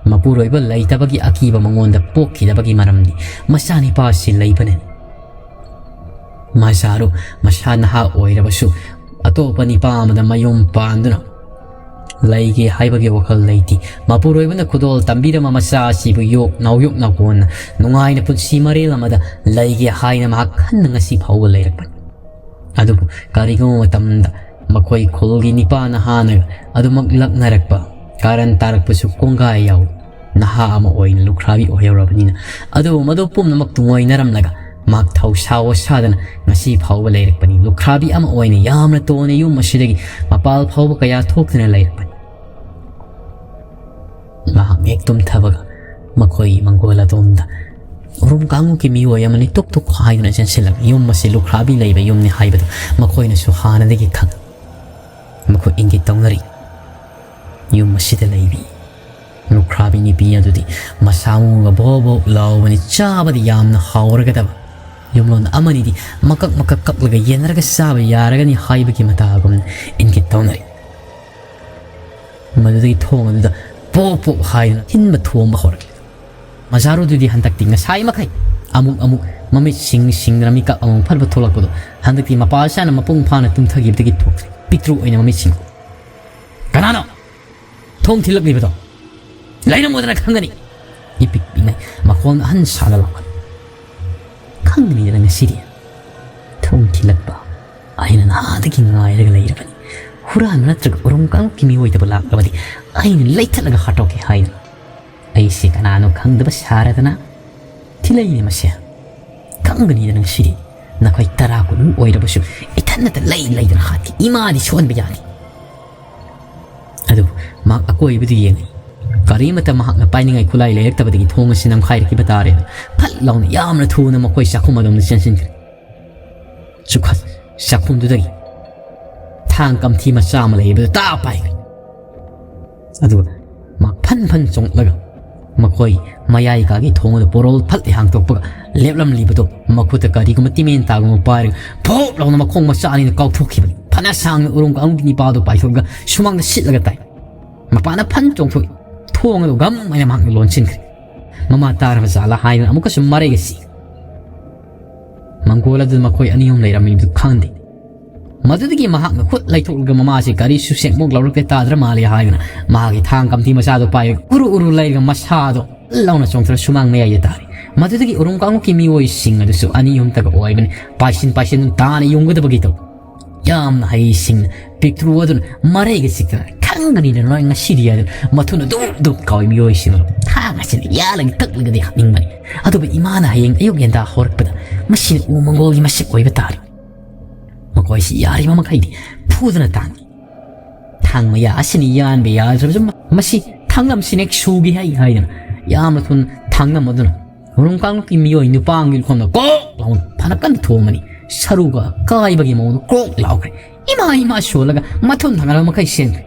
ꯃꯄꯨꯔꯣꯏꯕ ꯂꯩꯇꯕꯒꯤ ꯑꯀꯤꯕ ꯃꯉꯣꯟꯗ ꯄꯣꯛꯈꯤꯗꯕꯒꯤ ꯃꯔꯝꯗꯤ ꯃꯆꯥꯅꯤꯄꯥꯁꯤ ꯂꯩꯕꯅꯅꯤ꯫ ꯃꯆꯥꯔꯨ ꯃꯁꯥ ꯅꯍꯥ ꯑꯣꯏꯔꯕꯁꯨ ꯑꯇꯣꯞꯄ ꯅꯤꯄꯥ ꯑꯃꯗ ꯃꯌꯨꯝ ꯄꯥꯟꯗꯨꯅ ꯂꯩꯒꯦ ꯍꯥꯏꯕꯒꯤ ꯋꯥꯈꯜ ꯂꯩꯇꯦ꯫ ꯃꯄꯨꯔꯣꯏꯕꯅ ꯈꯨꯗꯣꯜ ꯇꯝꯕꯤꯔꯝꯕ ꯃꯆꯥ ꯑꯁꯤꯕꯨ ꯌꯣꯛ ꯅꯥꯎꯌꯣꯛ ꯅꯥꯎꯀꯣꯟꯅ ꯅꯨꯡꯉꯥꯏꯅ ꯄꯨꯟꯁꯤ ꯃꯔꯦꯜ ꯑꯃꯗ ꯂꯩꯒꯦ ꯍꯥꯏꯅ ꯃꯍꯥꯛ ꯈꯟꯅ ꯉꯁꯤ ꯐꯥꯎꯕ ꯂꯩꯔꯛꯄꯅꯤ꯫ ꯑꯗꯨꯕꯨ ꯀꯔꯤꯒꯨꯝꯕ ꯃꯇꯝꯗ ꯃꯈꯣꯏ ꯈꯨꯜꯒꯤ ꯅꯤꯄꯥꯅ ꯍꯥꯟꯅ ꯑꯗꯨꯃꯛ ꯂꯛꯅꯔꯛꯄ, ꯀꯥꯔꯟ ꯇꯥꯔꯛꯄꯁꯨ ꯀꯣꯡꯒꯥꯏ ꯌꯥꯎꯏ꯫ ꯅꯍꯥ ꯑꯃ ꯑꯣꯏꯅ ꯂꯨꯈ꯭ꯔꯥꯕꯤ ꯑꯣꯏꯍꯧꯔꯕꯅꯤꯅ ꯑꯗꯨꯕꯨ ꯃꯗꯨ ꯄꯨꯝꯅꯃꯛ ꯇꯨꯡꯑꯣꯏꯅꯔꯝꯂꯒ ꯃꯍꯥꯛ ꯊꯧꯁꯥ ꯋꯥꯁꯥꯗꯅ ꯉꯁꯤ ꯐꯥꯎꯕ ꯂꯩꯔꯛꯄꯅꯤ꯫ ꯂꯨꯈ꯭ꯔꯥꯕꯤ ꯑꯃ ꯑꯣꯏꯅ ꯌꯥꯝꯅ ꯇꯣꯟꯅ ꯌꯨꯝ ꯑꯁꯤꯗꯒꯤ ꯃꯄꯥꯜ ꯐꯥꯎꯕ ꯀꯌꯥ ꯊꯣꯛꯇꯅ ꯂꯩꯔꯛꯄꯅꯤ꯫ ꯃꯍꯥꯛ ꯍꯦꯛ ꯇꯨꯝꯊꯕꯒ ꯃꯈꯣꯏ ꯃꯪꯒꯣꯜ ꯑꯗꯣꯝꯗ ꯎꯔꯨꯝ ꯀꯥꯡꯂꯨꯞꯀꯤ ꯃꯤꯑꯣꯏ ꯑꯃꯅꯤ ꯇꯨꯛ ꯇꯨꯛ ꯍꯥꯏꯗꯨꯅ ꯆꯦꯟꯁꯤꯜꯂꯛꯏ꯫ ꯌꯨꯝ ꯑꯁꯤ ꯂꯨꯈ꯭ꯔꯥꯕꯤ ꯂꯩꯕ ꯌꯨꯝꯅꯤ ꯍꯥꯏꯕꯗꯨ ꯃꯈꯣꯏꯅꯁꯨ ꯍꯥꯟꯅꯗꯒꯤ ꯈꯪꯏ꯫ ꯃꯈꯣꯏ ꯏꯪꯒꯤꯠ ꯇꯧꯅꯔꯤ꯫ ꯌꯨꯝ ꯑꯁꯤꯗ ꯂꯩꯕꯤ ꯂꯨꯈ꯭ꯔꯥꯕꯤ ꯅꯨꯄꯤ ꯑꯗꯨꯗꯤ ꯃꯁꯥ ꯃꯎꯒ ꯚꯣ ꯚꯣ ꯂꯥꯎꯕꯅꯤ, ꯆꯥꯕꯗꯤ ꯌꯥꯝꯅ ꯍꯥꯎꯔꯒꯗꯕ꯫ ꯌꯨꯝꯂꯣꯟ ꯑꯃꯅꯤꯗꯤ ꯃꯀꯛ ꯃꯀꯛ ꯀꯛꯂꯒ ꯌꯦꯟꯅꯔꯒ ꯆꯥꯕ ꯌꯥꯔꯒꯅꯤ ꯍꯥꯏꯕꯒꯤ ꯃꯇꯥꯒꯨꯝ ꯏꯪꯒꯤꯠ ꯇꯧꯅꯔꯤ꯫ ꯃꯗꯨꯗꯒꯤ ꯊꯣꯡ ꯑꯗꯨꯗ ꯄꯣꯛ ꯄꯣꯛ ꯍꯥꯏꯗꯨꯅ ꯊꯤꯟꯕ ꯊꯣꯝꯕ ꯍꯧꯔꯛꯂꯦ꯫ ꯃꯖꯥꯔꯨꯗꯨꯗꯤ ꯍꯟꯗꯛꯇꯤ ꯉꯁꯥꯏ ꯃꯈꯩ ꯑꯃꯨꯛ ꯑꯃꯨꯛ ꯃꯃꯤꯠꯁꯤꯡ ꯁꯤꯡꯗꯅ ꯃꯤꯀꯞ ꯑꯃꯨꯛ ꯐꯠ ꯐꯠ ꯊꯣꯛꯂꯛꯄꯗꯣ ꯍꯟꯗꯛꯇꯤ ꯃꯄꯥꯁꯥꯅ ꯃꯄꯨꯡ ꯐꯥꯅ ꯇꯨꯝꯊꯈꯤꯕꯗꯒꯤ ꯊꯣꯛꯇ꯭ꯔꯦ꯫ ꯄꯤꯛꯇ꯭ꯔꯨ ꯑꯣꯏꯅ ꯃꯃꯤꯠꯁꯤꯡ, "ꯀꯅꯥꯅꯣ ꯊꯣꯡ ꯊꯤꯜꯂꯛꯂꯤꯕꯗꯣ? ꯂꯩꯔꯝꯃꯣꯗꯅ ꯈꯪꯒꯅꯤ!" ꯏꯄꯤꯛ ꯄꯤꯛꯅ ꯃꯈꯣꯟ ꯑꯍꯟ ꯁꯥꯗ ꯂꯥꯎꯒꯅꯤ꯫ "ꯈꯪꯒꯅꯤꯗꯅ ꯉꯁꯤꯗꯤ꯫ ꯊꯣꯡ ꯊꯤꯜꯂꯛꯄ ꯑꯩꯅ ꯅꯍꯥꯗꯒꯤ ꯉꯥꯏꯔꯒ ꯂꯩꯔꯕꯅꯤ꯫ ꯍꯨꯔꯥꯟꯕ ꯅꯠꯇ꯭ꯔꯒ ꯎꯔꯨꯝ ꯀꯥꯡꯂꯨꯞꯀꯤ ꯃꯤꯑꯣꯏꯗꯕ ꯂꯥꯛꯂꯕꯗꯤ ꯑꯩꯅ ꯂꯩꯊꯠꯂꯒ ꯍꯥꯠꯇꯣꯛꯀꯦ ꯍꯥꯏꯗꯅ꯫ ꯑꯩꯁꯦ ꯀꯅꯥꯅꯣ ꯈꯪꯗꯕ ꯁꯥꯔꯗꯅ ꯊꯤꯜꯂꯛꯏꯅꯦ ꯃꯁꯦ꯫ ꯈꯪꯒꯅꯤꯗꯅ ꯉꯁꯤꯗꯤ꯫ ꯅꯈꯣꯏ ꯇꯔꯥ ꯀꯨꯟꯃꯨꯛ ꯑꯣꯏꯔꯕꯁꯨ ꯏꯊꯟꯅꯇ ꯂꯩ ꯂꯩꯗꯅ ꯍꯥꯠꯀꯦ꯫ ꯏꯃꯥꯗꯤ ꯁꯣꯟꯕ ꯌꯥꯗꯦ꯫" ꯑꯗꯨꯕꯨ ꯃꯍꯥꯛ ꯑꯀꯣꯏꯕꯗꯨ ꯌꯦꯡꯉꯤ꯫ ꯀꯔꯤꯃꯠꯇ ꯃꯍꯥꯛꯅ ꯄꯥꯏꯅꯤꯡꯉꯥꯏ ꯈꯨꯠꯂꯥꯏ ꯂꯩꯔꯛꯇꯕꯗꯒꯤ ꯊꯣꯡ ꯑꯁꯤ ꯅꯝꯈꯥꯏꯔꯛꯈꯤꯕ ꯇꯥꯔꯦ꯫ ꯐꯠ ꯂꯥꯎꯅ ꯌꯥꯝꯅ ꯊꯨꯅ ꯃꯈꯣꯏ ꯆꯥꯛꯈꯨꯝ ꯑꯗꯣꯝꯗ ꯆꯦꯟꯁꯤꯟꯈ꯭ꯔꯦ꯫ ꯆꯨꯈꯠ-, ꯆꯥꯛꯈꯨꯝꯗꯨꯗꯒꯤ ꯊꯥꯡ ꯀꯝꯊꯤ ꯃꯆꯥ ꯑꯃ ꯂꯩꯕꯗꯨ ꯇꯥ ꯄꯥꯏꯈ꯭ꯔꯦ꯫ ꯑꯗꯨꯒ ꯃꯍꯥꯛ ꯐꯟ ꯐꯟ ꯆꯣꯡꯂꯒ ꯃꯈꯣꯏ ꯃꯌꯥꯏ ꯀꯥꯒꯤ ꯊꯣꯡ ꯑꯗꯨ ꯄꯣꯔꯣꯜ ꯐꯠ ꯍꯥꯡꯇꯣꯛꯄꯒ ꯂꯦꯞꯂꯝꯂꯤꯕꯗꯨ ꯃꯈꯨꯠꯇ ꯀꯔꯤꯒꯨꯝꯕ ꯇꯤꯃꯦꯟ ꯇꯥꯒꯨꯝꯕ ꯄꯥꯏꯔꯒ ꯐꯣꯞ ꯂꯥꯎꯅ ꯃꯈꯣꯡ ꯃꯆꯥ ꯑꯅꯤꯅ ꯀꯥꯎꯊꯣꯛꯈꯤꯕꯅꯤ꯫ ꯐꯅ ꯁꯥꯡꯅ ꯎꯔꯨꯝ ꯀꯥꯡꯂꯨꯞꯀꯤ ꯅꯤꯄꯥꯗꯨ ꯄꯥꯏꯊꯣꯛꯂꯒ ꯁꯨꯃꯥꯡꯗ ꯁꯤꯠꯂꯒ ꯇꯥꯏ꯫ ꯃꯄꯥꯟꯗ ꯐꯟ ꯆꯣꯡꯊꯣꯛꯏ꯫ ꯊꯣꯡ ꯑꯗꯨ ꯒꯝ ꯍꯥꯏꯅ ꯃꯍꯥꯛꯅ ꯂꯣꯟꯁꯤꯟꯈ꯭ꯔꯦ꯫ ꯃꯃꯥ ꯇꯥꯔꯕ ꯖꯥꯠꯂꯥ ꯍꯥꯏꯗꯨꯅ ꯑꯃꯨꯛꯀꯁꯨ ꯃꯔꯩꯒ ꯁꯤ꯫ ꯃꯪꯒꯣꯜ ꯑꯗꯨꯗ ꯃꯈꯣꯏ ꯑꯅꯤ ꯑꯍꯨꯝ ꯂꯩꯔꯝꯃꯤꯕꯗꯨ ꯈꯪꯗꯦ꯫ ꯃꯗꯨꯗꯒꯤ ꯃꯍꯥꯛꯅ ꯈꯨꯠ ꯂꯩꯊꯣꯛꯂꯒ ꯃꯃꯥꯁꯤ ꯀꯔꯤꯁꯨ ꯁꯦꯛꯃꯨꯛ ꯂꯧꯔꯛꯇꯦ ꯇꯥꯗ꯭ꯔ ꯃꯥꯜꯂꯦ ꯍꯥꯏꯗꯨꯅ ꯃꯍꯥꯛꯀꯤ ꯊꯥꯡ ꯀꯝꯊꯤ ꯃꯆꯥꯗꯨ ꯄꯥꯏꯔꯒ ꯎꯔꯨ ꯎꯔꯨ ꯂꯩꯔꯒ ꯃꯁꯥꯗꯣ ꯂꯥꯎꯅ ꯆꯣꯡꯊꯔ ꯁꯨꯃꯥꯡ ꯃꯌꯥꯏꯗ ꯇꯥꯔꯦ꯫ ꯃꯗꯨꯗꯒꯤ ꯎꯔꯨꯝ ꯀꯥꯡꯂꯨꯞꯀꯤ ꯃꯤꯑꯣꯏꯁꯤꯡ ꯑꯗꯨꯁꯨ ꯑꯅꯤ ꯑꯍꯨꯝꯇꯒ ꯑꯣꯏꯕꯅꯤ꯫ ꯄꯥꯏꯁꯤꯟ ꯄꯥꯏꯁꯤꯟꯗꯨꯅ ꯇꯥꯅ ꯌꯣꯝꯒꯗꯕꯒꯤ ꯇꯧ꯫ ꯌꯥꯝꯅ ꯍꯩꯁꯤꯡꯅ ꯄꯤꯛꯇ꯭ꯔꯨ ꯑꯗꯨꯅ ꯃꯔꯩꯒ ꯆꯤꯛꯇꯅ, "ꯈꯪꯒꯅꯤꯗ ꯅꯣꯏ ꯉꯁꯤꯗꯤ" ꯍꯥꯏꯗꯨꯅ ꯃꯊꯨꯟ ꯑꯗꯨꯝ ꯗꯨꯞ ꯀꯥꯎꯏ꯫ ꯃꯤꯑꯣꯏꯁꯤꯡ ꯑꯗꯨ ꯊꯥꯡ ꯑꯁꯤꯅ ꯌꯥꯜꯂꯒ ꯀꯛꯂꯒꯗꯤ ꯍꯥꯠꯅꯤꯡꯕꯅꯤ꯫ ꯑꯗꯨꯕꯨ ꯏꯃꯥꯅ ꯍꯌꯦꯡ ꯑꯌꯨꯛ ꯉꯟꯇꯥ ꯍꯧꯔꯛꯄꯗ ꯃꯁꯤꯅ ꯎ ꯃꯪꯒꯣꯜꯒꯤ ꯃꯁꯛ ꯑꯣꯏꯕ ꯇꯥꯔꯦ꯫ ꯃꯈꯣꯏꯁꯤ ꯌꯥꯔꯤꯕ ꯃꯈꯩꯗꯤ ꯐꯨꯗꯅ ꯇꯥꯟꯈꯤ꯫ ꯊꯥꯡ ꯃꯌꯥ ꯑꯁꯤꯅ ꯌꯥꯟꯕ ꯌꯥꯗ꯭ꯔꯕꯁꯨ ꯃ-, ꯃꯁꯤ ꯊꯥꯡꯂꯝꯁꯤꯅ ꯁꯨꯒꯦ ꯍꯥꯏ ꯍꯥꯏꯗꯅ ꯌꯥꯝꯅ ꯊꯨꯅ ꯊꯥꯡꯂꯝ ꯑꯗꯨꯅ ꯎꯔꯨꯝ ꯀꯥꯡꯂꯨꯞꯀꯤ ꯃꯤꯑꯣꯏ ꯅꯨꯄꯥ ꯑꯃꯒꯤ ꯂꯨꯈꯣꯡꯗ ꯀꯣꯛ ꯂꯥꯎꯅ ꯐꯅ ꯀꯟꯅ ꯊꯣꯝꯕꯅꯤ꯫ ꯁꯔꯨꯒ ꯀꯥꯏꯕꯒꯤ ꯃꯑꯣꯡꯗ ꯀ꯭ꯔꯣꯛ ꯂꯥꯎꯈ꯭ꯔꯦ꯫ ꯏꯃꯥ ꯏꯃꯥ ꯁꯣꯜꯂꯒ ꯃꯊꯨꯟ ꯊꯥꯡꯒꯠꯂꯕ ꯃꯈꯩ ꯆꯦꯟꯈ꯭ꯔꯦ꯫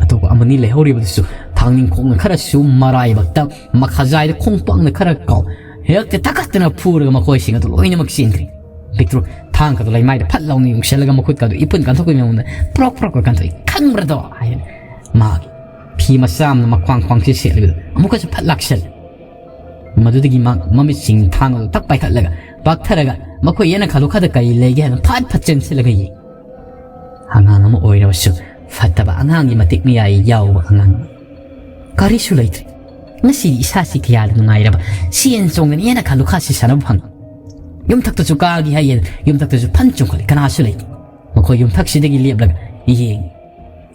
ꯑꯇꯣꯞꯄ ꯑꯃꯅꯤ ꯂꯩꯍꯧꯔꯤꯕꯗꯨꯁꯨ ꯊꯥꯡꯅꯤꯡꯈꯣꯛꯅ ꯈꯔꯁꯨ ꯃꯔꯥꯏꯕꯛꯇ ꯃꯈꯥꯖꯥꯏꯗ ꯈꯣꯡꯄꯥꯛꯅ ꯈꯔ ꯀꯥꯎ ꯍꯦꯛꯇ ꯇꯛꯈꯠꯇꯅ ꯐꯨꯔꯒ ꯃꯈꯣꯏꯁꯤꯡ ꯑꯗꯨ ꯂꯣꯏꯅꯃꯛ ꯆꯦꯟꯈ꯭ꯔꯦ꯫ ꯄꯤꯛꯇ꯭ꯔꯨ ꯊꯥꯡꯒꯗꯨ ꯂꯩꯃꯥꯏꯗ ꯐꯠ ꯂꯥꯎꯅ ꯌꯨꯡꯁꯜꯂꯒ ꯃꯈꯨꯠꯀꯗꯨ ꯏꯐꯨꯟ ꯀꯟꯊꯣꯛꯄꯒꯤ ꯃꯑꯣꯡꯗ ꯄ꯭ꯔꯣꯛ ꯄ꯭ꯔꯣꯛꯀ ꯀꯟꯊꯣꯛꯏ꯫ "ꯈꯪꯕ꯭ꯔꯗꯣ?" ꯍꯥꯏꯅ ꯃꯥꯒꯤ ꯐꯤ ꯃꯆꯥ ꯑꯃꯅ ꯃꯈ꯭ꯋꯥꯡ ꯈ꯭ꯋꯥꯡꯁꯤ ꯁꯦꯠꯂꯤꯕꯗꯨ ꯑꯃꯨꯛꯀꯁꯨ ꯐꯠ ꯂꯥꯛꯁꯜꯂꯤ꯫ ꯃꯗꯨꯗꯒꯤ ꯃꯍꯥꯛ ꯃꯃꯤꯠꯁꯤꯡ ꯊꯥꯡ ꯑꯗꯨ ꯊꯛ ꯄꯥꯏꯈꯠꯂꯒ, ꯄꯥꯛꯊꯔꯒ, ꯃꯈꯣꯏ ꯌꯦꯅꯈꯥ ꯂꯨꯈꯥꯗ ꯀꯔꯤ ꯂꯩꯒꯦ ꯍꯥꯏꯅ ꯐꯠ ꯐꯠ ꯆꯦꯟꯁꯤꯜꯂꯒ ꯌꯦꯡꯏ꯫ ꯑꯉꯥꯡ ꯑꯃ ꯑꯣꯏꯔꯕꯁꯨ ꯐꯠꯇꯕ ꯑꯉꯥꯡꯒꯤ ꯃꯇꯤꯛ ꯃꯌꯥꯏ ꯌꯥꯎꯕ ꯑꯉꯥꯡ꯫ ꯀꯔꯤꯁꯨ ꯂꯩꯇ꯭ꯔꯦ꯫ ꯉꯁꯤꯗꯤ ꯏꯁꯥꯁꯤ ꯀꯌꯥꯗ ꯅꯨꯡꯉꯥꯏꯔꯕ꯫ ꯁꯦꯟ ꯆꯣꯡꯗꯅ ꯌꯦꯅꯈꯥ ꯂꯨꯈꯥꯁꯤ ꯁꯥꯟꯅꯕ ꯐꯪ꯫ ꯌꯨꯝꯊꯛꯇꯁꯨ ꯀꯥꯒꯦ ꯍꯥꯏꯌꯦ, ꯌꯨꯝꯊꯛꯇꯁꯨ ꯐꯟ ꯆꯣꯡꯈꯠꯂꯤ, ꯀꯅꯥꯁꯨ ꯂꯩꯇꯦ꯫ ꯃꯈꯣꯏ ꯌꯨꯝꯊꯛꯁꯤꯗꯒꯤ ꯂꯦꯞꯂꯒ ꯌꯦꯡꯏ꯫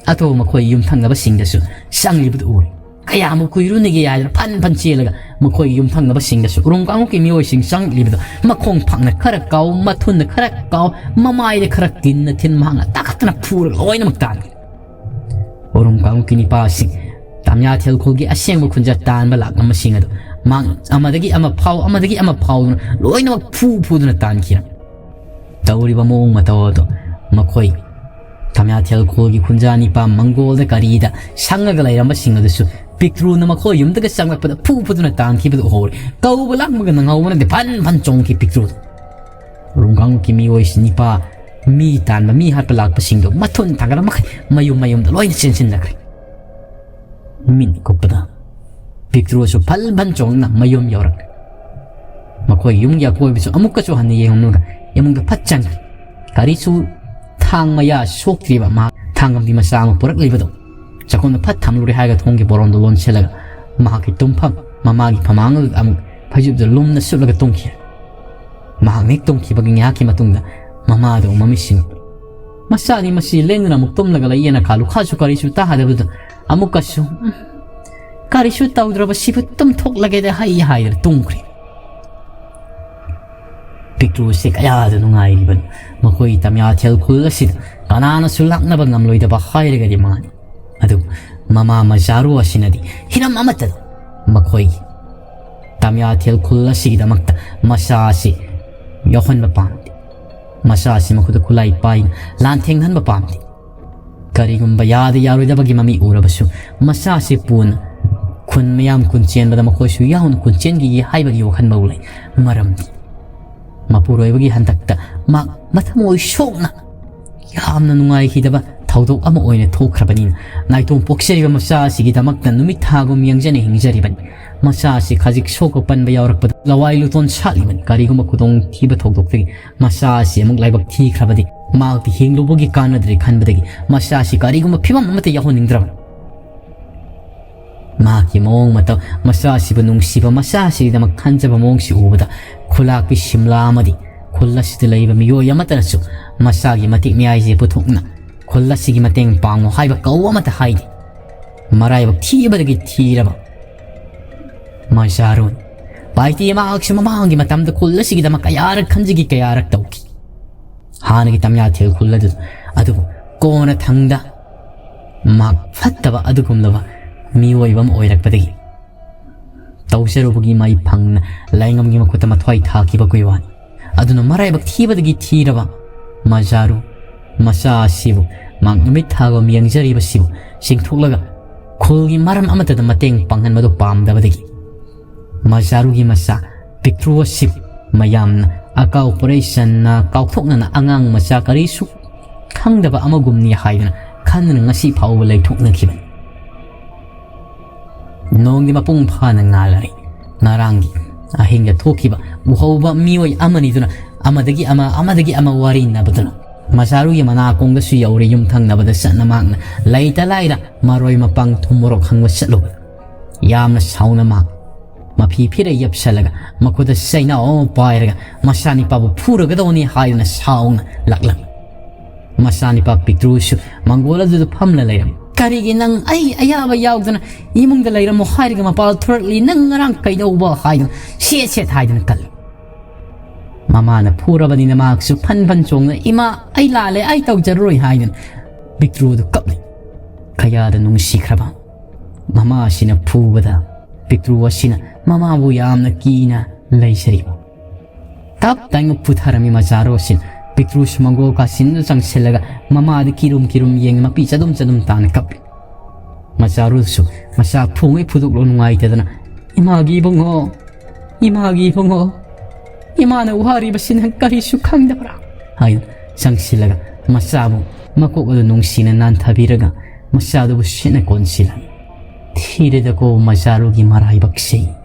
ꯑꯗꯨꯕꯨ ꯃꯈꯣꯏ ꯌꯨꯝꯊꯪꯅꯕꯁꯤꯡꯗꯁꯨ ꯆꯪꯂꯤꯕꯗꯨ ꯎꯔꯦ꯫ ꯀꯌꯥꯃꯨꯛ ꯀꯨꯏꯔꯨꯅꯒꯦ ꯍꯥꯏꯗꯨꯅ ꯐꯟ ꯐꯟ ꯆꯦꯜꯂꯒ ꯃꯈꯣꯏꯒꯤ ꯌꯨꯝꯊꯪꯅꯕꯁꯤꯡꯗꯁꯨ ꯎꯔꯨꯝ ꯀꯥꯡꯂꯨꯞꯀꯤ ꯃꯤꯑꯣꯏꯁꯤꯡ ꯆꯪꯂꯤꯕꯗꯨ ꯃꯈꯣꯡ ꯐꯛꯅ ꯈꯔ ꯀꯥꯎ, ꯃꯊꯨꯟꯅ ꯈꯔ ꯀꯥꯎ, ꯃꯃꯥꯏꯗ ꯈꯔ ꯀꯤꯟꯅ ꯊꯤꯟ ꯃꯍꯥꯛꯅ ꯇꯥꯈꯠꯇꯅ ꯐꯨꯔꯒ ꯂꯣꯏꯅꯃꯛ ꯇꯥꯟꯈꯤ꯫ ꯎꯔꯨꯝ ꯀꯥꯡꯂꯨꯞꯀꯤ ꯅꯤꯄꯥꯁꯤꯡ ꯇꯥꯃꯤꯌꯥ ꯊꯦꯜꯈꯨꯜꯒꯤ ꯑꯁꯦꯡꯕ ꯈꯨꯟꯖꯥ ꯇꯥꯟꯕ ꯂꯥꯛꯂꯝꯕꯁꯤꯡ ꯑꯗꯨ ꯃꯍꯥꯛ ꯑꯃꯗꯒꯤ ꯑꯃ ꯐꯥꯎ, ꯑꯃꯗꯒꯤ ꯑꯃ ꯐꯥꯎꯗꯨꯅ ꯂꯣꯏꯅꯃꯛ ꯐꯨ ꯐꯨꯗꯨꯅ ꯇꯥꯟꯈꯤ꯫ ꯇꯧꯔꯤꯕ ꯃꯑꯣꯡ ꯃꯇꯧ ꯑꯗꯨ ꯃꯈꯣꯏ ꯇꯥꯃꯤꯌꯥ ꯊꯦꯜꯈꯨꯜꯒꯤ ꯈꯨꯟꯖꯥ ꯅꯤꯄꯥ ꯃꯪꯒꯣꯜꯗ ꯀꯔꯤꯗ ꯁꯪꯉꯒ ꯂꯩꯔꯝꯕꯁꯤꯡ ꯑꯗꯨꯁꯨ ꯄꯤꯛꯇ꯭ꯔꯨꯅ ꯃꯈꯣꯏ ꯌꯨꯝꯗꯒ ꯆꯪꯂꯛꯄꯗ ꯐꯨ ꯐꯨꯗꯨꯅ ꯇꯥꯟꯈꯤꯕꯗꯨ ꯎꯍꯧꯔꯦ꯫ ꯀꯧꯕ ꯂꯥꯡꯕꯒ ꯅꯪꯍꯧꯕ ꯅꯠꯇꯦ, ꯐꯟ ꯐꯟ ꯆꯣꯡꯈꯤ ꯄꯤꯛꯇ꯭ꯔꯨꯗ꯫ ꯎꯔꯨꯝ ꯀꯥꯡꯂꯨꯞꯀꯤ ꯃꯤꯑꯣꯏꯁꯤꯡ ꯅꯤꯄꯥ ꯃꯤ ꯇꯥꯟꯕ, ꯃꯤ ꯍꯥꯠꯄ ꯂꯥꯛꯄꯁꯤꯡꯗꯨ ꯃꯊꯨꯟ ꯊꯥꯡꯒꯠꯂ ꯃꯈꯩ ꯃꯌꯨꯝ ꯃꯌꯨꯝꯗ ꯂꯣꯏꯅ ꯆꯦꯟꯁꯤꯟꯅꯈ꯭ꯔꯦ꯫ ꯃꯤꯠ ꯀꯨꯞꯄꯗ ꯄꯤꯛꯇ꯭ꯔꯨꯁꯨ ꯐꯟ ꯐꯟ ꯆꯣꯡꯗꯨꯅ ꯃꯌꯨꯝ ꯌꯧꯔꯛꯂꯦ꯫ ꯃꯈꯣꯏ ꯌꯨꯝꯒꯤ ꯑꯀꯣꯏꯕꯁꯨ ꯑꯃꯨꯛꯀꯁꯨ ꯍꯟꯅ ꯌꯦꯡꯂꯝꯂꯒ ꯏꯃꯨꯡꯗ ꯐꯠ ꯆꯪꯈꯤ꯫ ꯀꯔꯤꯁꯨ ꯊꯥꯡ ꯃꯌꯥ ꯁꯣꯛꯇ꯭ꯔꯤꯕ ꯃꯍꯥꯛ ꯊꯥꯡꯒꯝꯗꯤ ꯃꯆꯥ ꯑꯃ ꯄꯨꯔꯛꯂꯤꯕꯗꯨ ꯆꯥꯛꯈꯨꯝꯗ ꯐꯠ ꯊꯝꯂꯨꯔꯦ ꯍꯥꯏꯔꯒ ꯊꯣꯡꯒꯤ ꯄꯣꯔꯣꯝꯗꯣ ꯂꯣꯟꯁꯤꯜꯂꯒ ꯃꯍꯥꯛꯀꯤ ꯇꯨꯝꯐꯝ, ꯃꯃꯥꯒꯤ ꯐꯃꯥꯡ ꯑꯗꯨꯗ ꯑꯃꯨꯛ ꯐꯩꯖꯨꯞꯇꯨ ꯂꯨꯝꯅ ꯁꯨꯞꯂꯒ ꯇꯨꯝꯈꯤ꯫ ꯃꯍꯥꯛ ꯍꯦꯛ ꯇꯨꯝꯈꯤꯕꯒꯤ ꯉꯥꯏꯍꯥꯛꯀꯤ ꯃꯇꯨꯡꯗ ꯃꯃꯥꯗꯨ ꯃꯃꯤꯠꯁꯤꯡ, ꯃꯆꯥꯅꯤ ꯃꯁꯤ ꯂꯦꯡꯗꯅ ꯑꯃꯨꯛ ꯇꯨꯝꯂꯒ ꯂꯩ, ꯌꯦꯅꯈꯥ ꯂꯨꯈꯥꯁꯨ ꯀꯔꯤꯁꯨ ꯇꯥꯗꯕꯗꯨꯗ ꯑꯃꯨꯛꯀꯁꯨ, "ꯎꯝ, ꯀꯔꯤꯁꯨ ꯇꯧꯗ꯭ꯔꯕꯁꯤꯕꯨ ꯇꯨꯝꯊꯣꯛꯂꯒꯦꯗ" ꯍꯩ ꯍꯥꯏꯗꯅ ꯇꯨꯝꯈ꯭ꯔꯦ꯫ ꯄꯤꯛꯇ꯭ꯔꯨꯁꯦ ꯀꯌꯥꯗ ꯅꯨꯡꯉꯥꯏꯔꯤꯕꯅꯣ꯫ ꯃꯈꯣꯏ ꯇꯥꯃꯤꯌꯥ ꯊꯦꯜꯈꯨꯜ ꯑꯁꯤꯗ ꯀꯅꯥꯅꯁꯨ ꯂꯥꯛꯅꯕ ꯉꯝꯂꯣꯏꯗꯕ ꯍꯥꯏꯔꯒꯗꯤ ꯃꯥꯅꯤ꯫ ꯑꯗꯨꯕꯨ ꯃꯃꯥ ꯃꯖꯥꯔꯨ ꯑꯁꯤꯅꯗꯤ ꯍꯤꯔꯝ ꯑꯃꯠꯇꯗ ꯃꯈꯣꯏꯒꯤ ꯇꯥꯃꯤꯌꯥ ꯊꯦꯜꯈꯨꯜ ꯑꯁꯤꯒꯤꯗꯃꯛꯇ ꯃꯆꯥ ꯑꯁꯤ ꯌꯥꯎꯍꯟꯕ ꯄꯥꯝꯗꯦ꯫ ꯃꯆꯥ ꯑꯁꯤ ꯃꯈꯨꯠꯇ ꯈꯨꯠꯂꯥꯏ ꯄꯥꯏꯅ ꯂꯥꯟꯊꯦꯡꯅꯍꯟꯕ ꯄꯥꯝꯗꯦ꯫ ꯀꯔꯤꯒꯨꯝꯕ ꯌꯥꯗ ꯌꯥꯔꯣꯏꯗꯕꯒꯤ ꯃꯃꯤ ꯎꯔꯕꯁꯨ ꯃꯆꯥ ꯑꯁꯤ ꯄꯨꯅ ꯈꯨꯟ ꯃꯌꯥꯝ ꯈꯨꯟ ꯆꯦꯟꯕꯗ ꯃꯈꯣꯏꯁꯨ ꯌꯥꯎꯅ ꯈꯨꯟ ꯆꯦꯟꯈꯤꯒꯦ ꯍꯥꯏꯕꯒꯤ ꯋꯥꯈꯜ ꯃꯧ ꯂꯩ꯫ ꯃꯔꯝꯗꯤ ꯃꯄꯨꯔꯣꯏꯕꯒꯤ ꯍꯟꯗꯛꯇ ꯃꯍꯥꯛ ꯃꯊꯃꯣꯏ ꯁꯣꯛꯅ ꯌꯥꯝꯅ ꯅꯨꯡꯉꯥꯏꯈꯤꯗꯕ ꯊꯧꯗꯣꯛ ꯑꯃ ꯑꯣꯏꯅ ꯊꯣꯛꯈ꯭ꯔꯕꯅꯤꯅ, ꯅꯥꯏꯇꯣꯝ ꯄꯣꯛꯆꯔꯤꯕ ꯃꯆꯥ ꯑꯁꯤꯒꯤꯗꯃꯛꯇ ꯅꯨꯃꯤꯠ ꯊꯥꯒꯨꯝ ꯌꯦꯡꯖꯅ ꯍꯤꯡꯖꯔꯤꯕꯅꯤ꯫ ꯃꯆꯥ ꯑꯁꯤ ꯈꯖꯤꯛ ꯁꯣꯛꯄ ꯄꯟꯕ ꯌꯥꯎꯔꯛꯄꯗ ꯂꯋꯥꯏ ꯂꯨꯇꯣꯟ ꯁꯥꯠꯂꯤꯕꯅꯤ꯫ ꯀꯔꯤꯒꯨꯝꯕ ꯈꯨꯗꯣꯡꯊꯤꯕ ꯊꯧꯗꯣꯛꯇꯒꯤ ꯃꯆꯥ ꯑꯁꯤ ꯑꯃꯨꯛ ꯂꯥꯏꯕꯛ ꯊꯤꯈ꯭ꯔꯕꯗꯤ, ꯃꯍꯥꯛꯇꯤ ꯍꯤꯡꯂꯨꯕꯒꯤ ꯀꯥꯟꯅꯗ꯭ꯔꯦ ꯈꯟꯕꯗꯒꯤ ꯃꯆꯥ ꯑꯁꯤ ꯀꯔꯤꯒꯨꯝꯕ ꯐꯤꯕꯝ ꯑꯃꯠꯇ ꯌꯥꯎꯍꯟꯅꯤꯡꯗ꯭ꯔꯕꯅꯤ꯫ ꯃꯍꯥꯛꯀꯤ ꯃꯑꯣꯡ ꯃꯇꯧ, ꯃꯆꯥ ꯑꯁꯤꯕꯨ ꯅꯨꯡꯁꯤꯕ, ꯃꯆꯥ ꯑꯁꯤꯒꯤꯗꯃꯛ ꯈꯟꯖꯕ ꯃꯑꯣꯡꯁꯤ ꯎꯕꯗ, ꯈꯨꯂꯥꯛꯄꯤ ꯁꯤꯝꯂꯥ ꯑꯃꯗꯤ ꯈꯨꯜ ꯑꯁꯤꯗ ꯂꯩꯕ ꯃꯤꯑꯣꯏ ꯑꯃꯠꯇꯅꯁꯨ ꯃꯆꯥꯒꯤ ꯃꯇꯤꯛ ꯃꯌꯥꯏꯁꯦ ꯄꯨꯊꯣꯛꯅ ꯈꯨꯜ ꯑꯁꯤꯒꯤ ꯃꯇꯦꯡ ꯄꯥꯡꯉꯨ ꯍꯥꯏꯕ ꯀꯧ ꯑꯃꯠꯇ ꯍꯥꯏꯗꯦ꯫ ꯃꯔꯥꯏꯕꯛ ꯊꯤꯕꯗꯒꯤ ꯊꯤꯔꯕ ꯃꯖꯥꯔꯨꯅꯤ꯫ ꯄꯥꯏꯇꯤ ꯃꯍꯥꯛꯁꯨ ꯃꯃꯥꯡꯒꯤ ꯃꯇꯝꯗ ꯈꯨꯜ ꯑꯁꯤꯒꯤꯗꯃꯛ ꯀꯌꯥꯔꯛ ꯈꯟꯖꯈꯤ, ꯀꯌꯥꯔꯛ ꯇꯧꯈꯤ꯫ ꯍꯥꯟꯅꯒꯤ ꯇꯝꯌꯥꯊꯦꯜ ꯈꯨꯜ ꯑꯗꯨ, ꯑꯗꯨꯕꯨ ꯀꯣꯟꯅ ꯊꯪꯗ ꯃꯍꯥꯛ ꯐꯠꯇꯕ ꯑꯗꯨꯒꯨꯝꯂꯕ ꯃꯤꯑꯣꯏꯕ ꯑꯃ ꯑꯣꯏꯔꯛꯄꯗꯒꯤ ꯇꯧꯖꯔꯨꯕꯒꯤ ꯃꯥꯏ ꯐꯪꯅ ꯂꯥꯏꯉꯝꯒꯤ ꯃꯈꯨꯠꯇ ꯃꯊ꯭ꯋꯥꯏ ꯊꯥꯈꯤꯕ ꯀꯨꯏ ꯋꯥꯅꯤ꯫ ꯑꯗꯨꯅ ꯃꯔꯥꯏꯕꯛ ꯊꯤꯕꯗꯒꯤ ꯊꯤꯔꯕ ꯃꯖꯥꯔꯨ ꯃꯆꯥ ꯑꯁꯤꯕꯨ ꯃꯍꯥꯛ ꯅꯨꯃꯤꯠ ꯊꯥꯒꯨꯝ ꯌꯦꯡꯖꯔꯤꯕꯁꯤꯕꯨ ꯆꯤꯡꯊꯣꯛꯂꯒ ꯈꯨꯜꯒꯤ ꯃꯔꯝ ꯑꯃꯠꯇꯗ ꯃꯇꯦꯡ ꯄꯥꯡꯍꯟꯕꯗꯨ ꯄꯥꯝꯗꯕꯗꯒꯤ ꯃꯖꯥꯔꯨꯒꯤ ꯃꯆꯥ ꯄꯤꯛꯇ꯭ꯔꯨ ꯑꯁꯤꯕꯨ ꯃꯌꯥꯝꯅ ꯑꯀꯥꯎ ꯄꯔꯩ ꯆꯟꯅ ꯀꯥꯎꯊꯣꯛꯅꯅ ꯑꯉꯥꯡ ꯃꯆꯥ ꯀꯔꯤꯁꯨ ꯈꯪꯗꯕ ꯑꯃꯒꯨꯝꯅꯤ ꯍꯥꯏꯗꯨꯅ ꯈꯟꯗꯨꯅ ꯉꯁꯤ ꯐꯥꯎꯕ ꯂꯩꯊꯣꯛꯅꯈꯤꯕꯅꯤ꯫ ꯅꯣꯡꯗꯤ ꯃꯄꯨꯡ ꯐꯥꯅ ꯉꯥꯜꯂꯔꯦ꯫ ꯉꯔꯥꯡꯒꯤ ꯑꯍꯤꯡꯗ ꯊꯣꯛꯈꯤꯕ ꯎꯍꯧꯕ ꯃꯤꯑꯣꯏ ꯑꯃꯅꯤꯗꯨꯅ ꯑꯃꯗꯒꯤ ꯑꯃ, ꯑꯃꯗꯒꯤ ꯑꯃ ꯋꯥꯔꯤꯅꯕꯗꯨꯅ ꯃꯖꯥꯔꯨꯒꯤ ꯃꯅꯥꯀꯣꯡꯗꯁꯨ ꯌꯧꯔꯦ, ꯌꯨꯝ ꯊꯪꯅꯕꯗ ꯆꯠꯅ ꯃꯍꯥꯛꯅ ꯂꯩꯇ ꯂꯥꯏꯔ ꯃꯔꯣꯏ ꯃꯄꯥꯡ ꯊꯨꯝ ꯃꯣꯔꯣꯛ ꯍꯪꯕ ꯆꯠꯂꯨꯕꯗ꯫ ꯌꯥꯝꯅ ꯁꯥꯎꯅ ꯃꯍꯥꯛ ꯃꯐꯤ ꯐꯤꯔ ꯌꯦꯞꯁꯜꯂꯒ ꯃꯈꯨꯠꯇ ꯆꯩꯅꯥꯎ ꯑꯃ ꯄꯥꯏꯔꯒ ꯃꯆꯥꯅꯤꯄꯥꯕꯨ ꯐꯨꯔꯒꯗꯧꯅꯤ ꯍꯥꯏꯗꯨꯅ ꯁꯥꯎꯅ ꯂꯥꯛꯂꯝꯃꯤ꯫ ꯃꯆꯥꯅꯤꯄꯥ ꯄꯤꯛꯇ꯭ꯔꯨꯁꯨ ꯃꯪꯒꯣꯜ ꯑꯗꯨꯗ ꯐꯝꯂ ꯂꯩꯔꯝꯃꯤ꯫ "ꯀꯔꯤꯒꯤ ꯅꯪ ꯑꯩ ꯑꯌꯥꯕ ꯌꯥꯎꯗꯅ ꯏꯃꯨꯡꯗ ꯂꯩꯔꯝꯃꯣ ꯍꯥꯏꯔꯒ ꯃꯄꯥꯜ ꯊꯣꯔꯛꯂꯤ? ꯅꯪ ꯉꯔꯥꯡ ꯀꯩꯗꯧꯕ?" ꯍꯥꯏꯗꯨꯅ ꯁꯦꯠ ꯁꯦꯠ ꯍꯥꯏꯗꯨꯅ ꯀꯜꯂꯤ꯫ ꯃꯃꯥꯅ ꯐꯨꯔꯕꯅꯤꯅ ꯃꯍꯥꯛꯁꯨ ꯐꯟ ꯐꯟ ꯆꯣꯡꯅ, "ꯏꯃꯥ, ꯑꯩ ꯂꯥꯜꯂꯦ, ꯑꯩ ꯇꯧꯖꯔꯔꯣꯏ" ꯍꯥꯏꯗꯨꯅ ꯄꯤꯛꯇ꯭ꯔꯨꯗꯨ ꯀꯞꯂꯤ꯫ ꯀꯌꯥꯗ ꯅꯨꯡꯁꯤꯈ꯭ꯔꯕ ꯃꯃꯥ ꯑꯁꯤꯅ ꯐꯨꯕꯗ ꯄꯤꯛꯇ꯭ꯔꯨ ꯑꯁꯤꯅ ꯃꯃꯥꯕꯨ ꯌꯥꯝꯅ ꯀꯤꯅ ꯂꯩꯖꯔꯤꯕ꯫ ꯇꯞ ꯇꯥꯏꯅ ꯄꯨꯊꯔꯝꯃꯤ ꯃꯆꯥꯔꯣ ꯑꯁꯤꯅ꯫ ꯄꯤꯛꯇ꯭ꯔꯨꯁꯨ ꯃꯪꯒꯣꯜ ꯀꯥꯆꯤꯟꯗ ꯆꯪꯁꯤꯜꯂꯒ ꯃꯃꯥꯗ ꯀꯤꯔꯨꯝ ꯀꯤꯔꯨꯝ ꯌꯦꯡꯉꯤ, ꯃꯄꯤ ꯆꯗꯨꯝ ꯆꯗꯨꯝ ꯇꯥꯅ ꯀꯞꯄꯤ꯫ ꯃꯆꯥꯔꯣꯁꯨ ꯃꯆꯥ ꯐꯨꯉꯩ ꯐꯨꯗꯣꯛꯂꯣ ꯅꯨꯡꯉꯥꯏꯇꯗꯅ, "ꯏꯃꯥꯒꯤ ꯏꯕꯨꯡꯉꯣ, ꯏꯃꯥꯒꯤ ꯏꯕꯨꯡꯉꯣ, ꯏꯃꯥꯅ ꯋꯥꯔꯤꯕꯁꯤ ꯅꯪ ꯀꯔꯤꯁꯨ ꯈꯪꯗꯕ꯭ꯔꯥ?" ꯍꯥꯏꯅ ꯆꯪꯁꯤꯜꯂꯒ ꯃꯆꯥꯕꯨ ꯃꯀꯣꯛ ꯑꯗꯨ ꯅꯨꯡꯁꯤꯅ ꯅꯥꯟꯊꯕꯤꯔꯒ ꯃꯆꯥꯗꯨꯕꯨ ꯁꯤꯠꯅ ꯀꯣꯟꯁꯤꯜꯂꯝꯃꯤ꯫ "ꯊꯤꯔꯦꯗꯀꯣ ꯃꯆꯥꯔꯨꯒꯤ ꯃꯔꯥꯏꯕꯛꯁꯦ"